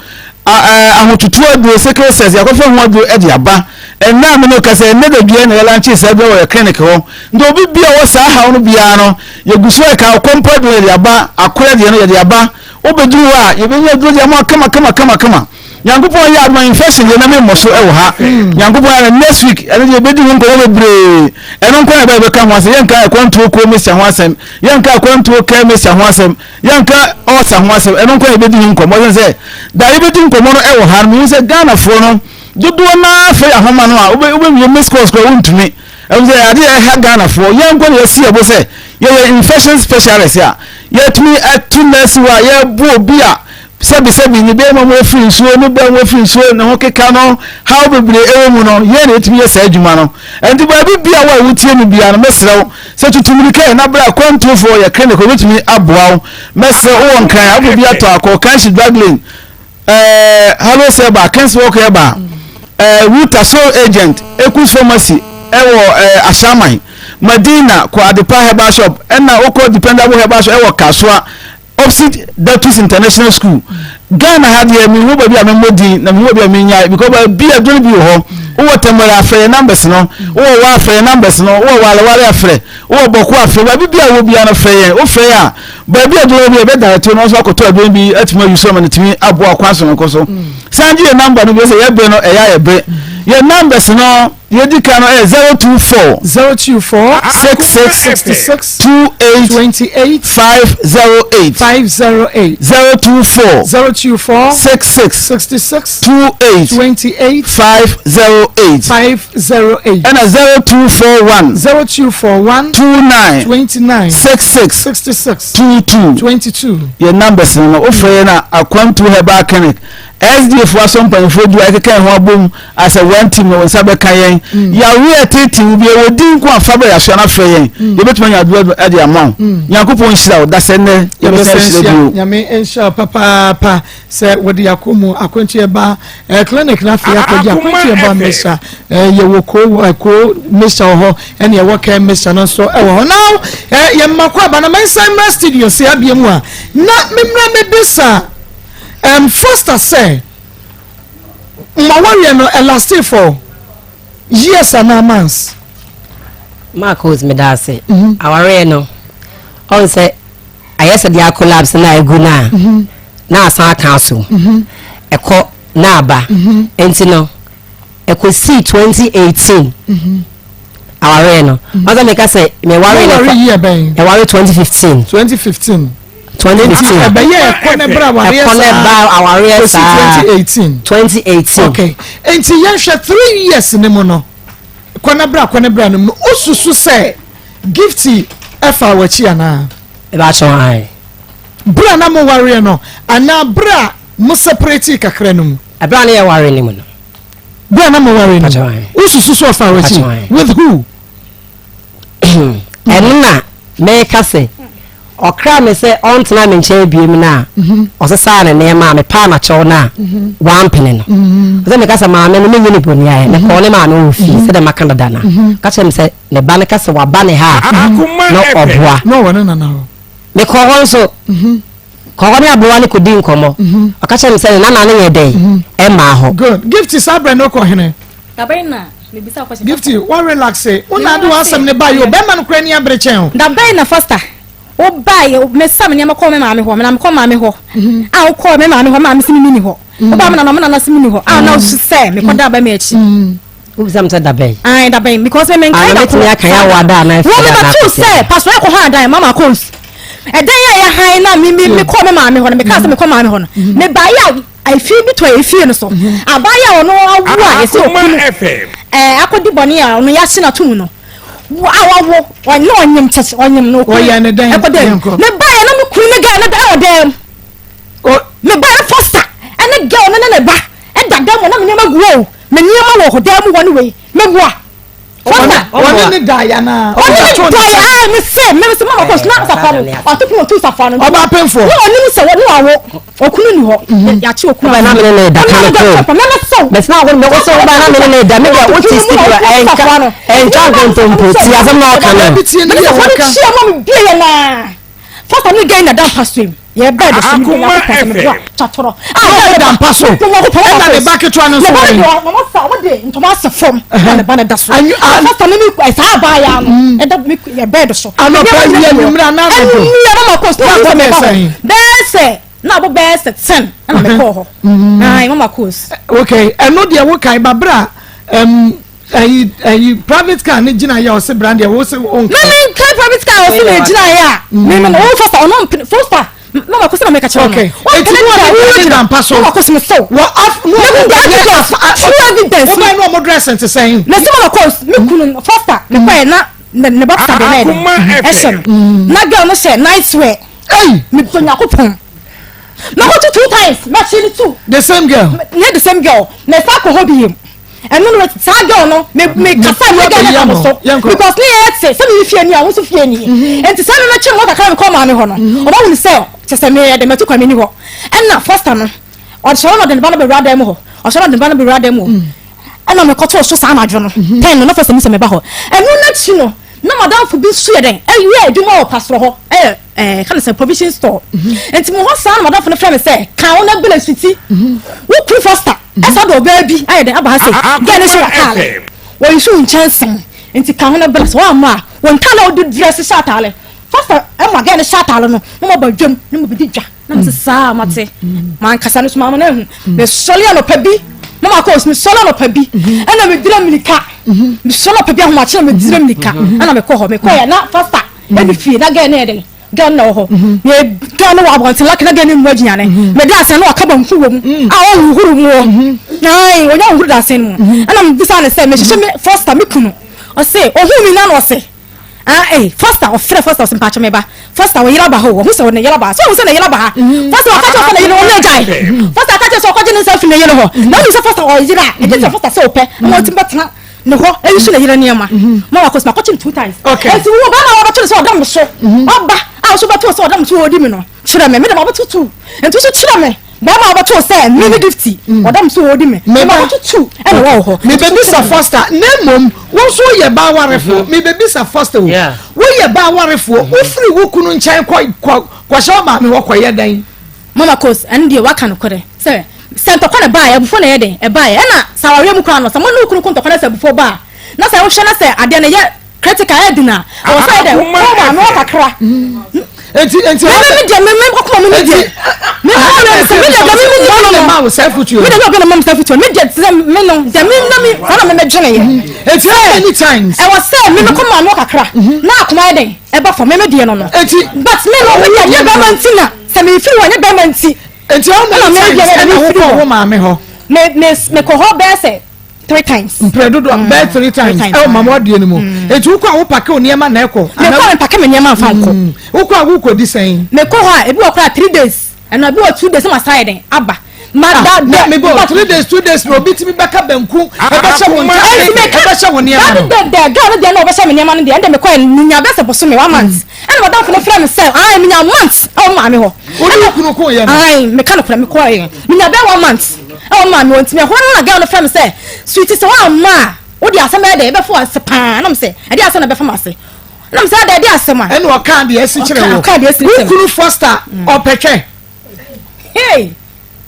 H: A, ɛ, ahototoɔ aduro, sickle cells, yɛakɔfa ho aduro de aba. Ɛnnɛ a me ne wo kasa yi, ɛnnɛ da dua na yɛlankyee saa aduro wɔ yɛ clinic hɔ. Nti obi bi a ɔwɔ saa haw no biara no, yɛgu so ɛka ɔkɔmpɔ aduro yɛde aba, akorɛ deɛ no yɛde aba. Wobɛduru hɔ a, yɛbɛnya aduro de ama wo kama kama kama kama. Nyankopɔn yɛ adom a infection deɛ na me mmɔ so wɔ ha. Nyankopɔn yɛ adom next week ɛno deɛ yɛbɛdi ho nkɔmmɔ bebree. Ɛno nko na ɛbɛyɛ bɛka ho asɛm. Yɛnka akwantuo kuo mesa ho asɛm. Yɛnka akwantuo kɛ mesa ho asɛm. Yɛnka ɔsa ho asɛm. Ɛno nko na yɛbɛdi ho nkɔmmɔ. Ɛsɛ sɛ da yɛbɛdi nkɔmmɔ no wɔ ha no mehu sɛ Ghanafoɔ no dodoɔ no ara fɛ ahoma no a wobɛwie miss calls koraa wontumi. Ɛhu sɛ adeɛ a ɛha Ghanafoɔ yɛn nko na yɛasi yɛn bo sɛ yɛyɛ infection specialist a yɛtumi atu nurse hɔ a yɛbo obi a Sɛbisɛbi, ne bɛɛma mu afiri nsuo, ne baa mu afiri nsuo, ne ho keka no, haw bebree ɛwɔ mu no, yɛn na yɛtumi yɛ saa adwuma no. Ɛnti baabi bia wo a wotie me biara no, mɛsrɛ wo sɛ tutu mmirika ɛ na bra akwantuofoɔ yɛ clinic, wɔbɛtumi aboa wo. Mɛsrɛ wo wɔ Nkran a, wopɛ bi atɔ a, kɔ Kanshi Drug Lane, ɛɛ Hallows Herbal, Kings Walk Herbal, ɛɛ Ruta Soul Agent, Ekus Pharmacy ɛwɔ ɛɛ Ashaiman, Madina, kɔ Adepa Herbal Shop, ɛna wokɔ Dependable Herbal Shop ɛwɔ Kasoa. Opposite Datus International School. Ghana ha deɛ mehu baabi a memmɔ din na mehu baabi a mennyae because baabi a dwene bi wɔ hɔ. Wowɔ Tamale afrɛ yɛn numbers no. Wowɔ Wa afrɛ yɛn numbers no. Wowɔ Walewale afrɛ. Wowɔ Bɔko afrɛ. Baabi bi a wɔ biara no frɛ yɛn. Wofrɛ yɛn a baabi a dwene wɔ bi a yɛbɛ direct wo na wɔn nso akɔtɔ adwene bi atumi ayi so ama no tumi aboa kwan sononko so. San gye yɛn number no bi sɛ yɛbere no ɛyɛ a yɛbere. Yɛn numbers no. Deɛ edi kan no yɛ 024.
D: 024.
H: 66.
D: 66.
H: 28.
D: 28.
H: 508.
D: 508.
H: 024.
D: 024.
H: 66.
D: 66.
H: 28.
D: 28.
H: 508.
D: 508.
H: Ɛna 0241.
D: 0241.
H: 29.
D: 29.
H: 66.
D: 66.
H: 22.
D: 22.
H: Yɛn numbers no no wofrɛ yɛn a Akwantu Herbal Clinic SDA foɔ asɔ mpanyinfoɔ du a ɛkeka yɛn ho abom as a one team no wo nsa bɛka yɛn. yɛn. Yareɛ a ɛteetee wo biara, wɔ din nko a, fa bra yɛasoa na frɛ yɛn. Yɛbɛtumi anya aduro de ama wo. Nyankopɔn nhyira wo. Dasɛ nnɛ yɛbɛsan ahyira bio.
D: Nyame nhyira wo papaapa sɛ wode akɔ mu akwantu ɛba eh, clinic na afei akɔgye akwantu ɛba mesa eh, yɛwɔ koo eh, koo mesa wɔ hɔ ɛne ɛwɔ kɛn mesa no nso ɛwɔ hɔ now eh, yɛmma kɔ aba na mɛnsan mmra studio sɛ abie mu a na memmra mebisa um, Foster sɛ ma wɔreɛ no ɛlaste for years anaa months.
F: Marcos meda ase mhm. awareɛ no ɔn sɛ ayɛ sɛ deɛ akolapse na agu no a mhm. na asan aka aso mhm. ɛkɔ na aba nti no ɛkɔsii 2018 awareɛ no ɔsɛ meka sɛ meware no ɛware 2015
D: 2015
F: 2015
D: ɛbɛyɛ ɛkɔ ne bra awareɛ
F: saa ɛkɔ ne ba awareɛ saa
D: 2018
F: 2018
D: okay nti yɛnhwɛ 3 years ne mu no kɔ ne bra kɔ ne bra no mu no osusu sɛ gifty ɛfa w'akyi anaa
F: ɛbɛakyɛw ae
D: bere a na mo wareɛ no anaa bere a mo separate kakra no mu
F: ɛberɛ a ne yɛware no mu no
D: Bere a na moware no, wosusu sɛ ɔfaa w'akyi? With who?
F: Ɛno na meka sɛ ɔkra me sɛ ɔntena me nkyɛn biem no a mhm. ɔsesaa ne nneɛma a mepaa n'akyɛw no a mhm. wampene no mhm. sɛ meka sɛ maame no menyi ne bɔni ayɛ mekɔɔ ne maame wɔ fie sɛdeɛ maka dada no ka kyerɛ me sɛ ne ba no ka sɛ waba ne ha a na ɔboa mekɔɔ hɔ nso Kɔ hɔ ne aberewa no kɔdi nkɔmmɔ. Ɔka kyerɛɛ me sɛ ne nana no nyɛ dɛn? Ɛmmaa hɔ.
D: Good. Gifty saa berɛ no wokɔ hene?
E: Dabɛn na mebisa wo question.
D: Gifty wa relaxe wo na ade w'asɛm no baeɛ o bɛrima no koraa ani abere kyɛn o.
E: Dabɛn na Foster wo baeɛ mesa me nneɛma kɔɔ me maame hɔ na mekɔ maame hɔ a wokɔɔ me maame hɔ maame se me mini hɔ wobaa me nana me nana se mini hɔ a na wosu sɛ mekɔda bɛrima akyi.
F: Wobisa me sɛ da bɛn?
E: Ae, da bɛn? Because me menkae da
F: ko. Mɛtumi aka yɛ awo ada anaa
E: ɛfɛ da anaa kɔsi sɛ pastor ɛkɔ hɔ adan mama kɔns. Ɛdan a yɛ han na me me me kɔ me maame hɔ no meka sɛ me kɔ maame hɔ no. Mm-hmm. Me ba yɛ a efie bi tɔ efie no so. Mm-hmm. Abaayɛ a ɔno awo a yɛsɛ okunu ɛɛ akɔdi bɔne a ɔno yɛahye no atum no. A wawo ɔne ɔnyem kyɛ ɔnyem no okunu.
D: Ɔyɛ ne dɛn?
E: Ɛkɔ dɛm. Me ba yɛ na me kunu ne gɛ ne da ɛwɔ dɛm. Me ba yɛ foster ɛne girl no ne ne ba ɛda dɛm wɔ na me nneɛma gu o. Me nneɛma wɔ hɔ dan mu hɔ ne wei meboa.
D: Fɔta. Ɔne ne da ya na.
E: Ɔne ne da ya a me se me se mama kɔ na safa no ɔto pono tu safa no.
D: Ɔba apemfo.
E: Ne ɔnim sɛ wɔ ne wawo okunu ni hɔ. Mhm. Yakye okunu.
F: Ɔba na me ne ne da kan ko.
E: Mɛmɛ sɛw.
F: Mɛsena wo mɛ wosɛ ɔba na me ne ne da me deɛ wote studio ɛnka ɛntwa nkontompo ti asɛm na ɔka no.
D: Mɛ
E: sɛ wɔn kyia mɔ me bie yɛ naa. Fɔta ne gɛn na da mpa so yi. Yɛ bɛɛ de so mi Nyankopɔn sɛ meboa twatorɔ.
D: A yɛ da mpa so. Ɛna ne ba ketewa no nso wɔ yi.
E: Mama sa wɔde ntoma asɛ fam ɛna ne ba no da so. Fɔta ne mi saa abaayaa no ɛda mi yɛ bɛɛ de so.
D: Anɔpa wia anwummerɛ anaa anadwo.
E: Anwummerɛ mama kɔ so na ɔbɔ bɛɛ sɛ. Bɛɛ sɛ na ɔbɔ bɛɛ sɛ ten ɛna mekɔɔ hɔ. Ayi mama kɔ so.
D: Okay ɛno deɛ wokae ba bra Ayi ayi private car ne gyina yɛ ɔse brand yɛ wose o nka.
E: Na me nka private car ɔse na gyina yɛ a. Me me wo foster ɔno mpene foster na ma kɔsi na meka kyerɛ no.
D: Okay. Eti no a wo gyina mpa so.
E: Na ma kɔsi me so.
D: Wɔ af
E: no wɔ evidence true evidence.
D: Wo bɛn no ɔmo dress nte sɛn.
E: Na si ma kɔ me kunu foster me kɔ yɛ na ne boxer de na yɛ de ɛhyɛ no. Na girl no hyɛ night wear.
D: Ei.
E: Me dɔ Nyankopɔn. Na kɔ two times na kyi ne two.
D: The same girl.
E: Ne the same girl. Na ɛsa akɔ hɔ bi yam. Ɛno no saa girl no me me kasa me girl no ka mo so because ne yɛ te sɛ me fie ni a wo nso fie ni mhm. nti sɛ me mɛtwe mo kakra me kɔ maame hɔ no mhm. ɔba wunu sɛ kyɛ sɛ me yɛ de mɛto kwan mi ni hɔ ɛna foster no ɔsɔrɔ na ɔde ne ba no bɛwura dan mu hɔ ɔsɔrɔ na ɔde ne ba no bɛwura dan mu hɔ mhm. ɛna mekɔtoo so saa anadwo no tɛn no na foster mi sɛ meba hɔ ɛno n'akyi no na madamfo bi nso yɛ dɛn ɛyɛ adwuma wɔ pastorɔ hɔ ɛyɛ ɛɛ ka ne sɛ provision store nti mo hɔ saa na madamfo no frɛ me sɛ kan wo na bela suti wo kuru foster ɛsa de ɔbaa bi ayɛ dɛn aba ha sɛ gɛɛ ne hyɛ w'ataale wɔyi so nkyɛnsen nti kan ho na bela sɛ wɔamma a wɔn ntaale a wɔde dress hyɛ ataale foster ɛma gɛɛ ne hyɛ ataale no na wɔba dwam na wɔbɛdi dwa na mese saa mate mankasa no so maama no ahu mesɔre anɔpa bi na makɔ ɔsi mesɔre anɔpa bi ɛna medira mirika mesɔre anɔpa bi ahomakye na medira mirika ɛna mekɔ hɔ mekɔ yɛ na foster ɛne fie na gɛɛ ne yɛ dɛn Girl no na wɔ hɔ. Yɛ girl no wɔ abɔnten lucky na girl no mu aduane. Mɛ da asen no aka banku wɔ mu. A ɔhuhuru mu hɔ. Ayi onya huhuru da asen mu. Ɛna me bisa ne sɛ me hyehyɛ me foster me kunu. Ɔse ohun mi na na ɔse ah eh foster ɔfrɛ foster ɔse mpakyɛ me ba. Foster wo yere aba hɔ o. Ɔhu sɛ ne yere aba ha. So ɔhu sɛ ne yere aba ha. Foster ɔka kyerɛ sɛ ne yere ɔno agyae. Foster aka kyerɛ sɛ ɔkɔgye ne nsa afiri ne yere hɔ. Na ɔhu sɛ foster ɔyere a ɛgye sɛ foster sɛ ɔpɛ. Ɛna ɔtumi bɛtena. ne hɔ eyi so na yere nneɛma mhm. ma wakɔ so makɔkye no two times eti wo bɛrima a wɔbɛto no sɛ ɔda me so mhm. ɔba a wɔso bɛto sɛ ɔda me so ɔdi mi no kyerɛ me me de ma wɔbɛto tu nti so kyerɛ me bɛrima a wɔbɛto sɛ me ne gifti mhm. ɔda me so ɔdi me me ma wɔbɛto tu ɛna wɔwɔ hɔ.
D: mebɛbisa Foster na mmom wo nso woyɛ ba awarefoɔ mebɛbisa Foster o woyɛ ba awarefoɔ wofiri wo kunu nkyɛn kɔ kɔ kɔhyɛ wo maame hɔ kɔyɛ dɛn.
E: Mama Kos, ɛno deɛ waka nokorɛ sɛ, sɛ ntɔkwa na ɛbaeɛ, abufuo na ɛyɛ dɛn? Ɛbaeɛ. Ɛna sɛ awareɛ mu koraa no, sɛ mo ne wo kunu ko ntɔkwa na sɛ abufuo ba a, na sɛ wohwɛ na sɛ adeɛ no ɛyɛ critical, ɛyɛ den a, ɛwɔ sɛ ɛyɛ dɛn? Wo maame hɔ kakra.
D: Enti, enti,
E: Me, me, me deɛ, me, me akoma mu no deɛ, me, me deɛ, sɛ me deɛ, deɛ me, me nim no no, me deɛ, obi na ma me saa afutuo no, me deɛ, sɛ me no, deɛ me, na me, saa na me mɛdwene yɛ.
D: Enti, how many times?
E: Ɛwɔ sɛ me mekɔ maame hɔ kakra, na akoma yɛ dɛn? Ɛba fam, me me deɛ no no.
D: Enti,
E: But me no, me deɛ, nyɛ bɛrima nti na. Sɛ mefiri hɔ nyɛ bɛrima nti.
D: Nti how many times ɛna wokɔ wo maame hɔ?
E: Me me mekɔ hɔ bɛyɛ sɛ three times.
D: Mprɛ dodoɔ mm. bɛyɛ three times ɛwɔ mama ɔdeɛ no mu. Mm. Nti wokɔ a wopake wo nneɛma na ɛkɔ.
E: Mekɔ a mepake me nneɛma nfa nkɔ. Mm.
D: Wokɔ a wokɔ di sɛn?
E: Mekɔ hɔ a ebi wɔ koraa three days ɛna ebi wɔ two days ɛna ma san yɛ den aba. Ma ah, da da
D: me bɔ 3 days 2 days na obi tumi bɛka banku ɛbɛhyɛ wo ntaade ɛbɛhyɛ wo nneɛma no.
E: Dabi dɛ dɛ girl no deɛ na ɔbɛhyɛ me nneɛma no deɛ ɛnde mekɔ yɛ menya bɛsɛ bosome one month. Ɛna madamfo no frɛ me sɛ ae menya month ɛwɔ maame hɔ.
D: Wo ne wo kunu ko yɛ no?
E: Ae meka no korɛ mekɔ yɛ menya bɛyɛ one month ɛwɔ maame hɔ nti ɛhɔ no na girl no frɛ me sɛ sweetie sɛ woamma a wode asɛm bɛyɛ dɛ ɛbɛfa w'ase paa na mesɛ ɛde asɛm na ɛbɛfa m'ase na mesɛ adɛ ɛde asɛm a.
D: Ɛna ɔkaa deɛ asi kyerɛ wo.
E: Ɔkaa deɛ asi kyerɛ me.
D: Wo kunu Foster ɔpɛ twɛ.
E: Hey!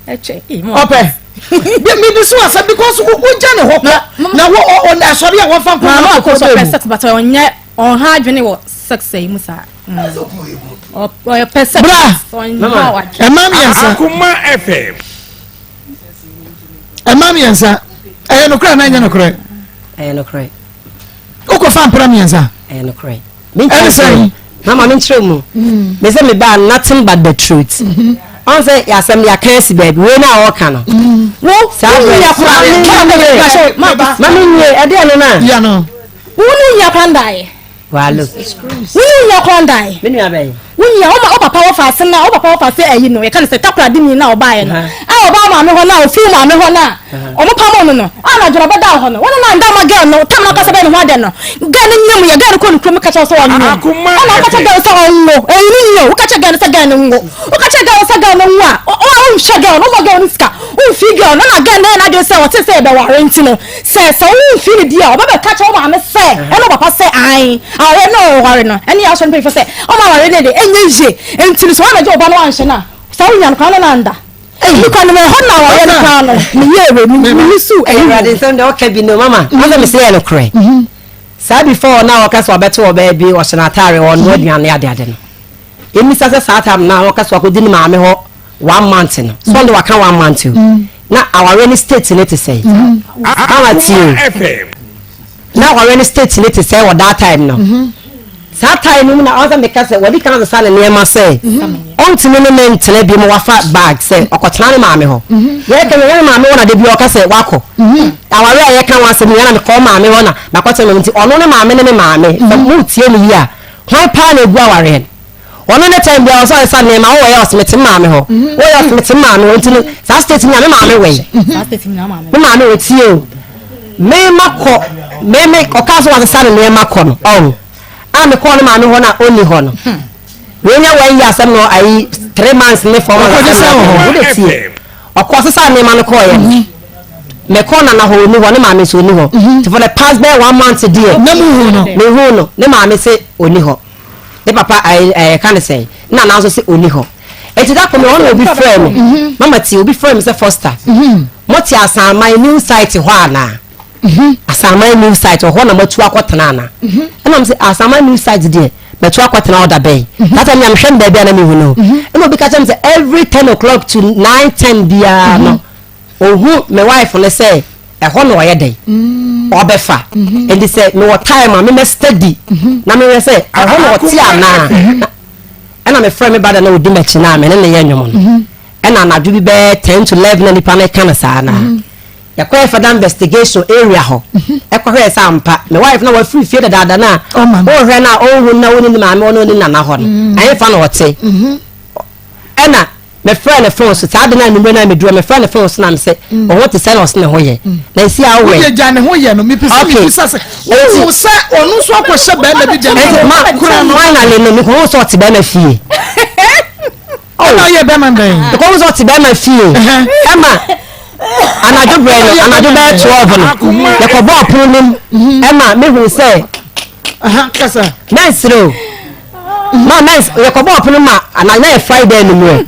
E: Ɛkyɛ. Ee, mo.
D: Ɔpɛ. Bi so asɛm because wogya ne hɔ kɔ na wo asɔre a wɔfa nkɔ
E: na akɔ so ɔpɛ sex but ɔnyɛ ɔnha adwene wɔ sex yi mu saa. Ɔpɛ sex.
D: Bra.
E: Ɔnha adwene.
D: Ɛma mmiɛnsa.
B: Akoma FM.
D: Ɛma mmiɛnsa. Ɛyɛ nokorɛ anaa ɛnyɛ nokorɛ?
F: Ɛyɛ nokorɛ.
D: Wokɔfa mpra mmiɛnsa?
F: Ɛyɛ nokorɛ.
D: Ɛne sɛn?
F: Mama me nkyerɛ mu. Mm. Me sɛ me ba nothing but the truth. Mm-hmm. Ɔn sɛ yasɛm yɛaka asi baabi wei na ɔka no. Mm.
E: Wo
F: saa
E: wo nua kora
F: ma me nwie ɛdeɛ no na.
D: Ya no.
E: Wo ne nua kora ndaeɛ.
F: Walo.
E: Wo ne nua kora ndaeɛ.
F: Me nua bɛn.
E: Wo nua wo ma wo papa wɔ faase na wo papa wɔ faase ayi no yɛka no sɛ takora de ni na ɔbaeɛ no a ɔbaa maame hɔ na ofiri maame hɔ na Ɔmo pamoo no no, a anadwo no ɔbɛdaa hɔ no, wɔne no anda ama girl no, tam no ankasa bɛyɛ ne ho adɛn no, girl no nyam yɛ, girl no kɔɔ ne kurom ka kyerɛ wo sɛ ɔnwo, ɛna woka kyerɛ girl no sɛ ɔnwo, ɛyi no nyɛ o, woka kyerɛ girl no sɛ girl no nwo, woka kyerɛ girl no sɛ girl no nwo a, wo a wonhwɛ girl no, wommɔ girl no sika, womfii girl no, ɛna girl no yɛ n'adwene sɛ ɔtee sɛ yɛbɛware nti no, sɛ sɛ womfii no di a, ɔbɛbɛka kyerɛ wo maame sɛ, ɛne wo papa sɛ ae, awareɛ no a ɔware no, ɛne yɛ asɔre mpanyinfoɔ sɛ, ɔmo awareɛ no de, ɛnyɛ yie, nti no sɛ woammɛgye wo ba no anhyɛ no a, sɛ wonya no koraa no na anda. Eyi kɔ no ɛhɔ na wɔyɛ no koraa no meyɛ ewe me su
F: ɛyi. Awurade nsɛm deɛ ɔka bi no mama ɔsɛ mese yɛ nokorɛ mhm. saa before na ɔka sɛ ɔbɛto ɔbaa bi ɔhyɛ n'ataare ɔnoa aduane ade ade no ɛmisa sɛ saa time na ɔka sɛ wakɔdi ne maame hɔ one month no sɛ ɔde waka one month o mm. na awareɛ ne state ne te sɛ mm. mama tie o na awareɛ ne state ne te sɛ wɔ that time no mm-hmm. Saa time no mu na ɔsɛ meka sɛ wadi kan asesa ne nneɛma sɛ ɔntumi ne me ntena bi mu wafa bag sɛ ɔkɔtena ne maame hɔ. Yɛka yɛn ne maame hɔ na da bi ɔka sɛ wakɔ. Aware a yɛka ho asɛm yi na mekɔ maame hɔ na makɔtena maame nti ɔno ne maame ne me maame. Sɛ motie me yi a hwan paa na egu awareɛ no? Ɔno ne time biara ɔsɛ ɔsesa nneɛma wowɔ yɛ ɔsɛ mete maame hɔ. Wowɔ yɛ ɔsɛ mete maame hɔ nti no saa state nyina me maame wɔ yi. Me maame wɔ tie o. Me makɔ me me ɔka sɛ wasesa ne nneɛma kɔ no ɔho. A mekɔɔ ne maame hɔ no a ɔnni hɔ no. Wei nyɛ one year asɛm no ayi 3 months ne 4 months asɛm no wode tie. Ɔkɔ sesa nneɛma no kɔɔyɛ no. Mekɔɔ nana hɔ ɔnni hɔ ne maame nso ɔnni hɔ. Nti for the past bɛyɛ one month deɛ.
D: Na muhu no.
F: Mehu no ne maame se ɔnni hɔ. Ne papa ɛɛ ɛɛ ka ne sɛn ne nana nso se ɔnni hɔ. Eti da koro me hɔ na obi frɛ me. Mama tie obi frɛ me sɛ Foster. Mote Asanman new site hɔ anaa? Asanman new site ɔhɔ na matu akɔtena anaa? Ɛna mo sɛ Asanman new site deɛ matu akɔtena hɔ da bɛn? That time nea mehwɛ no baabi a na mehu no. Ɛna obi ka kyerɛ me sɛ every 10 o'clock to 9:10 biara no ohu me wife no sɛ ɛhɔ na ɔyɛ dɛn ɔbɛfa. Nti sɛ mewɔ time a memɛ steady na mehwɛ sɛ ɛhɔ na ɔte anaa. Ɛna mefrɛ me brother na ɔdi m'akyi na me ne ne yɛ nnwom no. Ɛna anadwo bi bɛyɛ 10 to 11 na nipa no ka no saa na yɛkɔyɛ further investigation area hɔ ɛkɔhwɛ sɛ ampa me wife na wafiri fie dadaada no a ɔhwɛ no a ɔnhu na ɔne ne maame ɔne ɔne nana hɔ no ɛhefa na ɔte ɛna. Mefrɛɛ no fon so saa ade no anwummerɛ no a meduru hɔ, mefrɛɛ no fon so na mese ɔho te sɛ na ɔse ne ho yɛ. Na ɛsi a wowɛ.
D: Wodeɛ gya ne ho yɛ no, mepɛ sɛ mebisa sɛ wohu sɛ ɔno nso akɔhyɛ bɛrima bi deɛ
F: no ma kora no. Finally no mekɔhu sɛ ɔte bɛrima fie.
D: Ɛna ɔyɛ bɛrima dɛn?
F: Mekɔhu sɛ ɔte bɛrima fie. Ɛma anadwo berɛ no, anadwo bɛyɛ 12 no, yɛkɔbɔɔ pono no mu ɛma mehu sɛ
D: kasa.
F: Mɛnsere o. Ma mɛns yɛkɔbɔ ɔpono ma ana na yɛ Friday anummerɛ.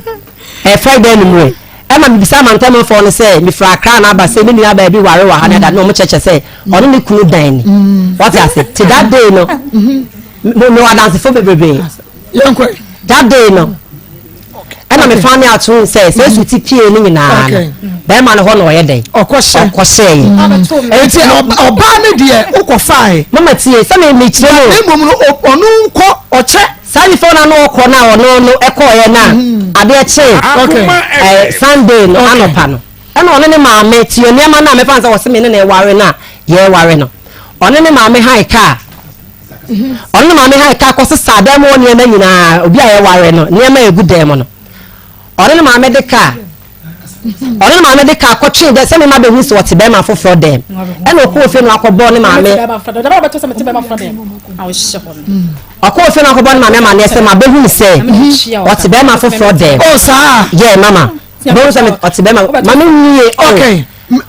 F: Ɛyɛ Friday anummerɛ. Ɛma mebisa amantamfoɔ no sɛ mefiri Accra na aba sɛ me nua baa bi ware wɔ ha na ɛda na wɔn kyerɛkyerɛ sɛ ɔne ne kunu dan ni. Wɔte ase. Te that day no mewɔ adansefo bebrebe. That day no ɛna me find out ho sɛ sɛ esu ti pie ne nyinaa no bɛrima no hɔ na ɔyɛ dɛn ɔkɔhyɛ yɛ
D: mm. nti ɔbaa no deɛ wokɔ fae
F: mama tie sɛ me mekyerɛ mu
D: mmom no ɔno nkɔ ɔkyɛ
F: saa nifa no ano ɔkɔ no a ɔno no ɛkɔɔyɛ no a mm. adeɛ kyee ɛɛ Sunday no anɔpa no ɛna ɔne ne maame tie nneɛma no a mɛfa sɛ ɔse me ne na ɛware no a yɛware no ɔne ne maame han kaa Ɔno ne maame han ka kɔsesaa dan mu hɔ nneɛma nyinaa, obi a yɛware no, nneɛma a egu dan mu no. Ɔne ne maame de kaa ɔne ne maame de kaa kɔtwee dɛ sɛ mema bɛhu sɛ ɔte bɛrima foforɔ dɛm. Ɛna ɔkɔɔ fie no akɔbɔ ne maame. Ɔkɔɔ fie no akɔbɔ ne maame amaneɛ sɛ ma bɛhu sɛ ɔte bɛrima foforɔ dɛm.
D: Oh, saa.
F: Yɛ mama. Bɛhu sɛ ɔte bɛrima maame wie. Oh.
D: Okay.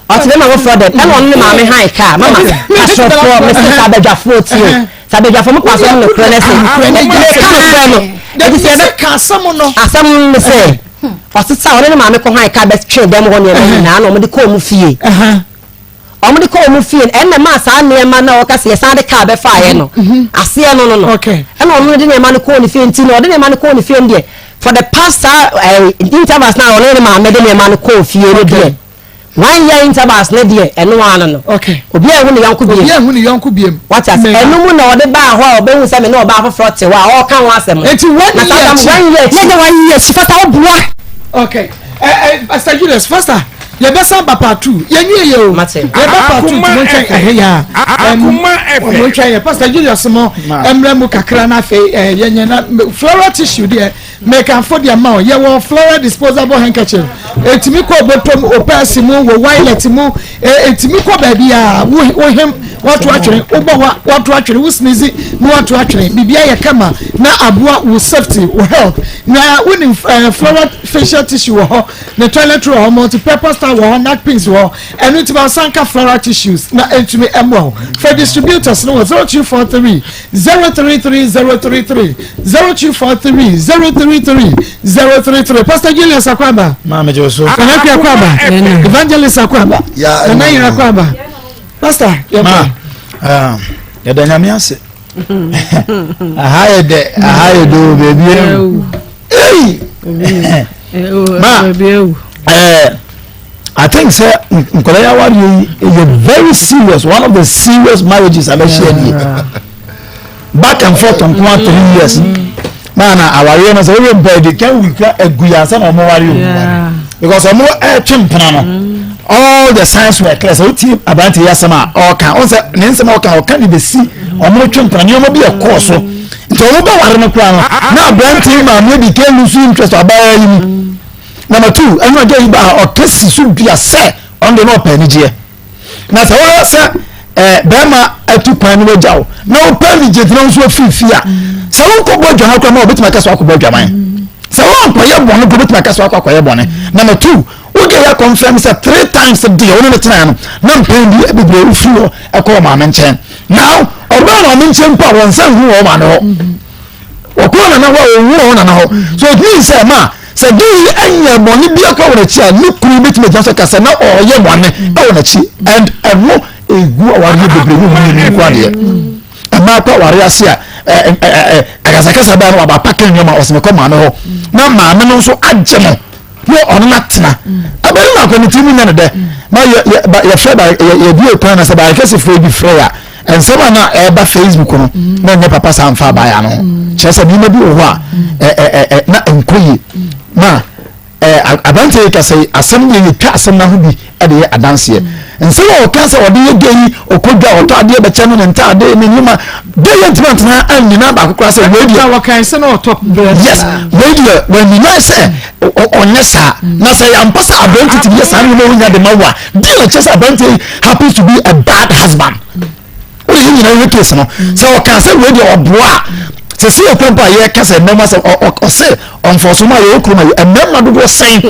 F: Ɔte bɛma foforɔ dɛm ɛna ɔno ne maame han kaa mama asɔfoɔ mese sɛ abadwafoɔ tie sɛ abadwafoɔ mo kɔ asɛm no korɛ no sɛ meka no korɛ no ɛti sɛ
D: yɛbɛ ka asɛm no
F: asɛm no sɛ ɔsesa ɔne ne maame kɔ han kaa bɛtwe dɛm hɔ nneɛma nyinaa na ɔmo de kɔɔ ɔmo fie ɔmo de kɔɔ ɔmo fie ɛnna maa saa nneɛma na ɔka sɛ yɛsan de kaa bɛfaeɛ no aseɛ no no no ɛna ɔno de nneɛma no kɔɔ ne fie nti na ɔde nneɛma no kɔɔ ne fie no deɛ for the past saa ɛɛ intervals na ɔne ne maame de nneɛma no kɔɔ fie no deɛ one year intervals ne deɛ ɛno ara no
D: okay
F: obi a ehu ne yɔnko biem
D: obi a ehu ne yɔnko biem
F: wate ase ɛno mu na ɔde baa hɔ a ɔbɛhu sɛ me ne ɔbaa foforɔ te hɔ a ɔreka ho asɛm no
D: eti one year
F: akyi one year akyi ne one year akyi fata ɔboa
D: okay ɛ ɛ Pastor Julius faster yɛbɛsan ba part 2 yɛnwie yɛ o yɛba part 2 nti montwɛn ɛhe yɛ a montwɛn yɛ Pastor Julius mo mmerɛ mu kakra na afei yɛnyɛ na floral tissue deɛ mekamfo deɛ ma o yɛwɔ floral disposable handkerchief ɛtumi kɔ bɔtɔ mu opɛɛsi mu wɔ wallet mu ɛtumi kɔ baabi a wohem wato atwene wobɔ wa wato atwene wo sneeze na wato atwene biribi ayɛ kama na aboa wo safety wo health na wonim floral facial tissue wɔ hɔ Ne toilet roll wɔ hɔ, multi-purpose towel wɔ hɔ, napkins wɔ hɔ. Ɛno nti ma nsa nka floral tissues na ɛntumi mmoa wo. Frɛ distributors no wɔ 0243 033 033, 0243 033 033. Pastor Julius Akwaba.
H: Maame gye so.
D: Nana Akua Akwaba. Evangelist Akwaba. Nana Yere Akwaba. Pastor, yɛ
H: kɔ. Ma, yɛda Nyame ase. Aha yɛ dɛ, aha yɛ dɛ o, baabi ewu. Ei! Ma, eh, I think sɛ nkɔla yi awareɛ yi yɛ very serious, one of the serious marriages abɛhyia nie. Back and forth nko a 3 years. Maa na awareɛ no sɛ woyɛ mpa de kan wi kura agu yɛ ansa na wɔn ware o. Because wɔn ɛretwe mpena no. All the signs were clear. Sɛ wotie aberante yi asɛm a ɔreka, ɔn sɛ ne nsɛm a ɔka ɔka de bɛsi wɔn retwe mpena nneɛma bi ɛkɔɔ so. Nti wɔn bɛware no koraa no na aberante yi maame di kan lose interest abaayewa yi mu. Number two, ɛno agya yi ba a ɔka si so dua sɛ ɔno deɛ na ɔpɛ anigyeɛ. Na sɛ wɔyɛ sɛ ɛɛ bɛrima atu kwan no wagya wo na wopɛ anigyeɛ nti na wo nso afiri fie a sɛ wonkɔbɔ adwaman koraa ma wɔbɛtumi aka sɛ wakɔbɔ adwaman. Sɛ woankɔyɛ bɔne koraa wobɛtumi aka sɛ wakɔ akɔyɛ bɔne. Number two, wode yɛ confirm sɛ three times deɛ wo ne no tenaeɛ no na mpɛn bi bebree wofiri hɔ ɛkɔ wɔ maame nkyɛn. Now ɔbaa maame nkyɛn mpo a wɔn nsa nhu wɔ maame hɔ. Ɔkɔɔ nana hɔ a ɔnhu wɔ nana hɔ. So it means sɛ ma sɛ de yi anya bɔne bi akɔ wɔ n'akyi a ne kunu bɛtumi agyina so kasa na ɔyɛ bɔne ɛwɔ n'akyi and ɛno egu awareɛ bebree ne wɔn mmienu nko adeɛ. Mmaa kɔ awareɛ ase a akasakasa baa no waba apaka nneɛma ɔsɛ mekɔ maame hɔ na maame no nso agye no na ɔno no atena abɛn na akɔ ne tirim nyɛ no dɛ ma yɛ yɛ ba yɛfrɛ ba yɛ yɛbie kwan na sɛ baayɛkɛsefoɔ bi frɛ a nsɛm a na ɛreba facebook no na ɛnyɛ papa saa mfa abaayɛ no ho kyerɛ sɛ nneɛma bi wɔ hɔ a ɛ ɛ ɛ na nkɔ yie ma ɛ aberanteɛ yi kasa yi asɛm deɛ yɛtwa asɛm no ho bi de yɛ adanseɛ.
A: Nsɛm a ɔka sɛ ɔde yɛ gay yi, ɔkɔ dwa, ɔtɔ adeɛ bɛkyɛ no, ne ntaade, ne nneɛma. Gay yɛ ntumi antena annyina baako koraa sɛ wei deɛ.
D: Wɔkae sɛ na ɔtɔ brɛ.
A: Yes, wei deɛ wɔanyina sɛ ɔnyɛ saa. Na sɛ yɛampa sɛ aberante tumi yɛ saa nneɛma wonya de ma wo a, deɛ na kyerɛ sɛ aberante yi happens to be a bad husband. Wode yɛn nyinaa yɛ case no. Sɛ ɔka sɛ wei deɛ ɔboa a, sɛ sɛ yɛkura mpo a yɛka sɛ mmarima sɛ ɔse ɔmfɔso mu a yɛwɔ kurom a mmarima dodoɔ sɛn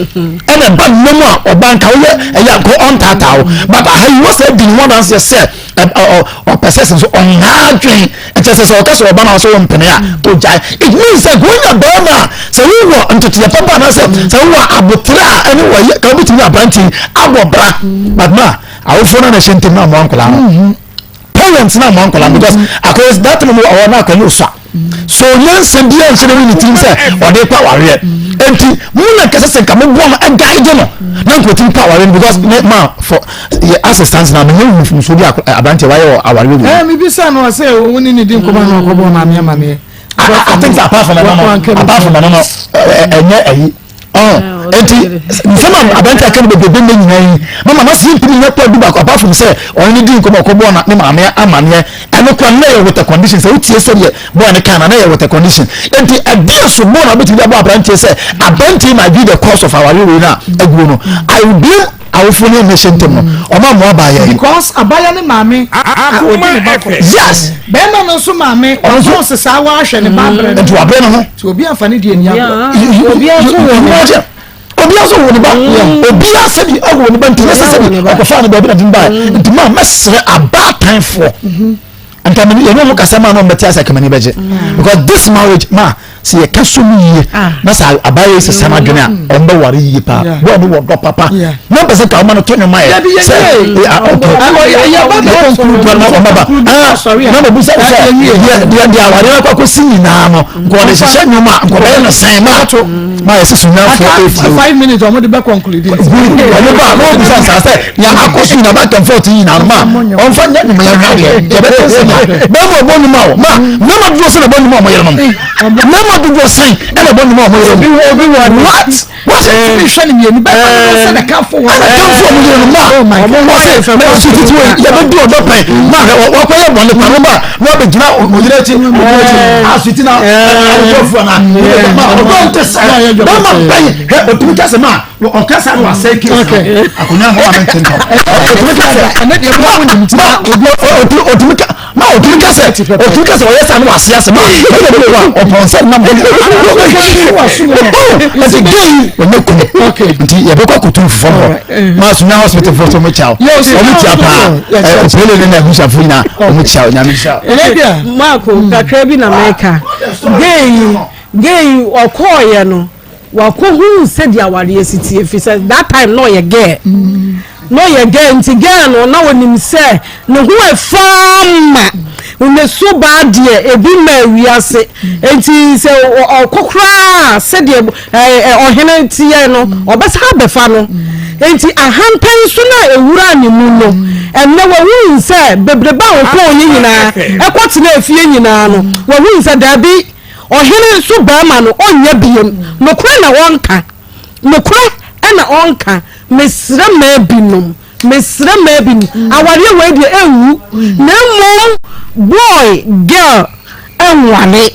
A: ɛna ɛba nna mu a ɔba nka woyɛ ɛyɛ nka ɔntaataa wo, but aha yi wɔ sɛ di ne ho adanseɛ sɛ ɔpɛ sɛ sɛ nso ɔnhaa adwen ɛkyɛ sɛ sɛ ɔka sɛ ɔba na ɔsɛ ɔmpene a ɔgyae. It means sɛ wonya barima a sɛ wowɔ nteteɛ papa anaasɛ sɛ wowɔ abotere a ɛne wɔyɛ ka wobɛtumi aberante abɔ bra, but ma awofoɔ no na ɛhyɛ ntam na amoa nkwadaa no, parents na amoa nkwadaa no, because akɔyɛ that time ɔwɔ na akɔyɛ osua so nyansa bi a nhyɛ ne ne tirim sɛ ɔde kɔ awareɛ. Nti mu na kɛsɛ sɛ nka mo boa no ɛguide no na nka otimi kɔ awareɛ no, because ne ma for yɛ assistance na mehɛ hu mfomsoɔ bi aberanteɛ wayɛ wɔ awareɛ wɔ.
D: Ɛɛ, mi bisa no ɔsɛ wo ne ne di nkɔmɔ na ɔkɔbɔ maame amaneɛ.
A: I think apart from ɛno no, apart from ɛno no, ɛnyɛ ɛyi nti nsɛm a aberante aka no bebrebe nnɛ nyinaa yi mama na sɛ ntumi nyɛ kɔ du baako apart from sɛ ɔne ne di nkɔmɔ ɔkɔbɔ na ne maame amaneɛ. Ɛno kora na yɛ with a condition sɛ wotie sɛdeɛ bɔɔ ne kan na na yɛ with a condition. Nti ɛdeɛ so bɔɔ na wobɛtumi de abɔ aberanteɛ sɛ aberanteɛ might be the cause of awareɛ wei no a aguo no. I will blame awofoɔ ne ɛmɛ hyɛ ntɛm no ɔma mmoa baayɛ yi.
D: Because abaya ne maame a ɔdi ne ba kɔ.
A: Yes.
D: Bɛrima no nso maame ɔno sesaa wahwɛ ne ba brɛ no.
A: Nti wabrɛ ne ho.
D: Nti obi anfa ne deɛ ni agorɔ.
A: Obi nso wɔ ne ba. Obi nso wɔ ne ba. Obi asɛbi ɔwɔ ne ba nti nyɛ sɛ sɛbi ɔkɔfa ne baabi na de ne ba. Nti maa mɛsrɛ abaatanfoɔ. Nka mi yɛn mu kasa maa na ɔmo bɛte ase akamani bɛgye. Because this marriage ma sɛ yɛka so mu yie na sɛ abaayɛ sesa no adwene a ɔmo bɛ ware yie paa. Bɔɔ no wɔ dɔ papa na mpɛ sɛ nka ɔma no to nnwom ayɛ sɛ na mabu sɛ sɛ deɛ deɛ awareɛ no akɔ akɔsi nyinaa no nka ɔde hyehyɛ nnwom a nka ɔbɛyɛ no sɛn ma ma yɛsɛ sunyanfoɔ ɛtie.
D: 5 minutes ɔmo de bɛ conclude.
A: Ɔmo ba na ɔbusa saa sɛ nea akɔ so nyinaa back and forth nyinaa no ma ɔmfa nyɛ nnwom yɛhwɛ adeɛ yɛbɛte sɛ ma bɛrima ɔbɔ nnwom a wɔ ma mmarima dodoɔ sɛ na ɛbɔ nnwom a ɔmo yerenom mmarima dodoɔ sɛn ɛna ɛbɔ nnwom a ɔmo yerenom what what
D: ɛtumi hwɛ ne mmienu bɛrima dodoɔ sɛ na kanfo wɔn
A: ɛna kanfo ɔmo yerenom ma ɔsɛ mɛ ɔsi titi wɔ yɛbɛdi ɔdɔ pɛn ma wakɔyɛ bɔne pa no ma na wabɛgyina ɔyere akyi ɔyere akyi asiti na ɔdɔfoɔ na ma ɔdɔ nte sɛ bɛrima bɛn hwɛ ɔtumi kasa ma ɔkasa no wasɛe case no akonnwa hɔ a mente ntɔ ɔtumi kasa ma ɔtumi ka ma ɔtumi kasa ɔtumi kasa ɔyɛ sa no wase ase ma ɛyɛ bi wɔ ɔpɔn sɛ nam ɛti gay ɔnyɛ kunu nti yɛbɛkɔ akoto fam hɔ ma sunya hospital fo so ɔmo kyia ɔmo kyia paa ɔpɛlɛ ne na abusuafo nyinaa ɔmo kyia Onyame nhyira.
I: Maako kakra bi na mɛka. Gay gay ɔkɔɔyɛ no wakɔhunu sɛdeɛ awareɛ si tie fi sɛ that time na ɔyɛ girl na ɔyɛ girl, nti girl no na onim sɛ ne ho ɛfaa ma ne so baa deɛ ebi ma awiase, nti sɛ ɔkɔ koraa sɛdeɛ ɔhene teɛ no ɔbɛsa abɛfa no. Nti ahantan nso na ewura ne mu no, ɛnɛ wɔhunu sɛ bebrebe a ɔkɔɔ yɛ nyinaa ɛkɔ tena efie nyinaa no, wɔhunu sɛ daabi, ɔhene nso bɛrima no ɔnyɛ biem. Nokorɛ na ɔnka, nokorɛ ɛna ɔnka. Mesrɛ mmaa binom, mesrɛ mmaa binom, awareɛ wei deɛ ɛnwu, na mmom boy girl ɛnware.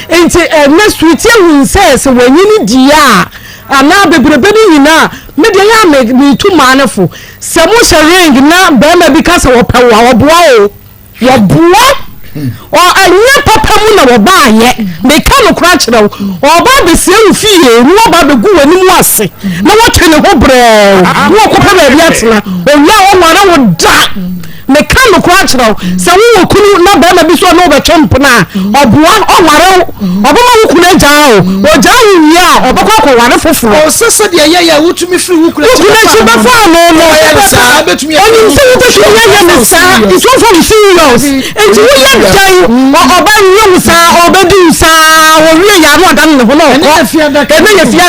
I: Nti ɛnɛ suti ehu sɛ sɛ wɔnyini die a anaa bebrebe no nyinaa, me deɛ yɛ a metu maa no fo sɛ mohyɛ ring na bɛrima bi ka sɛ wɔpɛ wo a, ɔboa o, wɔboa ɔ ɛnyɛ papa mu na wɔbaayɛ. Meka no kora kyerɛ wo, ɔba abɛsie wo fie na wɔba abɛgu w'anim ase na wɔtwe ne ho brɛɛw na wɔkɔpɛ baabi atena owia a ɔnware wo da. Meka no kora kyerɛ wo sɛ wowɔ kunu na bɛrima bi so ɔne wobɛtwe mpena a, ɔboa, ɔnware wo, ɔbɛma wo kunu agyaa wo. Ɔgyaa wo wie a, ɔbɛkɔ akɔware foforɔ.
D: Ɔsɛ sɛdeɛ yɛyɛ a wotumi firi wo kunu
I: akyi
D: bɛfa
I: bɛfa no no, ɔnim sɛ wobɛtumi ayɛ ne saa, nti ɔmfa wo serious. Nti woyɛ dɛn ɔbɛwe wo saa, ɔbɛdi wo saa, ɔwie yɛ ano ɔdane ne ho na ɔkɔ. Ɛnɛ yɛ fiada ɛyɛ sɛ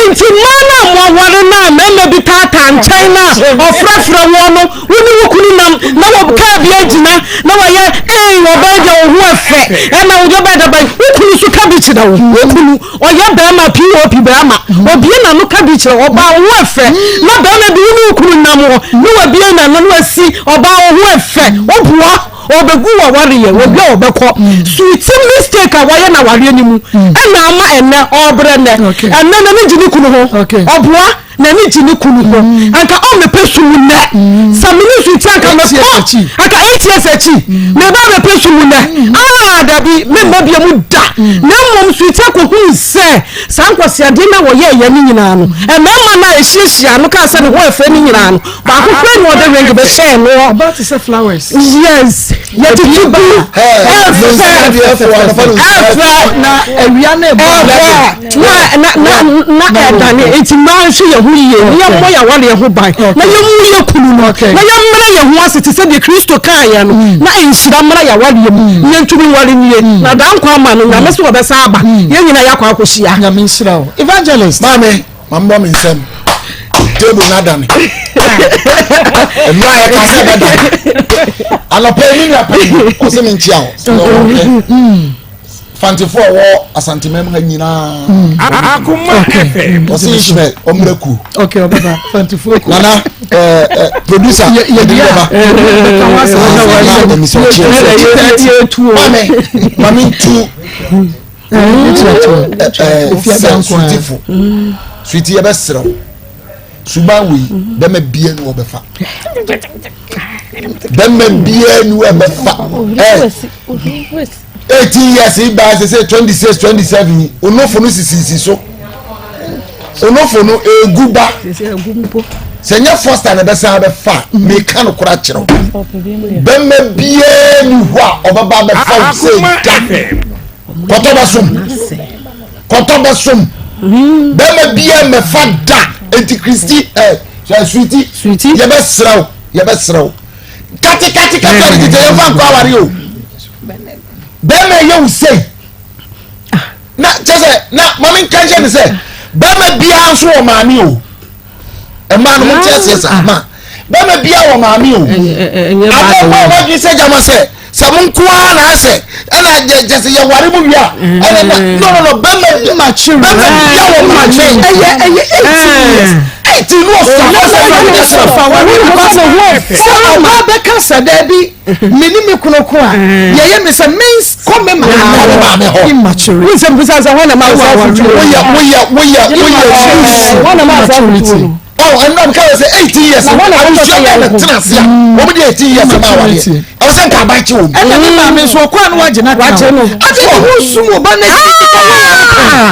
I: nti mmaa no a moaware no a mmarima bi taataa. nkyɛn no a ɔfrɛfrɛ woɔ no, wo ne wo kunu nam na wɔ kaa bi agyina na wɔyɛ ee ɔbaa deɛ wo ho ɛfɛ ɛna wo deɛ ɔbaa deɛ ɔbaa wo kunu nso ka bi kyerɛ wo wo kunu ɔyɛ bɛrima pop bɛrima obie n'ano ka bi kyerɛ ɔbaa wo ho ɛfɛ na bɛrima bi wo ne wo kunu nam hɔ na wabie n'ano na wasi ɔbaa wo ho ɛfɛ woboa ɔbɛgu w'awareɛ wɔbi a ɔbɛkɔ suiti mistake a wɔyɛ na awareɛ no mu ɛna ama ɛnɛ ɔbrɛ nɛ ɛnɛ n'ani gye ne kunu ho ɔboa n'ani gye ne kunu ho anka ɔmmɛpɛ sum nnɛ sɛ me ne suiti anka mɛkɔ anka eight years akyi meba bɛpɛ sum nnɛ ah dabi memma bia mu da na mmom suiti akɔhunu sɛ saa nkwaseadeɛ no a wɔyɛɛyɛ no nyinaa no mmarima no a ɛhyiahyia no kaa sɛ ne ho ɛfɛ no nyinaa no baako kura na ɔde ring bɛhyɛɛ no.
D: Ɔbaa te sɛ flowers.
I: Yes, yɛde tu gu. Ɛfɛ ɛfɛ
D: na awia na ɛbɔ
I: ɛfɛ na na na na ɛdane eti mmaa nso yɛ ho yie na yɛmmɔ yɛn awareɛ ho ban na yɛmmu yɛ kunu no na yɛmmrɛ yɛn ho ase te sɛ deɛ Kristo kaa yɛn no mm. na nhyira mmra yɛn awareɛ mu mm. na yɛntumi nware nwie mm. na daa nkwa ama no nyame sɛ wɔbɛsa aba yɛn nyinaa yɛakɔ akɔhyia.
D: Nyame nhyira wo evangelist.
A: Maame. Mambɔ me nsam. Table no adane. Mmerɛ a yɛka sɛ bɛdane. Anɔpa yi me nua panyin ɔsɛ me nkyia wo. Sɛ ɔwɔ hwɛ. Fantefoɔ a ɛwɔ Asantemam ha nyinaa.
B: Akoma FM.
A: Ɔsɛ Ishmael ɔmmerɛ kuo.
D: Okay, ɔbɛba Fantefoɔ kuo.
A: Nana ɛɛ eh, producer.
D: Yɛ yɛ
A: bɛba. Nana ɛmisɛ ɔkyeɛ. Mame mame ntu. Sɛ suitifo suiti yɛ bɛ serɛ wo suban wei bɛma bia ni wɔbɛfa bɛma bia ni wɔbɛfa ɛ 18 years yi baa sɛ sɛ 26 27 onofo no sisisi so onofo no egu ba sɛ nyɛ foster na ɛbɛsan bɛfa meka no kora kyerɛw bɛma bia ni hɔ a ɔbɛba bɛfa wo sɛ da kɔtɔ bɛ som kɔtɔ bɛ som bɛrima bia mɛfa da eti kristi ɛ ɛ suwiti
I: suwiti
A: yɛ bɛ srɛw yɛ bɛ srɛw kati kati kati ɛdi tete yɛn fa nkɔ awari o bɛrima yɛ wusei na kyɛ sɛ na maame nkankyɛn ne sɛ bɛrima bia nso wɔ maame o. Mmaa no mo nte aseɛ saa ma bɛrima bia wɔ maame o abɔ mo a wadwi sɛ gyama sɛ sɛ mo nko ara na asɛ ɛna gyɛ sɛ yɛware mu wie a ɛna na no no no bɛrima bɛrima bia wɔ maame
D: ɛyɛ ɛyɛ 18 years
A: 18 no ɔfa ɔsɛ ɔfa ɔsɛ
D: ɔfa wɔn sɛ ɔbaa bɛka sɛ daabi me ne me kunu ko a yɛyɛ me sɛ menkɔ me maame
A: hɔ
D: immaturity
I: wo nsɛm bisa sɛ hwan na ma wo saa afotuo
A: woyɛ woyɛ woyɛ woyɛ
I: hwan na ma wo saa afotuo no
A: ɔ ɛnna mi ka yɛ sɛ 18 years abusua bɛɛ na tena ase a wɔn de 18 years ma awadeɛ ɛwɔ sɛ nka aban kye wɔn.
D: ɛna ne maame nso ɔkɔ a no wagye na
I: wagye no
D: ati ne ho sum ɔba na ti ti kɔ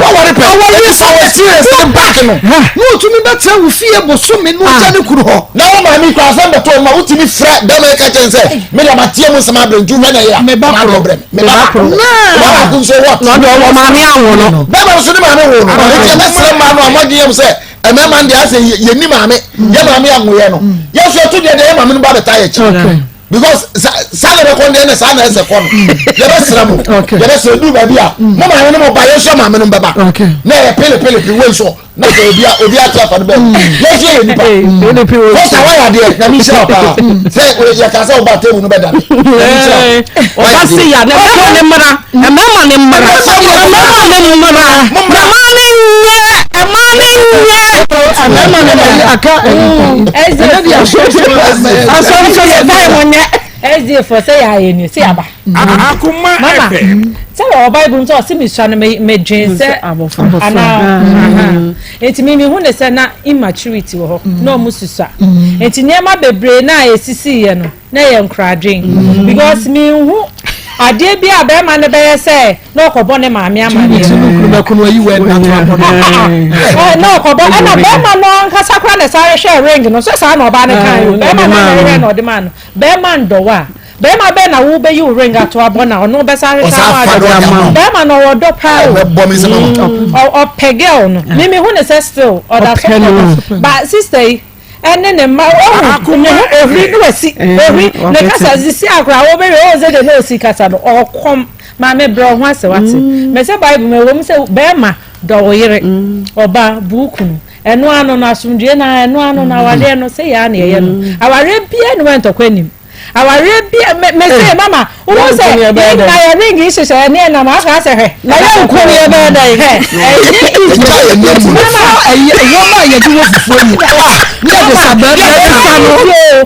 A: waware pɛ
D: aware
A: ɛti fa wɔ experience ne back no
D: na otumi bɛtena wo fie bosome na ɔgya ne kunu hɔ
A: na wo maame kura asɛm bɛtɔ ɔma wotumi frɛ bɛrima yi ka kyɛn sɛ me deɛ mateɛ mu nsɛm abrɛ nti wohwɛ na ɛyɛ a
D: Me ba
A: maame
D: koro.
A: brɛ me me ba koro
D: Naa.
A: ba baako nso what
I: na ɔde ɔwɔ maame awo no
A: bɛrima nso ne maame wo no nti ɛbɛsrɛ mmaa no a moadwene yam sɛ mmarima no deɛ asɛ yɛnni maame yɛ maame anwoyɛ no yɛ nso yɛto deɛ deɛ yɛ maame no ba bɛta yɛ akyi because saa na ɛbɛkɔ deɛ na saa na ɛsɛ kɔ no yɛbɛsrɛ mo yɛbɛsrɛ du baabi a mo maame no mo ba yɛn nso maame no bɛba na ɛyɛ pele pele pele wei nso na sɛ obi a obi ate afa no bɛɛ yɛn nso yɛ nipa kɔsa wayɛ adeɛ nyame nhyira wo paa sɛ yɛka sɛ woba table no bɛda no nyame nhyira wo
I: ɔba se ya na mmarima ne mmara mmarima ne mmara mmarima ne mmara mmarima ne nyɛ mmaa ne nyɛ
D: mmarima ne nyɛ aka ɛnɛ de
I: asɔre sɛ yɛ ba yɛ nyɛ
J: SDA fo sɛ yɛ ayɛ ni sɛ yaba
B: Akoma
J: mama
B: FM.
J: sɛ wɔ Bible mu sɛ ɔse mesua no medwen sɛ anaa nti me mehu ne sɛ na immaturity wɔ hɔ na ɔmo susua nti nneɛma bebree na esisi yɛ no na ɛyɛ nkoradwen because menhu adeɛ bi a bɛrima no bɛyɛ sɛ na ɔkɔbɔ ne maame amaneɛ na ɔkɔbɔ ɛna bɛrima no ankasa koraa na ɛsan hwehwɛ ring no sɛ saa na ɔbaa no kan o bɛrima no na ɛhwehwɛ na ɔde maa no bɛrima ndɔwɔ a bɛrima bɛn na wobɛyi wo ring ato abɔ na ɔno bɛsa ahwehwɛ ama adɔ bɛrima no ɔwɔ dɔ paa o ɔpɛ girl no mimi hu ne sɛ still ɔda so pɛ ba sister yi ɛne ne mma ɔhu ne ho ohuri ne wasi ohuri ne kasa sisi akora wobɛwie ɔhu sɛ de na osi kasa no ɔkɔm maame brɛ ɔho ase wate mɛ sɛ bible mu ɛwɔ mu sɛ bɛrima dɔ wo yere ɔba bu kunu. Ɛno ano no asomdwoe no ara, ɛno ano no awareɛ no, sɛ yɛ ara na yɛyɛ no. Awareɛ biara nni hɔ a ntɔkwa nnim. Awareɛ bi me me se eh, mama wo sɛ yɛn nyinaa yɛ ring yi hyehyɛ yɛn ne ɛnam aka asɛ hwɛ.
D: Na yɛn nko ne yɛ bɛyɛ dɛ.
J: Hwɛ ɛnyɛ easy.
D: Mama ɛyɛ wɔn a yɛde wɔ fufuo yi ah ne yɛ de sa bɛɛ bɛɛ sa no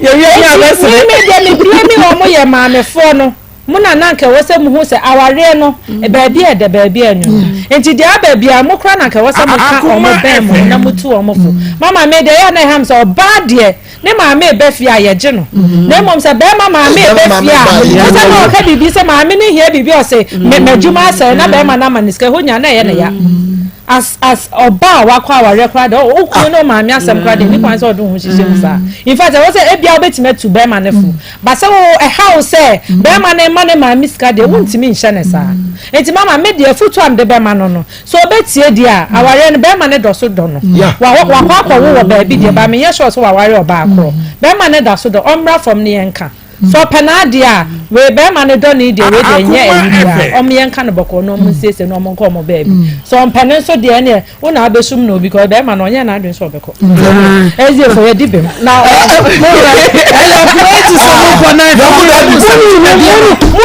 J: yɛwia ne abɛsere. Mi deɛ mi bie mi wɔn yɛ maamefoɔ no mo na nanka ɛwɔ sɛ mo hu sɛ awareɛ no baabi ɛdɛ baabi ɛnwono nti deɛ aba biara mo kora nanka ɛwɔ sɛ mo ka wɔn bɛn mo na mo tu wɔn fo mama mi deɛ ɛyɛ na ɛham sɛ ɔbaa deɛ. Ne maame reba fie a, yɛgye no. Na mmom sɛ barima maame reba fie a, ɔsɛ na ɔka biribi sɛ maame no hia biribi a ɔse me m'adwuma asɛe na barima no ama no sika, ɛhɔ nyinaa na ɛyɛ ne ya. As as ɔbaa a wakɔ awareɛ koraa deɛ, wo kunu ne wo maame asɛm koraa deɛ, ɛnni kwan sɛ ɔde wo ho hyehyɛ mu saa. In fact, ɛwɔ sɛ ebia wobɛtumi atu barima no fo. But sɛ wo ɛha wo sɛ barima no rema ne maame sika deɛ, wontumi nhyɛ no saa. Nti mama me deɛ afutuo a mede bɛma no no, Sɛ ɔbɛtie deɛ a, awareɛ no bɛrima no dɔ so dɔ no. Wakɔ akɔwo wɔ baabi deɛ, but menyɛ sure sɛ waware ɔbaa korɔ. Bɛrima no da so dɔ, ɔmmra fam ne yɛnka. Sɛ ɔpɛ n'adeɛ a, wei bɛrima no dɔ no yi deɛ, wei deɛ ɛnyɛ ayi biara. Ɔmo yɛnka no bɔkɔɔ na ɔmo nsiesie na ɔmo nkɔ ɔmo baabi. Sɛ ɔmpɛ no nso deɛ ɛneɛ wo na abɛsum no because bɛrima no ɔnyɛ n'adwene sɛ ɔbɛkɔ. Ɛsɛ fo yɛdi bem.
D: Na ɛyɛ kuro ti sɛ mo kɔ na ɛfɔ mo sɛ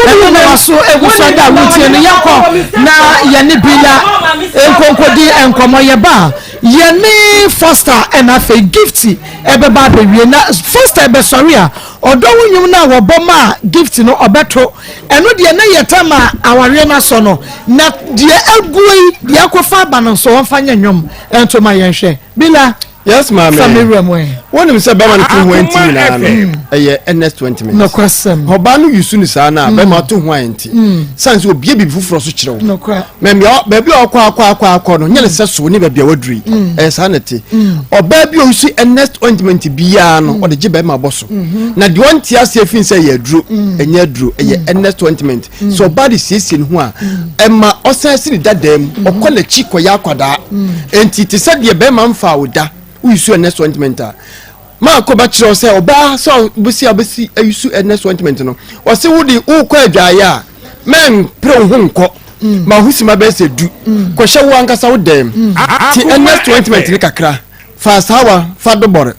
D: ɛno na waso egu so da wutie no yɛkɔ na yɛne bi la nkonkodi nkɔmɔ yɛba a yɛne Foster ɛna afei gift ɛbɛba abɛwie na Foster ɛbɛsɔre a ɔdɔ ho nnwom no a wɔbɔ ma gift no ɔbɛto ɛno deɛ na yɛ tam a awareɛ no asɔ no na deɛ aguo yi deɛ akɔfa aba no nso wɔmfa nyɛ nnwom ɛnto ma yɛnhwɛ bila.
K: Yes maame.
D: Fa me wura mu ɛ.
K: Wonim sɛ bɛrima no to ho anti nyinaa no ɛyɛ earnest ointment.
D: Nokwasɛm.
K: Ɔbaa no yusu no saa no a bɛrima ato ho anti. San sɛ obie biribi foforɔ so kyerɛ wo.
D: Nokorɛ.
K: Mɛmia baabi a ɔkɔ akɔ akɔ akɔ no nyɛ ne sɛ so ne baabi a waduru yi. Ɛyɛ saa na ɛte. Ɔbaa bi a ɔyusu earnest ointment biara no ɔde gye bɛrima bɔ so. Na deɛ ɔnte aseɛ fi sɛ ɛyɛ aduro ɛnyɛ aduro ɛyɛ earnest ointment. Sɛ ɔbaa de siesie ne ho a, ɛma ɔsan si ne dadaa mu, ɔkɔ n'akyi kɔyɛ akwadaa. Enti te sɛ deɛ bɛrima mfaa wo da, woyi su Ernest ointment a, maakɔ bɛkyerɛ wo sɛ ɔbaa sɛ wobɛsi a wobɛsi ayi su Ernest ointment no, ɔse wo de wokɔ adwaeɛ a, mɛmpere wo ho nkɔ. Ma ho sima bɛyɛ sɛ du. Kɔhyɛ wo ankasa wo dan mu. Te Ernest ointment no kakra, fa asaawa fa dobɔre.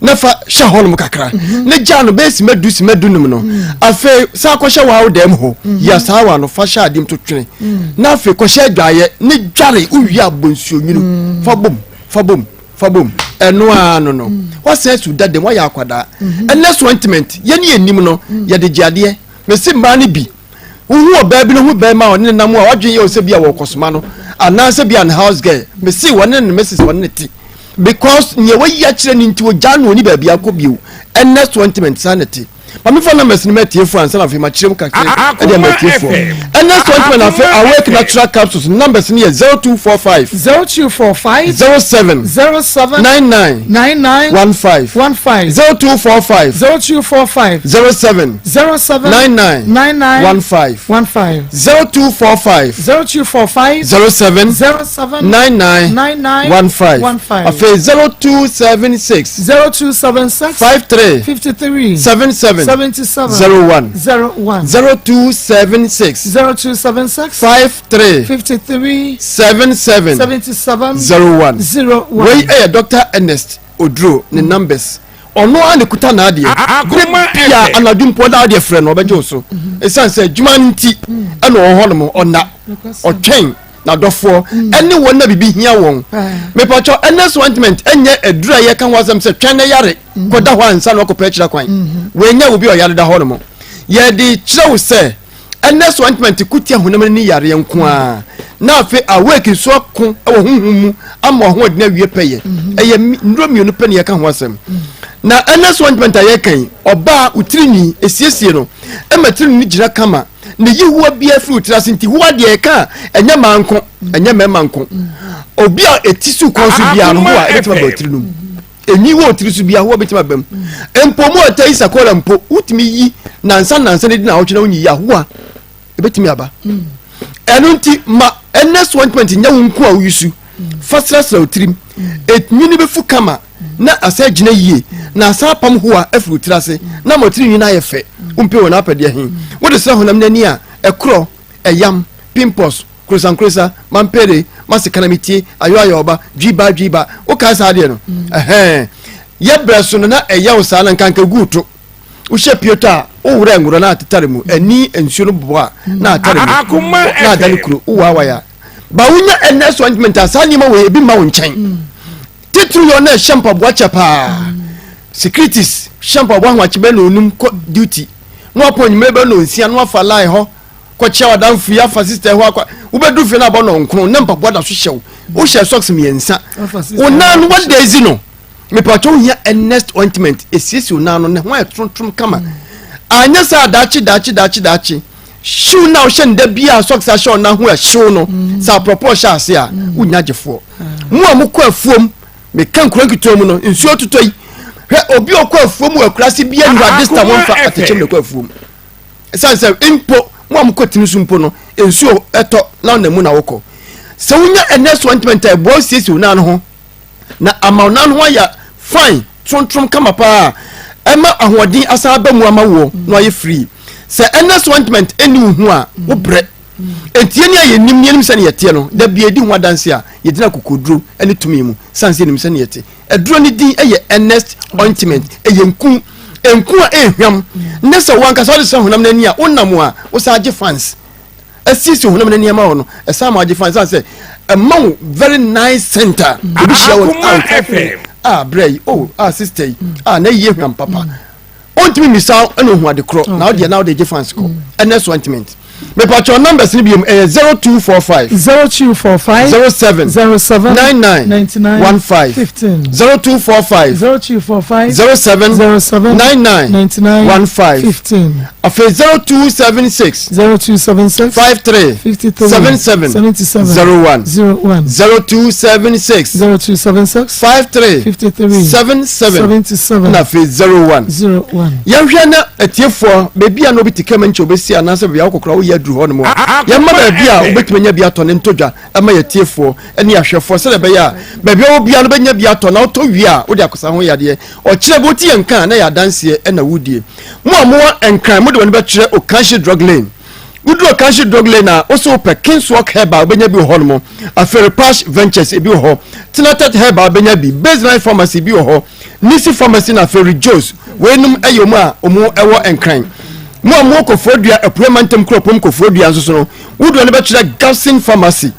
K: na fa hyɛ hɔnom kakra mhm. na gyaa no bɛyɛ sima du sima du num no mm. afei saa kɔhyɛ waa dɛm hɔ mm. yi asaawa no fa hyɛ adeɛ mu to twene mm. na afei kɔhyɛ adwaeɛ ne dware wowie abɔ nsuo nwunu fa bom fa bom fa bom ɛno ara no no wasan su da dɛm wayɛ akwadaa mhm. ɛnɛ so ointment yɛne yɛnim no yɛde gye adeɛ mesi mmaa no bi wohu ɔbaa bi no ho bɛrima a ɔne ne nam a wadwene yɛ sɛ bi a wɔkɔsoma no anaasɛ bi a ne house girl mesi wɔne ne mrs wɔne ne te because nea wayi akyerɛ no nti ogyaa no ɔni baabi akɔ bio ɛnɛ so ntiment saa na ɛte maame fa numbers no ma atiefoɔ ansa na afei makyerɛ mu kakra ɛde ama atiefoɔ ɛnɛ so ntiment afei awake natural capsules numbers no yɛ 0245
D: 0245
K: 07
D: 07
K: 99
D: 99
K: 15
D: 15
K: 0245
D: 0245
K: 07
D: 07
K: 99
D: 99
K: 15
D: 15
K: 0245
D: 0245
K: 07
D: 07
K: 99
D: 99
K: 15
D: 15
K: afei 0276
D: 0276
K: 53
D: 53
K: 77
D: 77
K: 01
D: 01
K: 0276
D: 0276
K: 53
D: 53
K: 77
D: 77
K: 01
D: 01
K: wei ɛyɛ Dr. Ernest Oduro ne numbers ɔno ara na ekuta n'adeɛ bere bia anadwo mpo ɔda adeɛ frɛ no ɔbɛgye wo so ɛsiane sɛ adwuma no nti ɛna ɔwɔ hɔ nom ɔna ɔtwɛn n'adɔfoɔ ɛne wɔn na biribi hia wɔn mepatwɔ ɛnɛ so ointment ɛnyɛ aduru a yɛka ho asɛm sɛ twɛn na yare kɔda hɔ ansa na ɔkɔpɛ akyira kwan wɔnyɛ obi a ɔyare da hɔ nom yɛde kyerɛ wo sɛ Ɛnnɛ so ointment ko tia honam ani yareɛ nko ara, na afei awake nso ako wɔ honhom mu ama ɔhoɔden awie pɛyɛ. Ɛyɛ nnuro mmienu pɛ na yɛka ho asɛm. Na ɛnnɛ so ointment a yɛka yi, ɔbaa wo tiri nwi, esiesie no ɛma tiri nwi no gyina kama, na eyi hoa biara firi wo tiri ase nti hoa deɛ yɛka a ɛnyɛ mmaa nko, ɛnyɛ mmarima nko. Obi a eti so kɔn so biara no hoa ɛbɛtumi aba wo tiri no mu. Enwi wɔ tiri so bi ahoɔ bɛtumi aba mu. Mpo mu ɔta yi sakora mpo wotumi yi nansa nansa ne di na awɔtwe na wonyi yi ahoa ɛbɛtumi aba. Ɛno nti ma ɛnɛ so ointment nyɛ wo nko a woyi su fa srasra wo tirim. Enwi no bɛfu kama na asa gyina yie na asa apam hoa afiri wo tiri ase na ma tiri nwi no ayɛ fɛ. Wompɛ wɔn apɛdeɛ he. Wode sra honam no ani a ɛkorɔ, ɛyam, pimples, Krosankrosa, mampere, Mase kana metie ayɔ ayɔ ɔba dwi ba dwi ba wokae saa adeɛ no ɛhɛn yɛ brɛ so no na ɛyɛ wo saa na nkanka gu to wohyɛ pie tɔ a wowerɛ ngorɔ na atetare mu ani nsuo no bobɔ a na atare mu na adane kuro wowaawae a ba wonya ɛnɛ so ointment a saa nneɛma wei ebi mma wo nkyɛn titiri yɛ ɔna ɛhyɛ mpaboa kyɛ paa securities hyɛ mpaboa ahoakye bɛ na onum kɔ duty na wapɔn enyimire bɛ na onsia na wafa line hɔ kɔkyia w'adamfo yi afa sister hɔ akɔ wobɛdu fie no abɔ nɔnkron na mpaboa da so hyɛ wo wohyɛ socks mmiɛnsa wo nan no wɔda ezi no mepatwa wohia earnest ointment esiesie wo nan no ne ho ayɛ trontrom kama anyɛ sɛ adaakye daakye daakye daakye hyew na wohyɛ no da bi a socks ahyɛ wo nan ho ɛhyew no mm. sɛ aprɔpɔ hyɛ ase a mm. wonya gyefoɔ mo a mokɔ afuom meka nkura nketewa mu no nsuo totɔ yi hwɛ obi a ɔkɔ afuom wɔ akurase bi anwura dista wɔmfa atɛkyɛm na ɛkɔ afuom Ɛsiane sɛ mpo mo a mokɔ tiri so mpo no, nsuo tɔ na ɔnam mu na wokɔ. Sɛ wonya ɛnɛ so ointment a ɛboa wo siesie wo nan ho na ama wo nan ho ayɛ fine trontrom kama paa ɛma ahoɔden asan aba mu ama woɔ na wayɛ free. Sɛ ɛnɛ so ointment ɛni wo ho a wobrɛ. Enti yɛn a yɛnim ne yɛnim sɛnea yɛteɛ no, da bi yɛdi ho adanse a yɛgyina akokoduro ne tumi mu sane sɛ yɛnim sɛnea yɛte. Aduro no din yɛ Earnest Ointment. Ɛyɛ nku. Nku a ɛrehwam. Ne sɛ wo ankasa wode sra honam no ani a, wonam a, wosan gye fans. Asiesie honam no ani ama wo no, ɛsan ma wogye fans. Ɛsan sɛ ɛma wo very nice center. Obi hyia wo a, ɔtwa a, brɛ yi, oh, ah, sister yi, ah, na yie hwam papa. Ontumi mmisa wo ɛna ohun ade korɔ na wodeɛ na wode gye fans kɔ ɛnɛ so ointment mepatwɔ numbers no biom ɛyɛ 0245
D: 0245
K: 07
D: 07
K: 99
D: 99
K: 15
D: 15
K: 0245
D: 0245
K: 07
D: 07
K: 99
D: 99
K: 15
D: 15
K: afei 0276
D: 0276
K: 53
D: 53
K: 77
D: 77
K: 01
D: 01
K: 0276
D: 0276
K: 53
D: 53
K: 77
D: 77
K: na afei 01
D: 01
K: yɛnhwɛ na atiefoɔ baabi a na obi te kama nkyɛ obɛsi anaasɛ baabi a wokɔkora woyɛ aduru hɔ nom a yɛmma baabi a wobɛtumi anya bi atɔ ne ntɔ dwa ma yɛtiefoɔ ne ahwɛfoɔ sɛdeɛ ɛbɛyɛ a baabi a wɔ biara no bɛnya bi atɔ na wotɔ wie a wode akɔsa ho yadeɛ ɔkyerɛ bi wote yɛn nka a na yɛ adanseɛ ɛna wodie mo a mowɔ nkran mode wɔn bɛkyerɛ Okanhye drug lane Woduru Okanhye Drug Lane a, wo se wopɛ Kingswalk Herbal wobɛnya bi wɔ hɔ nom, afei Repash Ventures ebi wɔ hɔ, Tinatet Herbal wobɛnya bi, Baseline Pharmacy bi wɔ hɔ, Nisi Pharmacy na afei Rejoice. Weinom yɛ wɔn a wɔn wɔ Nkran. Mo a mowɔ Koforidua, Apuei Mantam Kuropɔn Koforidua nso so no, wodu hɔ no bɛkyerɛ Gabson Pharmacy,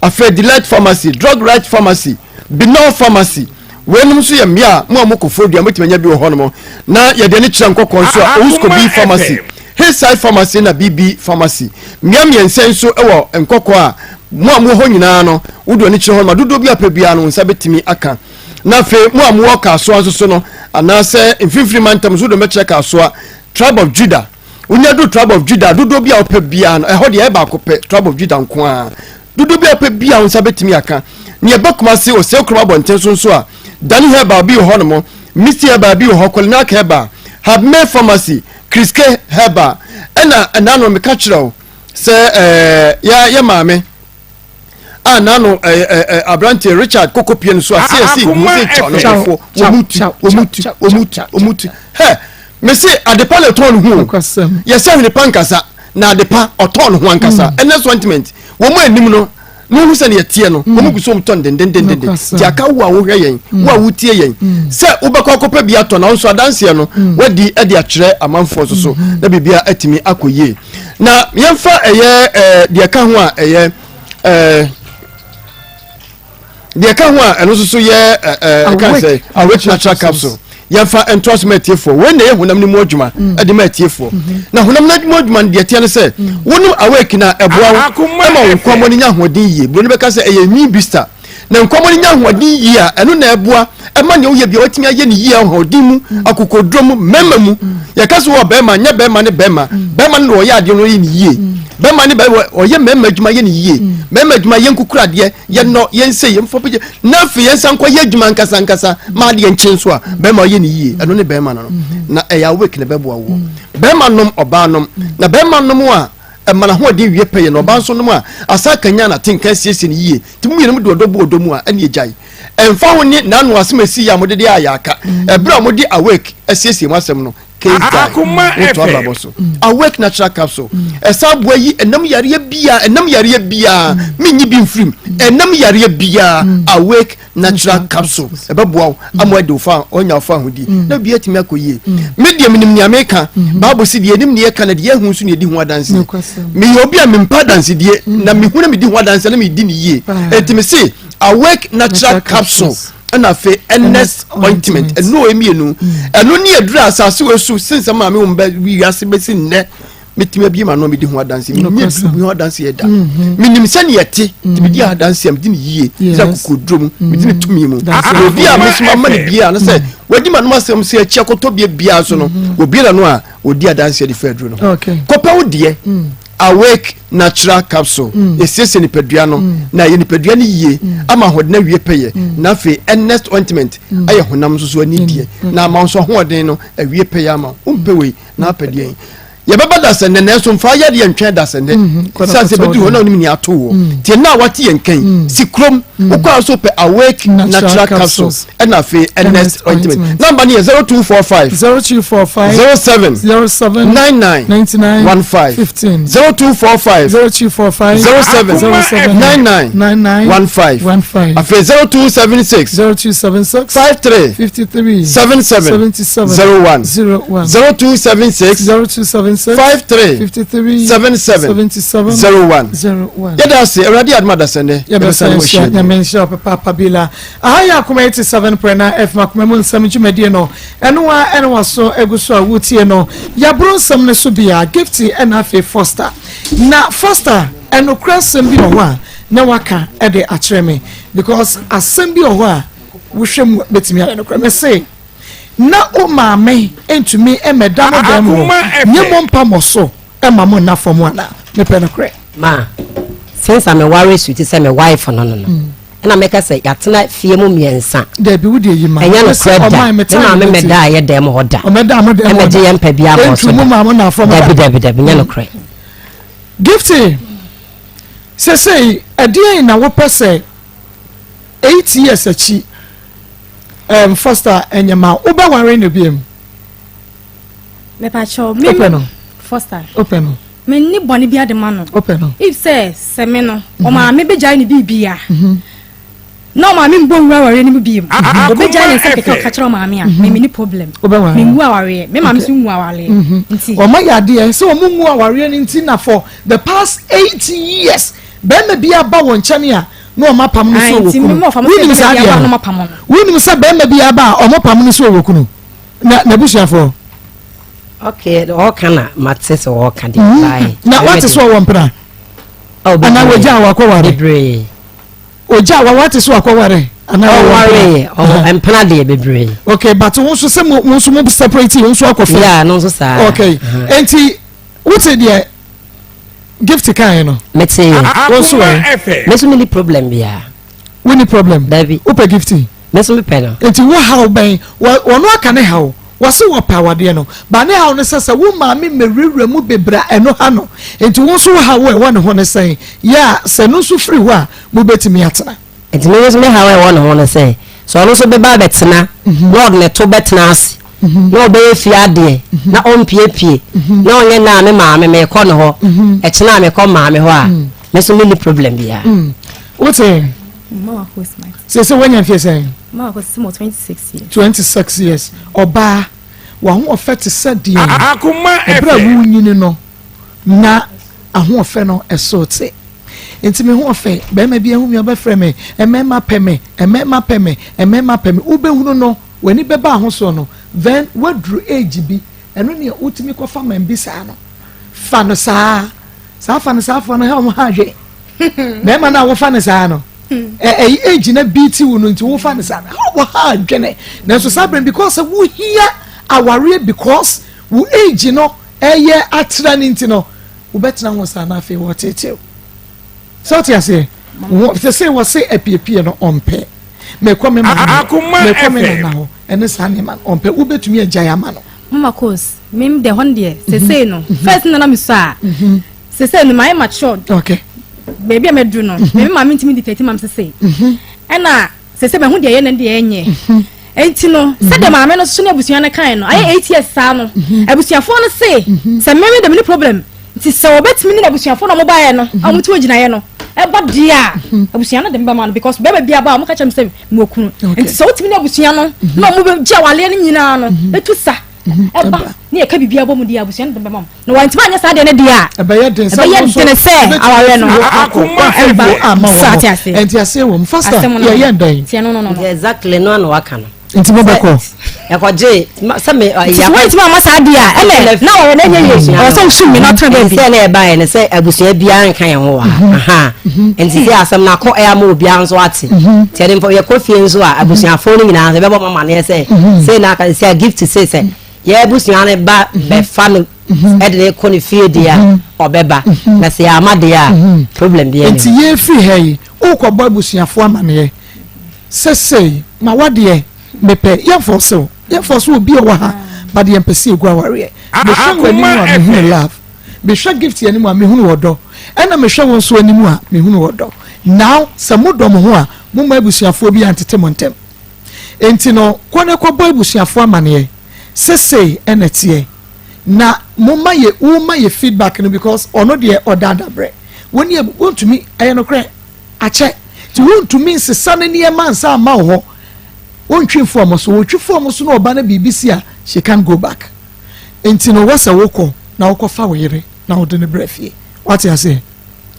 K: afei Delight Pharmacy, Drug Right Pharmacy, Binol Pharmacy. Weinom nso yɛ mmea a mo a mo Koforidua mobɛtumi anya bi wɔ hɔnom. Na yɛde ani kyerɛ Nkɔkɔɔ nso a, Owuskobi Pharmacy, Hillside Pharmacy na BB Pharmacy. Mmea mmiɛnsa yi nso wɔ Nkɔkɔɔ a mo a mowɔ hɔ nyinaa no, wode w'ani kyerɛ hɔnom a, dodoɔ bi a pɛ biara no, wo nsa bɛtumi aka. Na afei mo a mowɔ Kasoa nso so no, anaasɛ Mfimfini Mantam nso, wode wɔn bɛkyerɛ Kasoa, Tribe of Judah. Wonya duru Tribe of Judah a, dodoɔ bi a wopɛ biara no, ɛhɔ deɛ ɛyɛ baako pɛ, Tribe of Judah nko ara. Dodoɔ bi a wopɛ biara wo nsa bɛtumi aka. Nea ɛba Kumasi, Osei Kurom abɔnten so nso a, Dani Herbal bi wɔ hɔnom, Misty Herbal bi wɔ hɔ, Kolinak Herbal, Habmeh Pharmacy, Kriske Herbal. Ɛna ɛna no meka kyerɛ wo sɛ ɛɛ yɛ yɛ maame a n'ano ɛɛ ɛɛ aberanteɛ Richard koko pie no so a sɛ yɛsi gu sɛ kyaw no nkurɔfoɔ wɔn mu tu wɔn mu tu wɔn mu tu wɔn mu tu hɛ mese adepa na ɛtɔn ne ho o yɛsɛ hwene pa nkasa na adepa ɔtɔn ne ho ankasa ɛnɛ so ointment wɔn mu anim no na wohu sɛ neɛ teɛ no wɔn gu so wɔn tɔn dendendenden nti aka wo a wohwɛ yɛn wo a wotie yɛn sɛ wobɛkɔ akɔpɛ bi atɔ na nso adanseɛ no wadi de akyerɛ amanfoɔ nso so na biribia atumi akɔ yie na yɛmfa ɛyɛ ɛɛ deɛ ɛka ho a ɛyɛ ɛɛ deɛ ɛka ho a ɛno nso so yɛ ɛɛ ɛka sɛ awake natural capsule yɛmfa ntoa so ma atiefoɔ wei na ɛyɛ honam no mu adwuma mm. ɛde ma atiefoɔ mm-hmm. na honam no mu adwuma no deɛ teɛ no sɛ mm. wonom awake na ɛboa wo ɛma wo nkwammɔ no nya ahoɔden yie buroni bɛka sɛ ɛyɛ immune booster na nkwammɔ no nya ahoɔden yie a ɛno na ɛboa ɛma nea woyɛ bia watumi ayɛ ne yie ahoɔden mu mm. akokoduro mu mmarima mu yɛka sɛ wɔ bɛrima nyɛ bɛrima ne bɛrima bɛrima no na ɔyɛ adeɛ no ɔyɛ ne yie bɛrima ne bɛrima ɔyɛ mmarima adwuma yɛ ne yie mmarima adwuma yɛ nkukura adeɛ yɛnnɔ yɛnsɛ yɛmfa pagya na afei yɛnsa nkɔ yɛ adwuma ankasa ankasa ma adeɛ nkye nso a bɛrima ɔyɛ ne yie ɛno ne bɛrima no no na ɛyɛ awake na ɛbɛboa woɔ bɛrima nom ɔbaa nom na bɛrima nom a ɛma n'ahoɔden wie pɛyɛ na ɔbaa nso nom a asa kanyan n'atenka asiesie ne yie nti mo mmienu de ɔdɔ bu ɔdɔ mu a ɛne agyae ɛmfa ho ne n'ano asɛm esi yɛ a mode de ayɛ aka ɛberɛ a mode awake asiesie mo asɛm no. Case die woto abrabɔ so. Awake natural capsule ɛsan boa yi ɛnam yareɛ biara ɛnam yareɛ biara menyi bi mfirim ɛnam yareɛ biara awake natural capsule ɛbɛboa wo ama ɔde wo fa ɔnya wo fa ahodi na obi atumi akɔ yie. Me deɛ menim nea meka. Bible si deɛ yɛnim nea yɛka na deɛ yɛahu nso na yɛdi ho adanseɛ. Meyɛ obi a mempa adansedie na mehu na medi ho adanseɛ na medi ne yie. Enti me se awake natural capsule ɛna afei ernest ointment ɛno wɔ mmienu ɛno ne aduru asase wɔ so sen sɛ maame wɔn bɛ wiase bɛsi nnɛ metumi abie ma no medi ho adanse menyɛ duru bi ho adanse yɛ da mhm. menim sɛnea ɛte nti medi mhm. adanse a medi ne yie sɛ akokoduro mu medi ne tumi mu na obi a mesoma ma ne bie a no sɛ wadi ma nom asɛm sɛ akyi akɔtɔ bie biara so no obi na no a ɔdi adanse de fa aduro no kɔpɛ wo deɛ mm. Awake Natural Capsule esiesie nipadua no na ɛyɛ nipadua no yie ama ahoɔden awie pɛyɛ na afei Ernest Ointment ayɛ honam nso so ani deɛ na ama nso ahoɔden no awie pɛyɛ ama wo. Wompɛ wei na apɛ deɛn? Yɛbɛba dasɛnnɛ nanso mfa yadeɛ ntwɛn dasɛnnɛ sane sɛ bɛduru hɔ na wonim nea ato woɔ nti ɛnnɛ a wate yɛn kan si kurom wokɔ a so pɛ Awake Natural Capsule ɛna afei Ernest ointment namba no yɛ 0245
D: 0245
K: 07
D: 07
K: 99
D: 99
K: 15
D: 15
K: 0245
D: 0245
K: 07
D: 07
K: 99
D: 99
K: 15
D: 15
K: afei 0276
D: 0276
K: 53
D: 53
K: 77
D: 77
K: 01
D: 01
K: 0276
D: 0276
K: 53
D: 53
K: 77
D: 77
K: 01
D: 01
K: yɛda ase awurade adom adasɛnnɛ
D: yɛbɛsan
K: yɛbɛsan mu
D: ahyia
K: ahyia bio.
D: Nyame nhyira wo papaapa Bila. Aha yɛ Akoma 87.9 FM Akoma mu nsɛm dwumadie no, ɛno ara ɛna waso agu so a wotie no. Yɛaboro nsɛm no so bia, Gifty ɛna afei Foster. Na Foster, ɛnokorɛ asɛm bi wɔ hɔ a na waka de akyerɛ me because asɛm bi wɔ hɔ a wohwɛ mu a bɛtumi ayɛ nokorɛ. Mese na wo maame ntumi mmɛda mo dɛm hɔ nye mo mpa mɔ so ma mo nna fam anaa? Mepɛ nokorɛ.
F: Ma, since a me ware Sweety sɛ me wife no no no. Ɛna mɛka sɛ yɛatena fie mu mmiɛnsa.
D: Dabi wo deɛ yi ma.
F: Ɛnyɛ nokorɛ da. Me maame mmɛdaa yɛ dɛm hɔ da.
D: Ɔmɛdaa mo dɛm hɔ da.
F: Ɛmɛgye yɛn mpɛ biara bɔ so da. Dabi dabi dabi nyɛ nokorɛ.
D: Gifty, sesei ɛdeɛn na wopɛ sɛ 8 years akyi Foster ɛnyɛ ma wo? Wobɛware no biom?
E: Mepakyɛw, me
D: Wopɛ no?
E: Foster.
D: Wopɛ no?
E: Menni bɔne bi ade ma no.
D: Wopɛ no?
E: If sɛ sɛ me no, ɔmaame bɛgyae ne biribia na ɔmaame mbɔ nwura awareɛ no mu biom. Ɔbɛgyae ne nsɛm kɛkɛ ɔka kyerɛ ɔmaame a, me menni problem.
D: Wobɛware?
E: Mengu awareɛ. Me maame nso ngu awareɛ. Nti.
D: Wɔn ayɛ adeɛ sɛ wɔn ngu awareɛ no nti na for the past 8 years bɛrima bi aba wɔn nkyɛn a na wɔn apam no so wɔ kunu. Wonim saa adeɛ no? Wonim sɛ bɛrima bi aba a wɔn apam no so wɔ kunu na n'abusuafoɔ?
F: Okay, ɔka na mate sɛ ɔka deɛ baae.
D: Na wate so ɔwɔ mpena? Anaa wagya a wakɔware?
F: Bebree.
D: Ogya wa wate so akɔware? Anaa
F: ɔware ɔwɔ mpena deɛ bebree.
D: Okay, but wo nso sɛ mo nso mo separate wo nso akɔ fam.
F: Yeah, no nso saa.
D: Okay, enti wote deɛ Gift kan no?
F: Mete yɛ.
D: Wo nso ɛ?
F: Me nso menni problem biara.
D: Wonni problem?
F: Dabi.
D: Wopɛ Gift?
F: Me nso mepɛ no.
D: Nti wo haw bɛn? Wɔno aka ne haw. Wɔse wɔpɛ awadeɛ no. Ba ne haw no sɛ sɛ wo maame mmɛwurawura mu bebree a ɛno ha no. Nti wo nso wo haw a ɛwɔ ne ho ne sɛn? Yɛ a sɛ ɛno nso firi hɔ a mobɛtumi atena.
F: Nti me nso me haw a ɛwɔ ne ho ne sɛ, sɛ ɔno nso bɛba abɛtena na ɔde ne to bɛtena ase na ɔbɛyɛ fie adeɛ na ɔmpiepie na ɔnyɛ nna a me maame mekɔ ne hɔ, ɛkyena a mekɔ maame hɔ a, me nso menni problem biara.
D: Wote? Sese wanya mfie sɛn? 26 years. Ɔbaa, w'ahoɔfɛ te sɛ deɛn? Ɛberɛ a wonyini no na ahoɔfɛ no ɛso te. Nti me ho ɔfɛ, bɛrima bi ahu me ɔbɛfrɛ me, mmarima pɛ me, mmarima pɛ me, mmarima pɛ me. Wobɛhunu no, w'ani bɛba ahosoɔ no, then woaduru age bi, ɛno nea wotumi kɔfa man bi saa no. Fa no saa. Saa fa no saa foɔ no hɛ wɔn ha adwe. Bɛrima no a wofa no saa no, ɛyi age na bi ti wo no nti wofa no saa no, wɔ ha adwene. Nanso saa berɛ because sɛ wohia awareɛ because wo age no ɛyɛ atra no nti no, wobɛtena ho saa na afei wɔtetew. Sɛ wote aseɛ, sɛ sɛ wɔse apiepie no ɔmpɛ. Mekɔ me maame hɔ, mekɔ me nana hɔ, ɛne saa nneɛma no ɔmpɛ. Wobɛtumi agyae ama no.
E: Mama Kos, mem deɛ hɔ no deɛ, sesei no, first na na mesɔ a, sesei no mayɛ matured.
D: Okay.
E: Baabi a mɛduru no, me maame ntumi dictate ma me sesei. Ɛna sesei mahu deɛ ɛyɛ na deɛ ɛnyɛ. Enti no, sɛdeɛ maame no so ne abusua no kae no, ayɛ 8 years saa no, abusuafoɔ no se, sɛ me me de me ne problem, nti sɛ wɔbɛtumi ne n'abusuafoɔ na wɔbaeɛ no, a wɔtu agyinaeɛ no, ɛba deɛ a, abusua no de me bɛma no because bɛrima bi aba a wɔka kyerɛ me sɛ mewɔ kunu. Nti sɛ wotumi ne abusua no na wɔbɛgye awaleɛ no nyinaa no, ɛtu sa. Ɛba ne yɛka biribiara bɔ mu deɛ a, abusua no de bɛma mo. Na wɔantumi anyɛ saa deɛ no deɛ a,
D: ɛbɛyɛ den sɛ
E: ɛbɛyɛ den sɛ awareɛ no ɛba. So ate aseɛ?
D: Ɛnti aseɛ wɔ mu. Faster, yɛyɛ ndɛn?
E: Tiɛ no no no.
F: Nti exactly no ano waka no.
D: Nti mo bɛkɔ.
F: Ɛkɔgye sɛ me.
E: Nti sɛ wɔntumi amma saa deɛ a, ɛnɛ na awareɛ no ɛnyɛ yie. Ɛwɔ sɛ wosu mi na ɔtena baabi.
F: Sɛ na ɛbaeɛ no sɛ abusua biara nka yɛn ho wɔ ha. Nti sɛ asɛm no akɔ ɛyɛ ama obiara nso ate. Nti ɛde mpo yɛkɔ fie nso a abusuafoɔ no nyinaa nso yɛbɛbɔ mo amaneɛ sɛ sei na aka sɛ gift sei sɛ yɛn abusua no ba bɛfa no ɛde ne kɔ ne fie deɛ a ɔbɛba na sɛ yɛama deɛ a problem biara
D: nti yɛfiri ha yi wokɔbɔ abusuafoɔ amaneɛ sɛ sei ma wadeɛ mepɛ yɛmfɔ so yɛmfɔ so obi ɔwɔ ha but yɛmpɛ sɛ yɛgu awareɛ mehwɛ w'anim a mehunu love Mehwɛ Gift anim a, mehunu ɔdɔ. Ɛna mehwɛ wo nso anim a, mehunu ɔdɔ. Now, sɛ modɔ mo ho a, momma abusuafoɔ bi antete mo ntɛm. Enti no, kɔ na kɔbɔ abusuafoɔ amaneɛ sɛ sei na ɛteɛ. Na momma yɛ, woma yɛ feedback no because ɔno deɛ ɔda adabrɛ. Wo ne abu, wontumi, ɛyɛ nokorɛ, akyɛ. Nti wontumi nsesa ne nneɛma nsa mma wo hɔ. Wontwi mfa wɔn so. Wotwi fa wɔn so na ɔba na biribi si a, she can't go back. Nti no wɔ sɛ wokɔ na wokɔ fa wo yere na wode no brɛ fie. Wate aseɛ?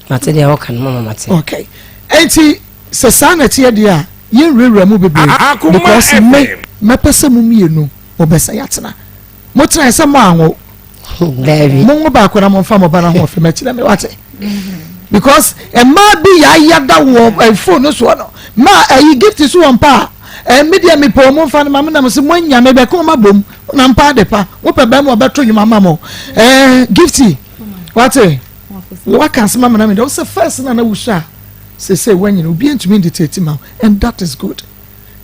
F: Mate deɛ woka no mama mate.
D: Okay. Nti sɛ saa na ɛteɛ deɛ a yɛnwurawura mu bebree because me mɛpɛ sɛ mo mmienu mobɛsɛ yɛatena. Motena sɛ mo anwo.
F: Daabi.
D: Monwo baako na momfa mo ba no ahoɔfɛ mɛkyerɛ me wate. Because mmaa bi yɛayada wɔ eh, phone no soɔ no ma ɛyi eh, gift so wɔ mpa a eh, me deɛ mepɛ ɔmo mfa no ma me nam sɛ moanya me bɛka ɔmo abom na mpa ade pa wopɛ bɛrima ɔbɛto nnwom ama mo eh, gifty wate waka asɛm ama na me deɛ wosɛ first na na wusua a sese wanyina obi ntumi ndetete ma and that is good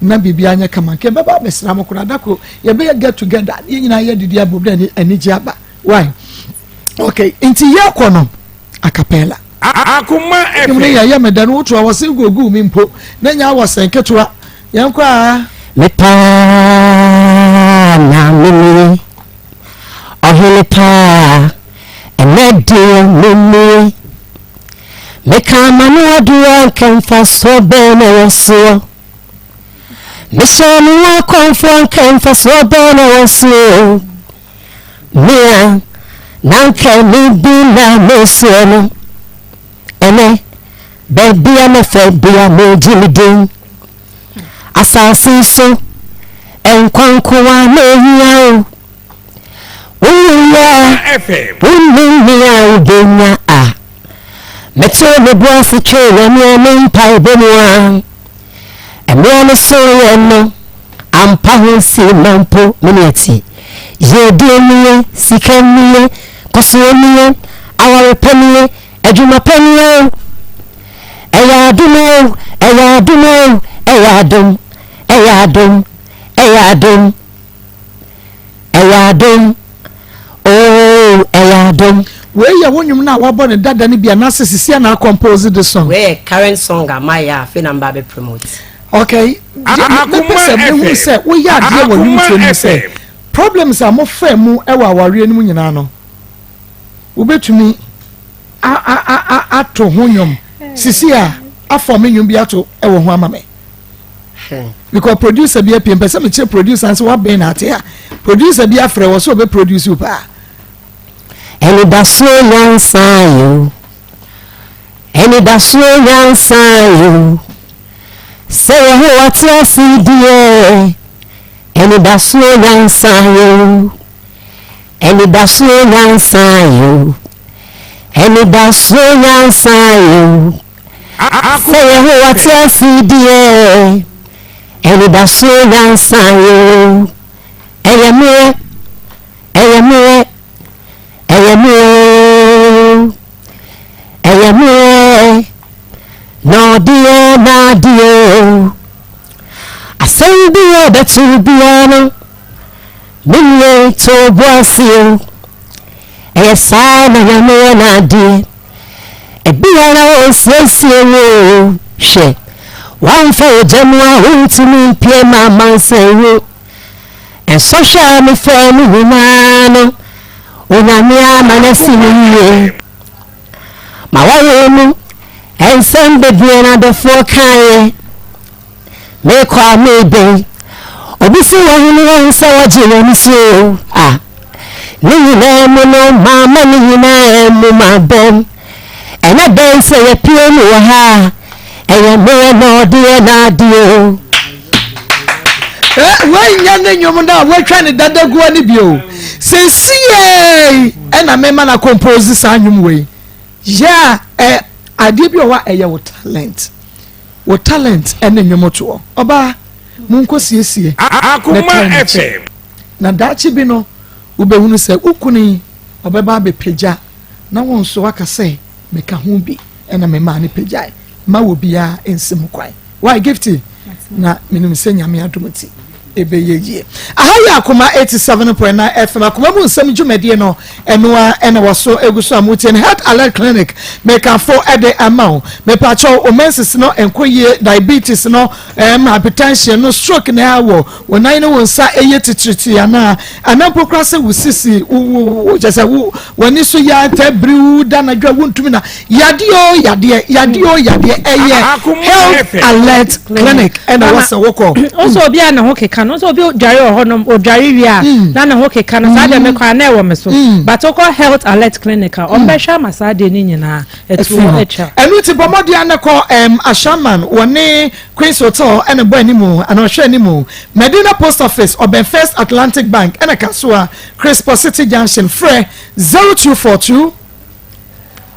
D: na biribi anyɛ kama nka ɛbɛba abɛsra mo koraa da koro yɛbɛyɛ get together yɛn nyinaa yɛ didi abom na anigye aba why okay nti yɛkɔ no acapella
B: Akoma
D: Nnwom no
B: FM.
D: yɛyɛ me dɛ no woto a wɔse gugu me mpo na nya wɔ sɛn ketewa yɛnkɔ a.
F: Me paa na menie, ɔhene paa ɛnɛ deɛ menie. Meka m'ano adoɔ anka mfasoɔ bɛn na ɛwɔ soɔ? Mehyɛ me ho akɔmfoɔ anka mfasoɔ bɛn na ɛwɔ soɔ? Me a na anka me bi na mesoɛ no, ɛnɛ baabi a mɛfa bia megye me din. Asase so nkwa nkoa na ehia o. Woyɛ a wonnim nea wobɛnya a. Metoo me bo ase twee Nyame a me mpaebɔ mu a. Mmerɛ no soeɛ no, ampa ho simma mpo me nua tie. Yiedie nie, sika nie, kɔsoɔ nie, aware pa nie, adwuma pa nie o. Ɛyɛ adom o, ɛyɛ adom o, ɛyɛ adom, ɛyɛ adom, ɛyɛ adom. Ɛyɛ adom ooh ɛyɛ adom.
D: Wei yɛ wo nwom no a wabɔ no dada no bi anaasɛ sisi a na compose this song?
F: Wei yɛ current song a mayɛ a afei na mba abɛ promote.
D: Okay, mepɛ sɛ mehu sɛ woyɛ adeɛ wɔ nnwomtoɔ no mu sɛ problems a mofaa mu wɔ awareɛ no mu nyinaa no wobɛtumi ato ho nnwom sisi a afɔme nnwom bi ato wɔ ho ama me. Because producer bi apue mpɛ sɛ mekyerɛ producer nso wabɛn na ate a producer bi afrɛ wɔ sɛ ɔbɛ produce wo paa.
F: Anidasoɔ nyansa yo Anidasoɔ nyansa yo Sɛ Yehowa te ase deɛ Anidasoɔ nyansa yo Anidasoɔ nyansa yo Anidasoɔ nyansa yo Sɛ Yehowa te ase deɛ, anidasoɔ nyansa o. Ɛyɛ mmerɛ, ɛyɛ mmerɛ, ɛyɛ mmerɛ o. Ɛyɛ mmerɛ, na ɔde yɛ n'adeɛ o. Asɛm bi a ɛbɛto biara no, me nua to bo ase o. Ɛyɛ saa na Nyame yɛ n'adeɛ. Ebiara ɔnsiesie wo o, hwɛ. Woamfa ogya mu a wontumi mpue ma amansan wu. Nsɔhwɛ a mefaa mu nyinaa no, Onyame ama no asi me yie. M'awareɛ mu nsɛm bebree na adɔfoɔ kaeɛ. Mekɔ a meba yi, obi se wahunu wɔn sɛ wɔgye wɔn so o. Ah, ne nyinaa mu no, mamma ne nyinaa ammu m'abam. Ɛnyɛ dɛn sɛ yɛpue mu wɔ ha a, ɛyɛ mmerɛ na ɔde yɛn adeɛ o.
D: Wei nyɛ ne nnwom no a wɔatwa ne dadaguo no bio. Seesei ɛna mema no akɔmpose saa nnwom wei. Yɛ a adeɛ bi wɔ hɔ a ɛyɛ wo talent. Wo talent ne nnwomtoɔ. Ɔbaa, monkɔ siesie ne talent. Na daakye bi no, wobɛhunu sɛ wo kunu yi, ɔbɛba abɛpagya na wo nso woaka sɛ meka ho bi na memaa no pagyae. Mma obiara nsi mo kwan. Why Gifty? Na menim sɛ Nyame adom nti ɛbɛyɛ yie. Aha yɛ Akoma 87.9 FM, Akoma mu nsɛm dwumadie no, ɛno ara ɛna wɔ so egu so a motie no. Health Alert Clinic, mekamfo ɛde ama wo. Mepakyɛw, wo menses no nkɔ yie, diabetes no, um, hypertension no, stroke na ɛha wɔ wo nan ne wo nsa ɛyɛ titiritii anaa, anaa mpo koraa sɛ wo sisi, wo wo wo kyɛ sɛ wo w'ani so yɛ atɛ biri wo da anadwo a wontumi na yadeɛ o yadeɛ yadeɛ o yadeɛ ɛyɛ health alert clinic ɛna wɔ sɛ wokɔ.
J: Ɔsɛ obi a ne ho keka no ɔsɛ obi dware wɔ hɔ nom odware wie a mm. na ne ho keka no saa deɛ mekɔ a na ɛwɔ me so mm. but wokɔ health alert clinic a ɔmbɛhwɛ ama saa deɛ ne nyinaa ɛtuo atwa.
D: Ɛno ti bɔ mmɔden anakɔ ɛm Ashaman wɔne Queens Hotel ɛna bɔ anim ana ɔhwɛ anim Medina Post Office ɔbɛn First Atlantic Bank ɛna Kasoa Crispo City Junction frɛ 0242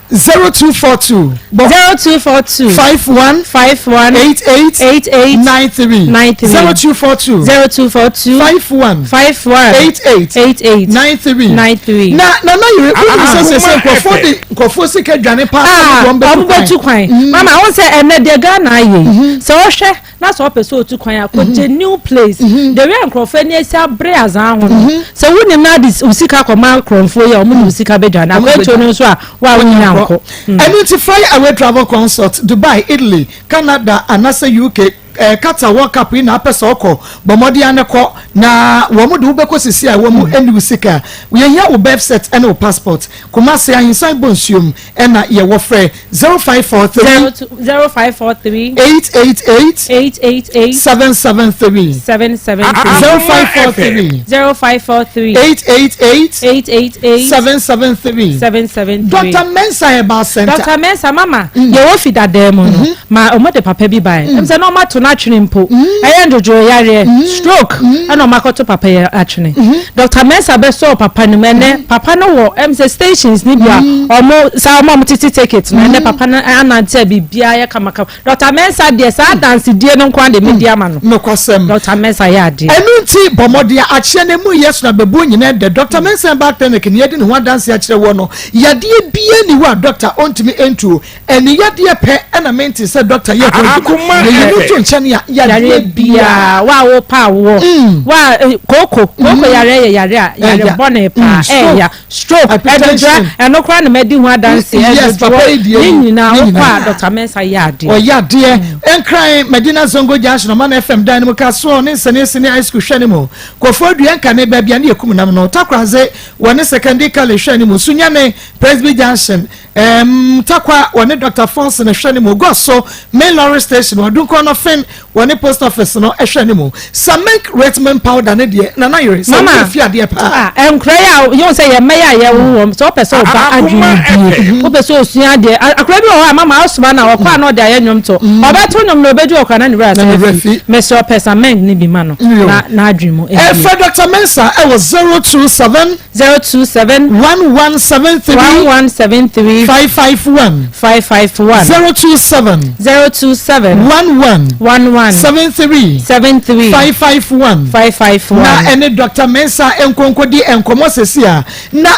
D: 0242 bɔ
J: 0242
D: 51
J: 51
D: 88
J: 88
D: 93
J: 93
D: 0242
J: 0242
D: 51
J: 51
D: 88
J: 88
D: 93
J: 93
D: na nana yere wọ́n sɛ sɛ sɛ nkurɔfoɔ de nkurɔfoɔ sika dwane paa
J: ah,
D: wɔn
J: bɛtu kwan mm. mama wɔn sɛ ɛnɛ deɛ Ghana ayɛ yi sɛ ɔhwɛ na sɛ ɔpɛ sɛ ɔtu kwan a kɔgye mhm. new place mhm. the way nkurɔfoɔ ani asi abere azan ho no mhm. sɛ wonim na ade wo sika kɔma nkurɔfoɔ yi a wɔn de wo sika bɛdwane akwantuo no nso a wo a wonya nkɔ.
D: Mm. ɛno nti fly away travel consult Dubai Italy Canada anaasɛ UK eh, Qatar World Cup yi na apɛ sɛ ɔkɔ bɔ mmɔden ano kɔ na wɔn de wobɛkɔ sisi a wɔn mu ɛne wo sika yɛhia wo birth cert ɛne wo passport Kumasi Ahinsan Bonsuom ɛna yɛwɔ frɛ 0543
J: 0543
D: 888
J: 888
D: 773
J: 773
D: 0543
J: 0543
D: 888
J: 888
D: 773
J: 773
D: Dr. Mensah Herbal Center.
J: Dr. Mensah mama mm. yɛwɔ fi dadaa mu no mm-hmm. ma ɔmo de papa bi bae mm. ɛm sɛ na ɔmo ato no atwene mpo mm. ɛyɛ ndwodwo yareɛ stroke ɛna ɔmo akɔto papa yɛ atwene Dr. Mensah bɛsɔɔ papa no mu ɛnɛ papa no wɔ ɛm sɛ stations ni bi a ɔmo saa ɔmo a ɔmo tete ticket no ɛnɛ papa no anante a biribiara yɛ kamakama Dr. Mensah deɛ saa adansedie no nko ara de medi ama no.
D: Nokwasɛm.
J: Dr. Mensah yɛ adeɛ.
D: Ɛno nti bɔ mmɔden akyeɛ no emu yɛ so na bɛbuo nyinaa dɛ Dr. Mensah Herbal Clinic ne yɛdi ne ho adanseɛ akyerɛ woɔ no yadeɛ biara nni hɔ a dɔkta ɔntumi ntuo Ɛne yadeɛ pɛ ɛna mente sɛ dɔkta yɛ ho adwuma. Yɛyi no to nkyɛn a, yadeɛ
J: biara. Wo a wopɛ awoɔ, mm. wo a eh, kooko, kooko mm. yareɛ yɛ yareɛ a yare bɔne paa, mm. ɛɛya, stroke, ɛdodora, ɛno koraa na madi ho adanse, ɛdodorɔ, ne nyinaa wokɔ a dɔkta Mensah yɛ adeɛ.
D: Ɔyɛ adeɛ. Nkran Medina Zongo Junction Ɔman FM dan no mu Kasoɔ ne Nsɛnee Senior High School hwɛ ne mu. Kofoɔ Dua Nkane baabi a ne yɛ kum nam no. Takoradze wɔ ne Secondary College hwɛ ne mu. Sunyane Presby Junction Erm Tarkwa wɔne Doctor Forson hwɛ ne mu, Goso main lorry station wɔ Adunkron no fen wɔne post office no hwɛ ne mu. Samink Redmond powder ne deɛ Nana yere sɛ
J: Mama,
D: wopɛ fi adeɛ paa.
J: ah, nkora yi a yɛhu sɛ yɛn mma yi a yɛwo wɔn sɛ wopɛ sɛ ɔba adwene bie wopɛ sɛ osua adeɛ akora bi wɔ hɔ a mama asoma na ɔkɔ a na ɔde ayɛ nnwom to ɔbɛto nnwom na ɔbɛdu ɔkora na ne werɛ asɛ afi mesrɛ ɔpɛ samink ne bi ma no na n'adwene mu ɛbie.
D: Frɛ Doctor Mensah ɛwɔ 027
J: 027
D: 1173
J: 1173
D: 551
J: 551
D: 027
J: 027
D: 11
J: 11
D: 73
J: 73
D: 551
J: 551
D: Na ɛne Doctor Mensah nkonkodi nkɔmmɔ sɛsi a na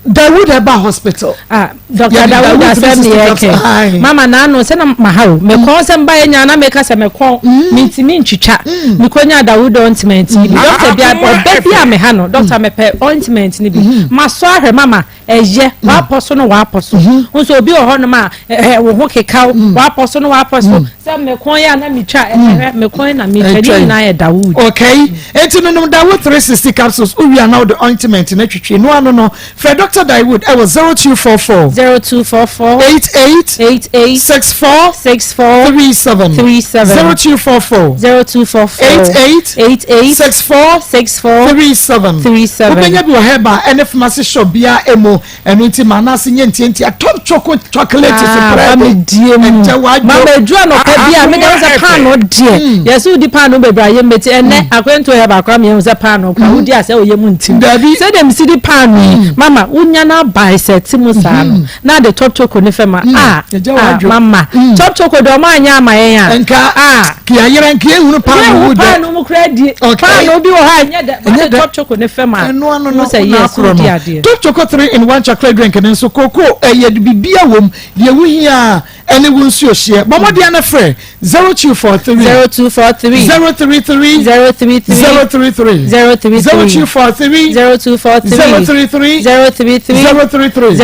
D: Dawood ɛba hospital.
J: Ah, Dr. Dawood asɛm ne yɛ kɛ. Mama n'ano sɛ na maha o. Mekɔn sɛ mba yɛ nya na meka sɛ mekɔn. Mintimi ntwitwa. Mekɔnya Dawood ointment ni bi. Doctor bi ɔbɛ bi a meha no. Doctor mepɛ ointment ni bi. Masɔ ahwɛ mama. Ɛyɛ w'apɔ so no w'apɔ so. Nso obi wɔ hɔnom a ɛɛ wo ho keka wo w'apɔ so no w'apɔ so. Sɛ mekɔn yɛ a na metwa ɛhwɛ mekɔn na metwa ne nyinaa yɛ Dawood.
D: Okay, enti no nom Dawood 360 capsules wowie a na wode ointment no atwitwi no ano no frɛ Doctor Dawood ɛwɔ 0244
J: 0244
D: 88
J: 88
D: 64
J: 64
D: 37
J: 37
D: 0244
J: 0244
D: 88
J: 88
D: 64
J: 64
D: 37
J: 37
D: Wobɛnya bi wɔ herbal ɛne pharmacy shop biara ɛmu. Ɛno nti ma n'ase nyɛ ntiantia. Top choco chocolate so
J: Ah,
D: prɛ
J: ba me die mu.
D: Ɛnkyɛ wadwo.
J: Mama edu anɔpa bi a meda sɛ paano deɛ.
D: Hmm.
J: Yɛsɛ wodi paano bebree a yɛmmɛti. Ɛnɛ hmm. akwantuo yɛ baako ama yɛhu sɛ paano kora wodi asɛ woyɛ mu ntim.
D: Dabi.
J: Sɛdeɛ mesi di paano yi, hmm. mama wonya no abae sɛ te mu saa no. Na de top choco ne fɛ ma. Ah, ah, mama. Top choco deɛ ɔmo anyɛ ama yɛn a.
D: Nka
J: ah.
D: Kia yɛrɛ nka ehunu paano mu dɛ.
J: Paano mu kura die. Paano bi wɔ hɔ a ɛnyɛ dɛ. Ɛnyɛ dɛ. Top choco ne fɛ ma.
D: Ɛno ano no
J: sɛ yes
D: wodi adeɛ. Top choco 3 in 1 chocolate drink no nso kookoo ɛyɛ bibia wom deɛ wohia ɛne wo nsuo hyeɛ. Bɔ mmɔden ana frɛ 0243
J: 0243
D: 033
J: 033
D: 033
J: 033
D: 0243
J: 0243
D: 033
J: 033
D: 033
J: 033.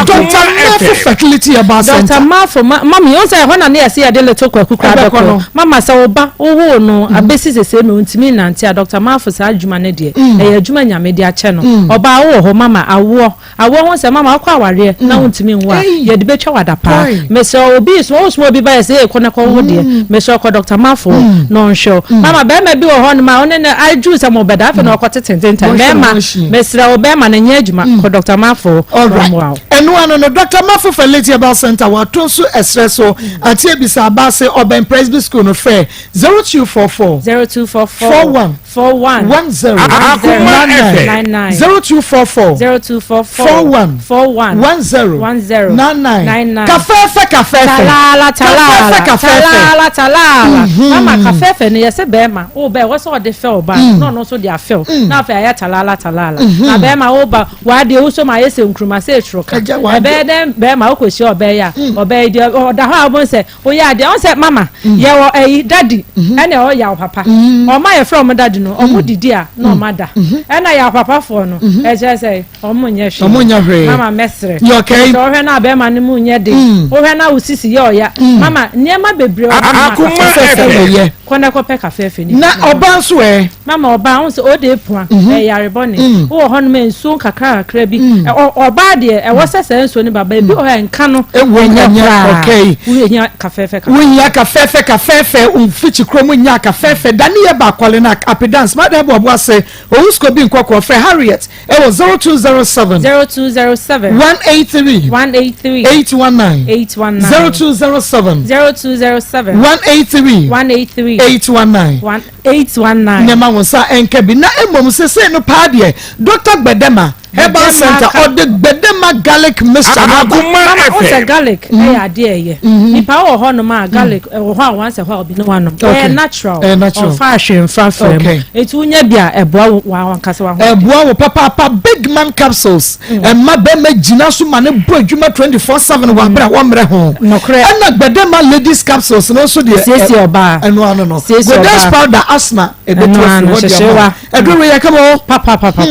D: Dr. Mafo Fertility Herbal Center.
J: Dr. Mafo ma mami o sɛ ɛhɔ na ne yɛsɛ yɛde little kwaku kura
D: Ɛbɛkɔ no.
J: bɛkɔ mama sɛ wo ba wowoo no abɛsi sese no ntumi nnante a Dr. Mafo saa adwuma no deɛ ɛyɛ adwuma Nyame de akyɛ no ɔbaa wowɔ hɔ mama awoɔ awoɔ ho sɛ mama wokɔ awareɛ na wontumi nwo a yɛde bɛtwa wo adapaa mesrɛ obi soma wosoma obi ba yɛ sɛ kɔ na kɔ wo deɛ mesrɛ kɔ Dr. Mafo hɔ na ɔnhwɛ wo mama bɛrima bi wɔ hɔ nom a wone no adwuru sɛ mobɛda afei na ɔkɔ tete ntentan bɛrima mesrɛ wo bɛrima no nyɛ adwuma kɔ Dr. Mafo hɔ na ɔmmoa wo.
D: Ɛno ano no Dr. Mafo Fertility Herbal Center wɔato nso ɛserɛ so Atie bisa aba ase ɔbɛn Presby School no frɛ 0244
J: 0244
D: 41
J: 41
D: 10
B: Akoma
D: 99
J: 99
D: 0244
J: 0244
D: 41
J: 41
D: 10
J: 10
D: 99
J: 99
D: Kafɛɛfɛ kafɛɛfɛ
J: Talaala talaala
D: Kafɛɛfɛ kafɛɛfɛ
J: talaala talaala mama kafɛɛfɛ no yɛsɛ bɛrima wo bɛ ɛwɔ sɛ ɔde fɛ ɔba na ɔno nso de afɛw na afei ayɛ talaala talaala na bɛrima wo ba w'adeɛ wosɔ mu ayɛ sɛ nkruma sɛ eturo ka
D: Agya, w'adeɛ.
J: ɛbɛyɛ dɛn bɛrima wokɔhyia ɔbɛyɛ a ɔbɛyɛ deɛ ɔda hɔ a wobɛhu sɛ woyɛ adeɛ ɔn sɛ mama yɛwɔ ɛyi dadi ɛna ɛwɔ yaw papa ɔma yɛfrɛ ɔmo dadi no ɔmo didi a na ɔmo ada ɛna yaw papafoɔ no ɛkyerɛ sɛ ɔmo nyɛ hwee
D: Ɔmo nyɛ hwee.
J: mama mɛsrɛ
D: You okay?
J: sɛ ɔhwɛ no a bɛrima no mu nyɛ den wohwɛ no a wo sisi yɛ ɔya mama nneɛma bebree wɔ hɔ ma
B: Akoma
J: kafɛɛfɛ
B: ɛfɛ.
D: Ɛyɛ.
J: Kɔ na kɔpɛ kafɛɛfɛ no bi
D: Na ɔbaa nso ɛ?
J: Mama ɔbaa, wohu sɛ ɔde epua, ɛyɛ yare bɔne. Wowɔ hɔnom a nsuo nkakra kakra bi. Ɔbaa deɛ, ɛwɔ sɛ saa nsuo no ba, ba ebi wɔ hɔ a nka no
D: Ɛwɔ
J: ɛnyɛ
D: ɛnyɛ,
J: koraa.
D: okay.
J: Wohia kafɛɛfɛ kakra.
D: Wohia kafɛɛfɛ kafɛɛfɛ, mfikyi kurom nya kafɛɛfɛ, dane yɛ ba akɔle na apedance, mada ɛboaboa ase, owusuko bi nkɔkɔɔ, frɛ Harriet ɛwɔ 0207.
J: 0207.
D: 183.
J: 183.
D: 819.
J: 819.
D: 0207.
J: 0207.
D: 183.
J: 183.
D: 819.
J: 819.
D: Nneɛma wɔn nsa nka bi na mmom sese no paa deɛ Dr. Gbedema Herbal Center ɔde Gbedema garlic mixture no aba.
B: Akoma
J: Mama o sɛ
B: FM.
J: garlic ɛyɛ adeɛ ɛyɛ nipa wɔ hɔ nom a garlic ɛwɔ hɔ a wɔn asɛ hɔ a obi ne wanom ɛyɛ natural
D: Ɛyɛ natural.
J: ɔnfa ahwɛ nfa fira mu
D: Okay.
J: eti wonya bi a ɛboa wo wɔn ankasa wɔn ahoɔden.
D: Ɛboa wo papaapa Big Man capsules ɛma bɛrima gyina so ma ne bɔ adwuma 24/7 wɔ abere a wɔmmerɛ ho.
J: Nokorɛ.
D: Ɛna Gbedema ladies capsules no nso deɛ
J: Siesie ɔbaa.
D: Ɛno ano no.
J: Siesie
D: Godex
J: ɔbaa.
D: powder asthma ɛbɛtu
J: Ɛno
D: afiri
J: ano,
D: hɔ de ama
J: hyehyewa.
D: wo. Ɛduru wei yɛ kama o.
J: Papapapa.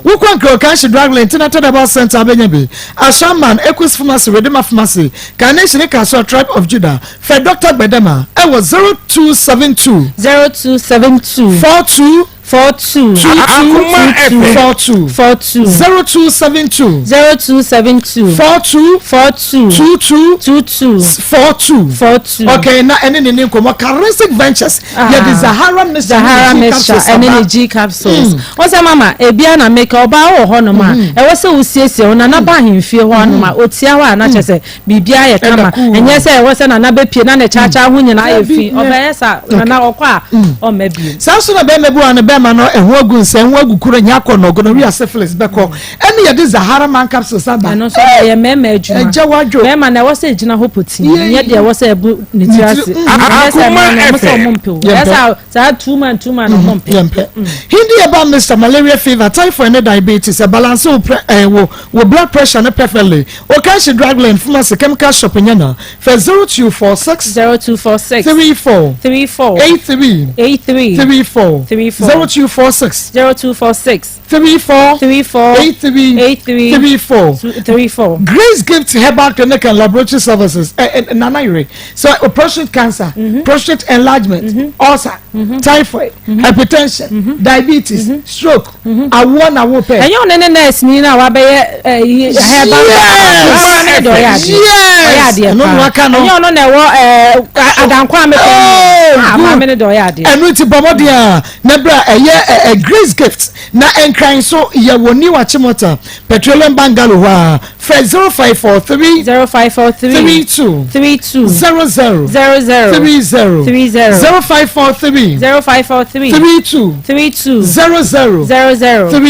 D: Wokɔ Nkran Okanhye Drug Lane Tinata Herbal Center abɛnya bi. Ashaman, Equus Pharmacy, Redema Pharmacy, Carnation ne Kasoa Tribe of Judah. Frɛ Dɔkta Gbedema ɛwɔ 0272.
J: 0272.
D: 42.
J: 42.
D: 22
B: Akoma FM.
D: 42.
J: 42.
D: 0272.
J: 0272.
D: 42.
J: 42.
D: 22.
J: 22.
D: 42.
J: 42.
D: Okay, na ɛne ne ne nkɔmɔ Charismatic Ventures
J: Ah.
D: yɛde Zahara mixture
J: Zahara
D: ne ne G
J: mixture
D: capsules
J: ɛne
D: aba.
J: ne G capsules. Wọ́n sẹ́ mama ebia na meka ɔbaa wɔ hɔ nom a ɛwɔ sɛ wosiesie wo nana ba ahemfie hɔ anom a otia hɔ a na kyerɛ sɛ biribiara yɛ kama
D: Ɛna cool.
J: ɛnyɛ sɛ ɛwɔ sɛ nana bɛpie na ne kyaakyaa ho nyinaa yɛ
D: Dabi,
J: fi
D: nyɛ.
J: ɔbɛyɛ sa nana ɔkɔ a ɔmma bio.
D: Saa nso na bɛrima bi wɔ a ne bɛrima no ɛho agu nsa ɛho agu kuro nyɛ akɔ nɔgo no wia syphilis bɛkɔ ɛne yɛde Zahara man capsules aba.
J: Ɛno nso ɛyɛ mmarima adwuma.
D: Ɛgya wadwo.
J: Mmarima na ɛwɔ sɛ egyina hɔ potii
D: Yei.
J: nyɛ deɛ ɛwɔ sɛ ɛbu ne tiri ase.
D: Ne tiri,
J: Ɛnyɛ sɛ
B: Akoma
J: mmaa no ɔmo sɛ
B: FM.
J: ɔmo mpɛ o.
D: Yɛmpɛ.
J: Ɛyɛ sɛ saa two man two man ɔmo mpɛ.
D: Yɛmpɛ. Hindi herbal mixture malaria fever typhoid ne diabetes ɛbalance wo pre ɛɛ wo wo blood pressure no perfectly. Okanshi drug lane pharmacy chemical shop nyɛ na fɛ 0246
J: 0246
D: 34
J: 34
D: 83
J: 83
D: 34
J: 34
D: 0246
J: 0246
D: 34
J: 34
D: 83 3
J: 83
D: 34
J: 34.
D: Grace Gift Herbal Clinic and Laboratory Services eh, eh, Nana Yere so eh, prostate cancer mm -hmm. prostate enlargement mm -hmm. ulcer mm -hmm. typhoid mm -hmm. hypertension mm -hmm. diabetes mm -hmm. stroke mm -hmm. awoɔ na wo pɛ.
J: Ɛnyɛ ɔne ne nurse ni na wabɛyɛ ɛyi herbal.
D: Yes yes ɛno na waka no.
J: Ɛnyɛ ɔno na ɛwɔ ɛɛ adankwa amepɛ.
D: Oh
J: good maame ne de ɔyɛ adeɛ.
D: Ɛno ti bɔ mmɔden a na bra ɛyɛ ɛ Grace Gift na nkran so yɛ wɔ New Achimota Petroleum Bungalow hɔ a frɛ 0543
J: 0543
D: 32
J: 32
D: 00
J: 00
D: 30
J: 30
D: 0543
J: 0543
D: 32
J: 32
D: 00
J: 00
D: 30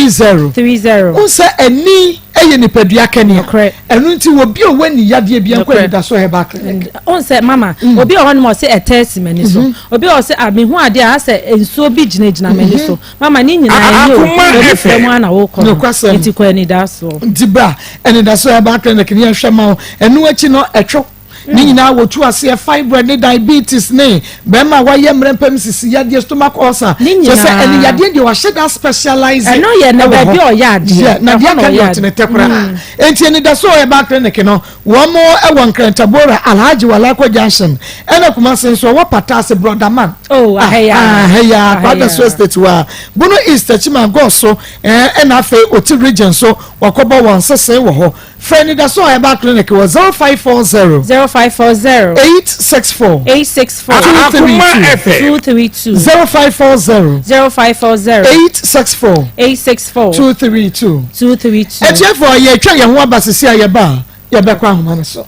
J: 30.
D: N sɛ ɛni ɛyɛ nipadua kɛnea ɛno nti wɔ bi a ɔwɔ ani yadeɛ bi nkɔ anidaso herbal clinic.
J: N sɛ mama mm. obi wɔ hɔ nom ɔsɛ ɛtɛ si m'ani so mm-hmm. obi wɔ sɛ a mehu adeɛ a asɛ nsuo bi gyinagyina m'ani so mm-hmm. mama ne nyinaa ɛnyɛ o obi fɛ mu ana wokɔ no nti kɔ anidasoɔ.
D: Nti bra anidaso herbal clinic ne yɛnhwɛ ma wo ɛno akyi no ɛtwo Ne nyinaa wɔtu aseɛ fibroid ne diabetes ne bɛrima a wayɛ mmerɛ mpam sisi yadeɛ stomach ulcer.
J: Ne nyinaa.
D: Kyerɛ sɛ ɛne yadeɛ deɛ wahyɛ da specialize.
J: Ɛno yɛ na baabi a ɔyɛ adeɛ.
D: Yeah, na deɛ aka deɛ ɔtene tɛ koraa. Mm. Enti anidaso a ɔyɛ clinic no wɔn wɔ Nkrɛntabora Alhaji Walako junction ɛna Kumasi nso ɔwɔ Pataase Brɔdaman.
J: Oh, ahɛya.
D: Ahɛya Kwadaso estate wa Bono East Achiman Gɔso ɛna afei Oti region so wɔkɔbɔ wɔn sese wɔ hɔ. Frɛ Anidaso Herbal Clinic wɔ 0540.
J: 0540.
D: 864.
J: 864.
D: 232.
J: 232.
D: 0540.
J: 0540.
D: 864.
J: 864.
D: 232.
J: 232.
D: Atiefo yɛtwa yɛn ho aba sisi a yɛba a yɛbɛkɔ ahoma no so.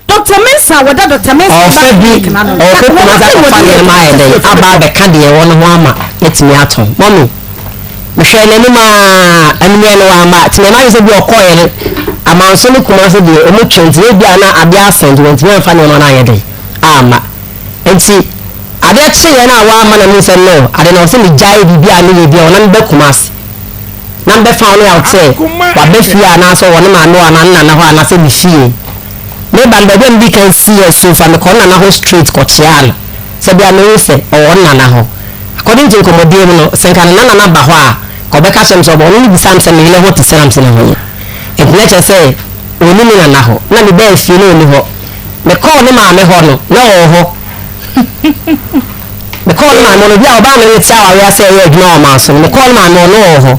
G: Doctor Mensah a wɔda Doctor Mensah
F: Ɔfa
G: Herbal
F: bi
G: Clinic no ano no,
F: ɔkɔ
G: na
F: Kumasi
G: wɔn
F: akɔfa
G: wɔde
F: nneɛma ayɛ dɛn aba abɛka deɛ ɛwɔ no ho ama atumi atɔn. Mummy, Mehwɛɛ n'anim aa, anwummerɛ no wamma. Nti na m'adwene sɛ bi ɔkɔeɛ no, Amanso ne Kumasi deɛ ɔmu twɛn nti ebia na adeɛ asa nti wantumi amfa nneɛma no anyɛ dɛn amma. Nti adeɛ kyeeɛ no a wamma na mehu sɛ no, ade no ɛwɔ sɛ megyae biribi a meyɛ biara na meba Kumasi na mebɛ found out sɛ waba fie anaasɛ ɔwɔ ne maame hɔ anaa ne nana hɔ anaasɛ ne fie. Meba no baabi a medi kan siiɛ so fa mekɔɔ ne nana hɔ straight kɔkyeaa no sɛ bia mehu sɛ ɔwɔ ne nana hɔ. According to nkɔmmɔdie mu no, sɛ nka ne nana no aba hɔ a, nka ɔbɛka akyerɛ me sɛ ɔba. Ɔno no bisaa me sɛ me yere ho te sɛn na mese ne ho yɛ. Nti na kyerɛ sɛ ɔnni ne nana hɔ. Na mebaa fie na ɔnni hɔ. Mekɔɔ ne maame hɔ no, na ɔwɔ hɔ. Mekɔɔ ne maame hɔ no, obi a ɔbaa me ne te awareɛ ase ɛyɛ adwuma wɔ maa so no, mekɔɔ ne maame hɔ no ɔwɔ hɔ.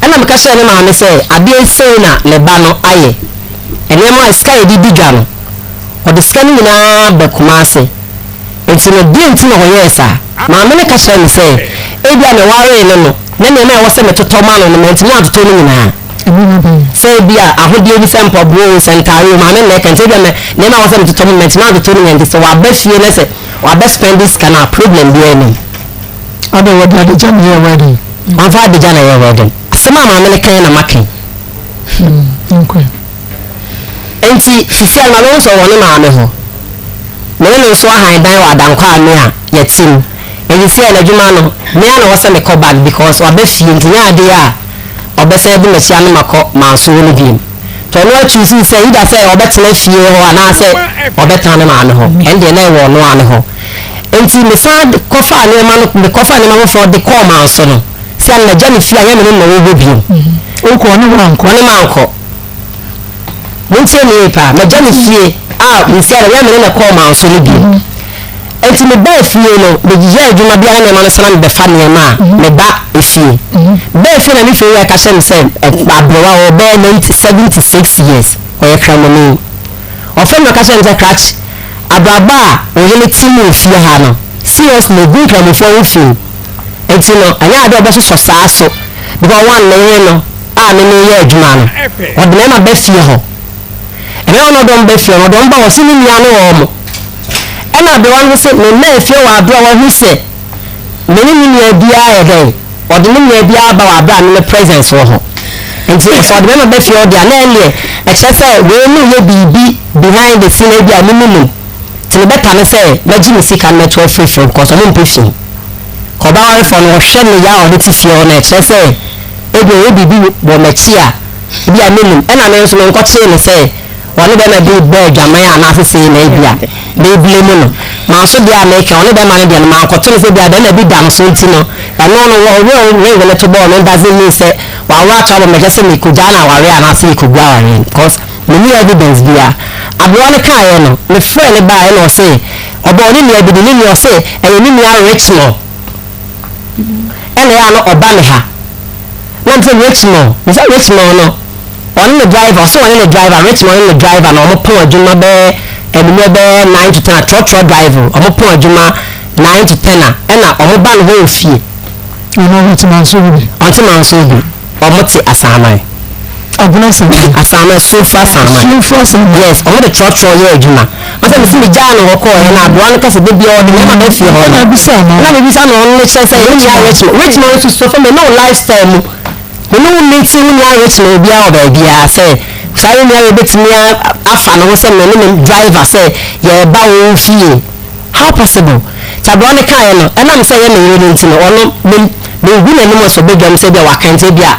F: Ɛna meka kyerɛɛ ne maame sɛ adeɛ sei na me ba no ayɛ. Nneɛma a sika a yɛde di dwa no, ɔde sika no nyinaa ba Kumase. Enti no, deɛn nti na ɔyɛɛ saa? Maame no ka kyerɛɛ me sɛ, ebia mewaree no no, na nneɛma a ɛwɔ sɛ metotɔ ma no no, mantumi antotɔ ne nyinaa. Sɛ ebia ahodeɛ bi sɛ mpaboa oo, sɛ ntaare oo, maame na ɛka, nti ebia nneɛma a ɛwɔ sɛ metotɔ ma no, mantumi antotɔ ne nyinaa, nti sɛ waba fie na sɛ wabɛ spɛnde sika no a, problem biara nnim.
D: Adɛn, wɔde adagya na ɛyɛɛ wedding?
F: Wɔamfa adagya na ɛyɛɛ wedding. Asɛm a maame no kae na maka yi.
D: Hmm, nkɔ.
F: Enti seesei no mabehu sɛ ɔwɔ ne maame hɔ. Me ne no nso ahan dan wɔ Adankwa a me a yɛte mu. Enti seesei n'adwuma no, me ara na ɛwɔ sɛ mekɔ back because waba fie nti nyɛ adeɛ a ɔbɛsan adi m'akyi ama makɔ Manso hɔ no bio. Nti ɔno ara choosee sɛ either sɛ ɔbɛtena fie hɔ anaasɛ ɔbɛtena ne maame hɔ. Ɛno deɛ na ɛwɔ ɔno ara ne hɔ. Enti mesan kɔfaa nneɛma no, mekɔfaa nneɛma foforɔ de kɔɔ Manso no. Seesei no magya ne fie a ɛnyɛ me ne no na ɛwɔ hɔ bio.
D: Wokɔ, ɔne wo ankɔ?
F: Ɔne mankɔ. Montie me yie paa. Magya me fie a mesia no, ɛnyɛ me ne na ɛkɔɔ manso no bio. Enti mebaa fie no, meyɛɛ adwuma biara nneɛma no sɛ na mebɛfa nneɛma a meba efie. Baa fie na me fie wura ka kyerɛ me sɛ aberewa ɔwɔ bɛyɛ 90 76 years, ɔyɛ kramoni. Ɔfrɛ me na ɔka kyerɛ me sɛ krakye, abrabɔ a wo yere te mu wɔ fie ha no, seriously egu nkramofoɔ ho fi. Enti no, ɛnyɛ ade a ɔbɛsosɔ saa so because one, me yere no, a me mereyɛ adwuma no, ɔde mmarima ba fie hɔ. Mmarima no ɔde wɔn ba fie hɔ no, ɔde wɔn ba hɔ sɛ ne nua ne wɔn. Ɛna aberewa no nso se, memmaa fie wɔ abere a wahu sɛ me ne ne nua biara yɛ dɛn, ɔde ne nua biara ba wɔ abere a me me presence wɔ hɔ. Nti sɛ ɔde mmarima ba fie hɔ deɛ a, na ɛnneɛ ɛkyerɛ sɛ wei no yɛ biribi behind the scene ebi a me menim. Nti me bɛta ne sɛ mɛgye me sika no mɛto afiri fie because ɔmo mpɛ fi. Ɔbaa warefoɔ no ɔhwɛ ne ya a ɔde te fie hɔ no ɛkyerɛ sɛ Ebia ɔyɛ biribi wɔ m'akyi a ebia mennim. Ɛna me nso menkɔkyee no sɛ ɔne bɛrima bi rebɔ adwaman anaasɛ sei na ebia mereblame no. Manso deɛ a meka, ɔne bɛrima no deɛ no, mankɔto no sɛ ebia bɛrima bi da no so nti no, ɛno no, ɔwerɛ ring no to bɔɔ no doesn't mean sɛ waworɔ ato abɔ me, ɛkyerɛ sɛ mekɔgyaa no awareɛ anaasɛ yɛkɔgu awareɛ no, because menni evidence biara. Aberewa no kaeɛ no, mefrɛɛ no baeɛ na ɔse ɔbɔɔ ne nua bi din, ne nua ɔse ɛyɛ ne nua Richmond ɛna ɛyɛ a na ɔba me ha. Na mese Richmond, mesɛ Richmond no, Ɔne ne driver, ɔse ɔne ne driver, Richmond ne ne driver na ɔmo pɔn adwuma bɛyɛ anwummerɛ bɛyɛ 9 to 10 a trɔtrɔ drive o, ɔmo pɔn adwuma 9 to 10 a ɛna ɔmo ba ne hɔ wɔ fie.
D: Ɔno ɔmo te Manso hɔ bi?
F: Ɔnte Manso hɔ bi, ɔmo te Asaman.
D: Agona Asaman?
F: Asaman, Suofo Asaman.
D: Suofo Asaman.
F: Yes, ɔmo de trɔtrɔ yɛ adwuma. Ɔsɛ mese me gyaa no hɔ kɔɔɛ na aberewa no ka sɛ da biara ɔde mmarima ba fie hɔ no.
D: Ɛna abisa no.
F: Ɛna mebisa no ɔno no kyerɛ sɛ ɛyɛ nua Richmond. Richmond nso so fam ɛne wo lifestyle mu. Me ne wo meeting wo nua Rich no obiara wɔ baabiara sɛ saa wo nua wei bɛtumi afa ne ho sɛ me ne me driver sɛ yɛreba wo fie how possible nti aberewa no kaeɛ no ɛnam sɛ ɛyɛ me yere no nti no ɔno me mengu n'anim wɔ sɛ ɔbɛdwam sɛ ebia waka nti ebia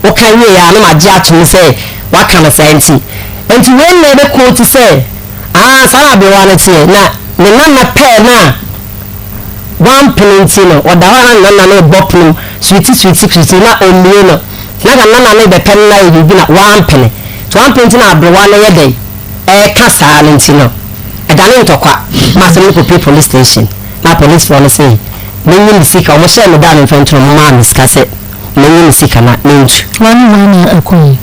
F: woka wieɛ a na magye atom sɛ waka no saa nti nti wei na ɛbɛkɔɔ ti sɛ ah saa na aberewa no teɛ na ne nana pɛɛ no a Wampene nti no, ɔda hɔ a na ne nana no rebɔ pono switi switi switi na ɔmmue no. Na nka ne nana no rebɛpɛ no na ayɛ biribi na wampene. Nti wampene nti na aberewa no yɛ dɛn? Ɛreka saa no nti no, ɛdane ntɔkwa ma asɛm no kɔpue police station. Na policefoɔ no se menyi me sika. Wɔhyɛɛ me da a memfa ntu no, wɔmaa me sika sɛ menyi me sika na mentu.
D: Hwan ne hwan na ɛkɔeɛ?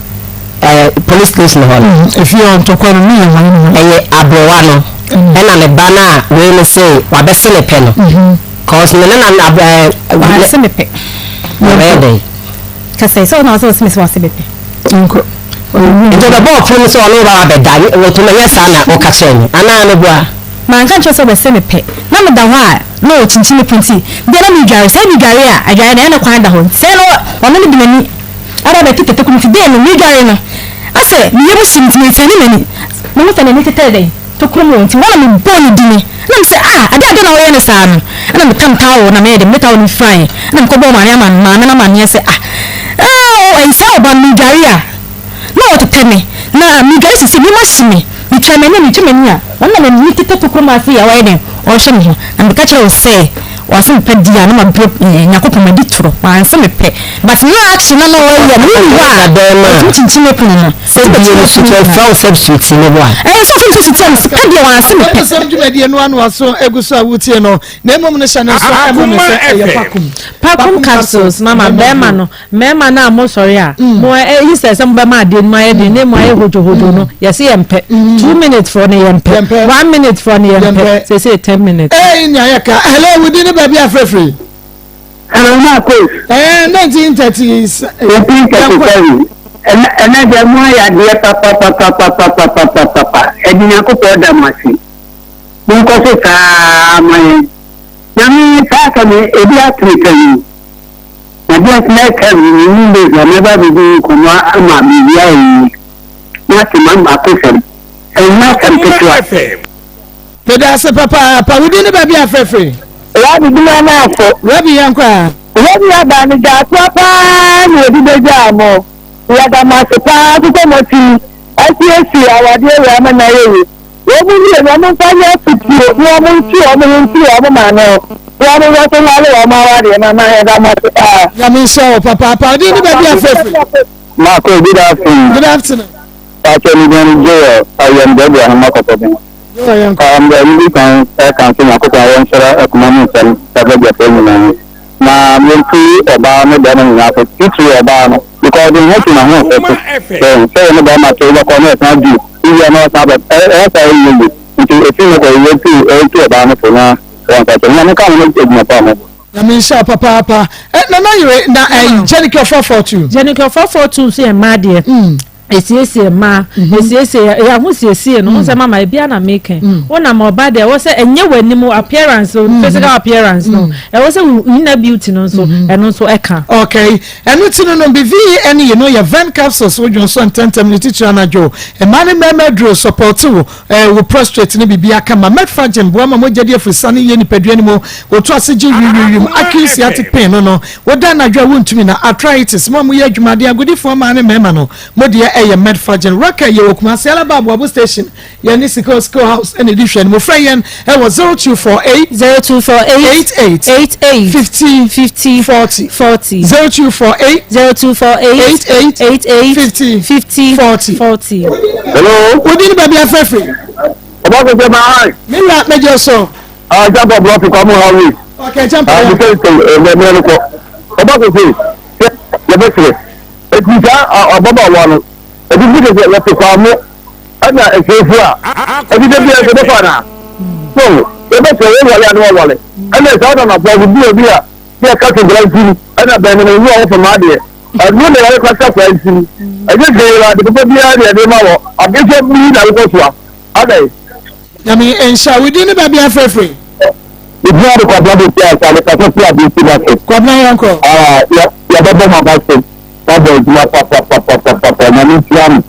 F: Ɛɛ police station hɔ no.
D: Efie hɔ ntɔkwa no ne yɛ hwan ne hwan?
F: Ɛyɛ aberewa no ɛna ne ba no a wei no se wabɛse ne pɛ no. Cause me ne na na ɛɛ.
E: Wase me pɛ.
F: Ɔbɛyɛ dɛn?
E: Kasa yi sɛ ɔna ɔsɛ ɔse me sɛ wase me pɛ.
D: Nkɔ.
F: Nti ɔbɛbɔ ɔpono mu sɛ ɔne wo ba abɛda wɔtumi ɛnyɛ saa na ɔka kyerɛ me anaa meboa?
E: Manka nkyerɛ sɛ ɔbɛse me pɛ. Na meda hɔ a na ɔkyinkyim me pono nti bia na medware sɛ medware a adware no ɛyɛ na kwan da hɔ nti sɛ na ɔno no de n'ani Aba bɛte tete nti dɛn no medware no asɛ me yam hye me nti mefani m'ani mehu sɛ n'ani tetɛ dɛn tokuro mu wɔ nti hɔ na mebɔɔ ne dini na mesɛ ah ade adɛn na woyɛ no saa no ɛna metam towel na meyɛ dɛn mede towel no firaeɛ ɛna mekɔbɔɔ maame ama maame no amaneɛ sɛ ah eh ɛyi saa ɔba no medware a na ɔtetɛ me na medware sisi me ma hye me metwa m'ani a metwa m'ani a ɔno na n'ani tetɛ tokuro mu afei a ɔyɛ dɛn ɔrehwɛ me ho na meka kyerɛ wo sɛ Ɔse mepɛ di a na mabrɛ eh Nyankopɔn madi torɔ wanse mepɛ but na action na na ɔyɛ no wonni hɔ a ɔtumi kyinkyin me pono no
F: Sɛ bie no su kyɛ frɛ wo sɛ sweetie ne boa.
E: Ɛyɛ sɛ ɔfrɛ me sɛ sweetie a mese pɛ deɛ wanse mepɛ.
D: Nsɛm dwumadie no ano aso egu so a wotie no na mmom no hyɛ no nso ɛma me sɛ ɛyɛ pakum.
J: Pakum capsules mama bɛrima no Mmarima no a mosɔre a, mo ɛ instead sɛ mobɛma adeɛ no mu ayɛ den na emu ayɛ hodwohodwo no, yɛse yɛmpɛ. 2 minutes foɔ no yɛmpɛ. 1 minute foɔ no yɛmpɛ. Seesei 10 minutes.
D: Ei nea yɛ ka. Hello, wo din ne baabi a frɛfrɛ yi?
L: Hello, Marcos.
D: 1930.
L: 1937. Ɛnɛ ɛnɛ deɛ mo ayɛ adeɛ papapapapapapapapa. Ɛdi Nyankopɔn da mo ase. Monkɔ so saa ma yɛn. Nyame saa asɛm yi ebi ato me pɛn o. Na deɛ nti na ɛka me menim baabi a mɛba abɛdi nkɔmmɔ ama biribi ayɛ yie. Na ate m'akosɛm. Ɛnyɛ asɛm ketewa.
D: Meda ase papaapa. Wo din ne baabi a frɛfrɛ?
L: Rabi bi na n'afɔ.
D: Rabi yɛn kɔ a.
L: Rabi aba no gyaatoa paa na yɛde bɛgyaa mo. Yɛda mo ase paa nso sɛ moatumi asiesie awadeɛ wei ama no ayɛ yie. Wɔn mu mmienu, wɔmfa nyɛ afotuo na wɔntwe wɔn ho mfiri wɔn maame ho na wɔn nhwɛ so nware wɔn awadeɛ. Mama yɛda mo ase paa.
D: Nyame nhyira wo papaapa. Wo din ne baabi a frɛfrɛ?
L: Marco, good afternoon.
D: Good afternoon.
L: Pakyɛ me din ne Joel, ɔyɛ mbrɛ ahoma kɔkɔ bi.
D: Joel yɛnkɔ.
L: Mbrɛ me di kan ɛka nso Nyankopɔn wɔnhyira akoma mu nsɛm ɛbɛdwafoɔ nyinaa na yɛntu ɔbaa ne bɛrima nyinaa fo titiri ɔbaa no because ɔde ne ho to n'ahoɔfɛ so sɛ sɛ yɛ ne bɛrima te wobɛkɔ na ɛsan du wowia na ɔsan bɛ ɛyɛ saa ɛnyɛ yie nti ɛfiri no kɔ yɛntu yɛntu ɔbaa no fo na wɔnsa kyɛ Nyame ka ho no adwuma pa a mobɔ.
D: Nyame nhyira wo papaapa. Eh, Nana Yere, na eh, Jenica 442.
J: Jenica 442 nso yɛ mmaa deɛ. Esiesie mmaa, esiesie yɛ yɛ ahosiesie no. Nsɛ mama ebi ana meka. Wonam ɔba deɛ ɛwɔ sɛ ɛnyɛ w'anim appearance, physical appearance no. Ɛwɔ sɛ wo inner beauty no nso ɛno nso ɛka.
D: Okay, ɛno ti no no bi VEN yi no yɛ Ven capsules wo dwonsɔ ntɛntɛm ne titiri anadwo. Mmaa ne mmarima aduro support wo eh, wo prostrate ne biribi aka ma. Metformin boa ma mogya di afiri yie nipadua no mu. Wotu ase gye wiwiwim acute sciatic pain no no. Woda anadwo a wontumi na arthritis mo a moyɛ adwumaden agodifoɔ mmaa ne mmarima no mo deɛ. ɛyɛ Medfagen. Raquel yɛwɔ Kumasi Alaba Aboabo station yɛne Sikeo Sikeo House ɛna ɛdi hwɛ no mo frɛ yɛn ɛwɔ 0248
E: 0248
D: 88
E: 88
D: 50
E: 50
D: 40
E: 40
D: 0248
E: 0248
D: 88
E: 88
D: 50
E: 50
D: 40
E: 40.
L: Hello.
D: Wodi ni baabi afɛfɛ.
L: Ọba kò sẹ́ máa hàn.
D: Mi wura mẹjọ sọ.
L: Ah, jump up, block, come on, how
D: Okay, jump
L: up. Ah, because mmerɛ no kɔ. Ọba kò sẹ́ sɛ yɛbɛsrɛ. Eti saa ababaawa no, ebi fi sɛ yɛte kwamo ɛna efuefu a, ebi de bi ɛsɛ bɛfa na. So yɛbɛsrɛ yɛ wale a ne wawale. Ɛna saa na na bɔ bi obi a yɛ ka so bra nti ɛna bɛn no mu a wɔfɔ maa deɛ. Ɛno na yɛrɛ kasa kwa nti. Ɛnyɛ hwee la ade papa biara deɛ ɛde ma wɔ. Adehyɛ bi na wokɔ soa. Adɛn?
D: Nyame nhyira wo din ne baabi afrɛfrɛ.
L: Medin ade Kwabena Boakye Ansah, mekasa firi Abeesi Market.
D: Kwabena yɛnkɔ.
L: Ah, yɛ yɛbɛbɔ mo aba so abɔ adwuma papapapapapa Nyame nhyira mo.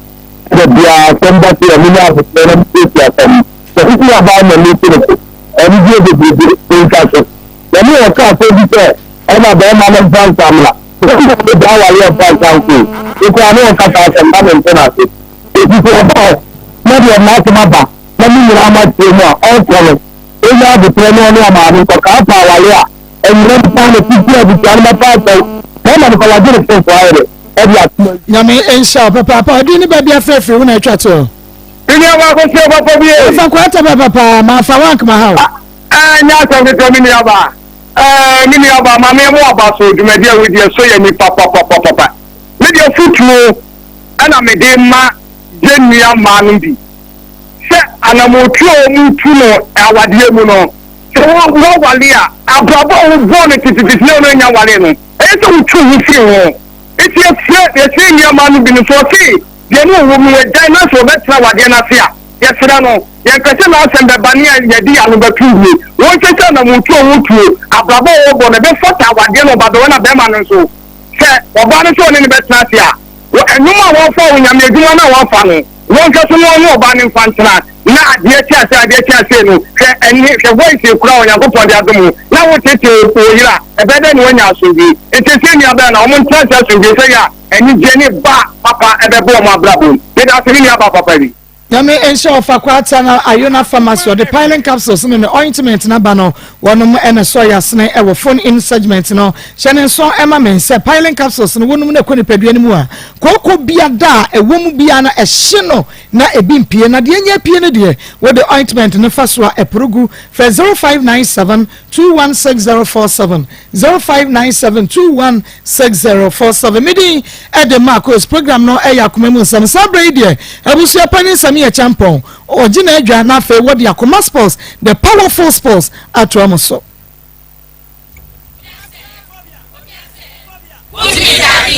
L: Da biara asɛm ba so a menya ahokyerɛ na mesiesie asɛm no. Sɛ kuku aba a na mesi no so. Anigyeɛ bebrebe nka so. Nyame ɔka asɛm bi sɛ ɛna bɛrima no mfa nsa mmra. Bɛrima no gyaa awareɛ mfa nsa nko. Me koraa ne ɔka saa asɛm na mente no ase. Enti sɛ ɔba hɔ na deɛ n'asɛm aba na mo nyinaa moatie mu a, ɔnkɔ no, ɔnya aboterɛ ne ɔne ɔmaame nkɔka afa aware a, ɛnyina mpa no titi abusua no bɛfa asɛw bɛrima no kɔ wagye ne fofo ayɛ dɛ ɛde ato ayi.
D: Nyame nhyira wo papaapa ɔdin ne baabi afrɛfrɛ wo na atwa toɔ.
L: Me nua baako hyɛ papa bi ee.
D: Afa nkwata ba papa ma afa wank ma ha o.
L: Ɛɛ nyɛ asɛm ketewa me nua baa. Ɛɛ me nua baa maame ɛmo aba so dwumadi a wodi ɛsɔ yɛ ni papapapapa. Me deɛ futuo ɛna mede ma yɛn nua mmaa no bi sɛ anamotuo a wɔtu no awadeɛ mu no sɛ wɔwale a abrabɔ a wobɔɔ no tetetete na wɔn anya wale no ɛyɛ sɛ wotu ho firi ho eti yɛsrɛ yɛsrɛ nua mmaa no bi no so ɔse deɛ ne ɔwɔ mu wɔagyae na sɛ wɔbɛtena awadeɛ no ase a yɛsrɛ no yɛmpɛ sɛ n'asɛm bɛba ne yɛde yɛn ano bɛto wie wɔnhwɛ sɛ anamotuo a wɔtuo abrabɔ a wɔbɔ no ɛbɛfata awadeɛ no ɔba bɛwɔ na bɛrima no nso sɛ ɔbaa no sɛ ɔne no bɛtena ase a, wɔ nnwom a wɔfa wɔ Nyame adwuma no a wɔafa no, wɔnhwɛ so na ɔne ɔbaa no mfa ntena, na adeɛ kye ase adeɛ kye ase no, hwɛ ɛnne, hwɛ voice ekura a Onyankopɔn de adom wo, na wotetee wo yere a, ɛbɛyɛ dɛn na woanya asomdwoe? Enti sɛ nua bɛn na wɔn ntena ase asomdwoe sɛ yɛ a anigyeɛ ne ba papa ɛbɛba wɔn abrabɔ mu. Meda ase me nua baa papa bi.
D: Nyame nhyira wo fa kwata na Ayona pharmacy ɔde piling capsules ne ne ointment no aba no wɔnom na ɛsɔ yasene ɛwɔ phone in segment no hyɛ ne nso ɛma me sɛ piling capsules no wonom na ɛkɔ nipadua no mu a kooko bia da a ɛwɔ mu bia no ɛhye no na ebi mpie na deɛ nya apue no deɛ wode ointment no fa so a ɛporo gu frɛ 0597 216047 0597 216047 Me din de Marcos program no yɛ akoma mu nsɛm saa berɛ yi deɛ abusua panin Sammy Acheampong ɔgye n'adwa na afei wɔde akoma sports the powerful sports atoa mo so.
M: Wotumi dabi.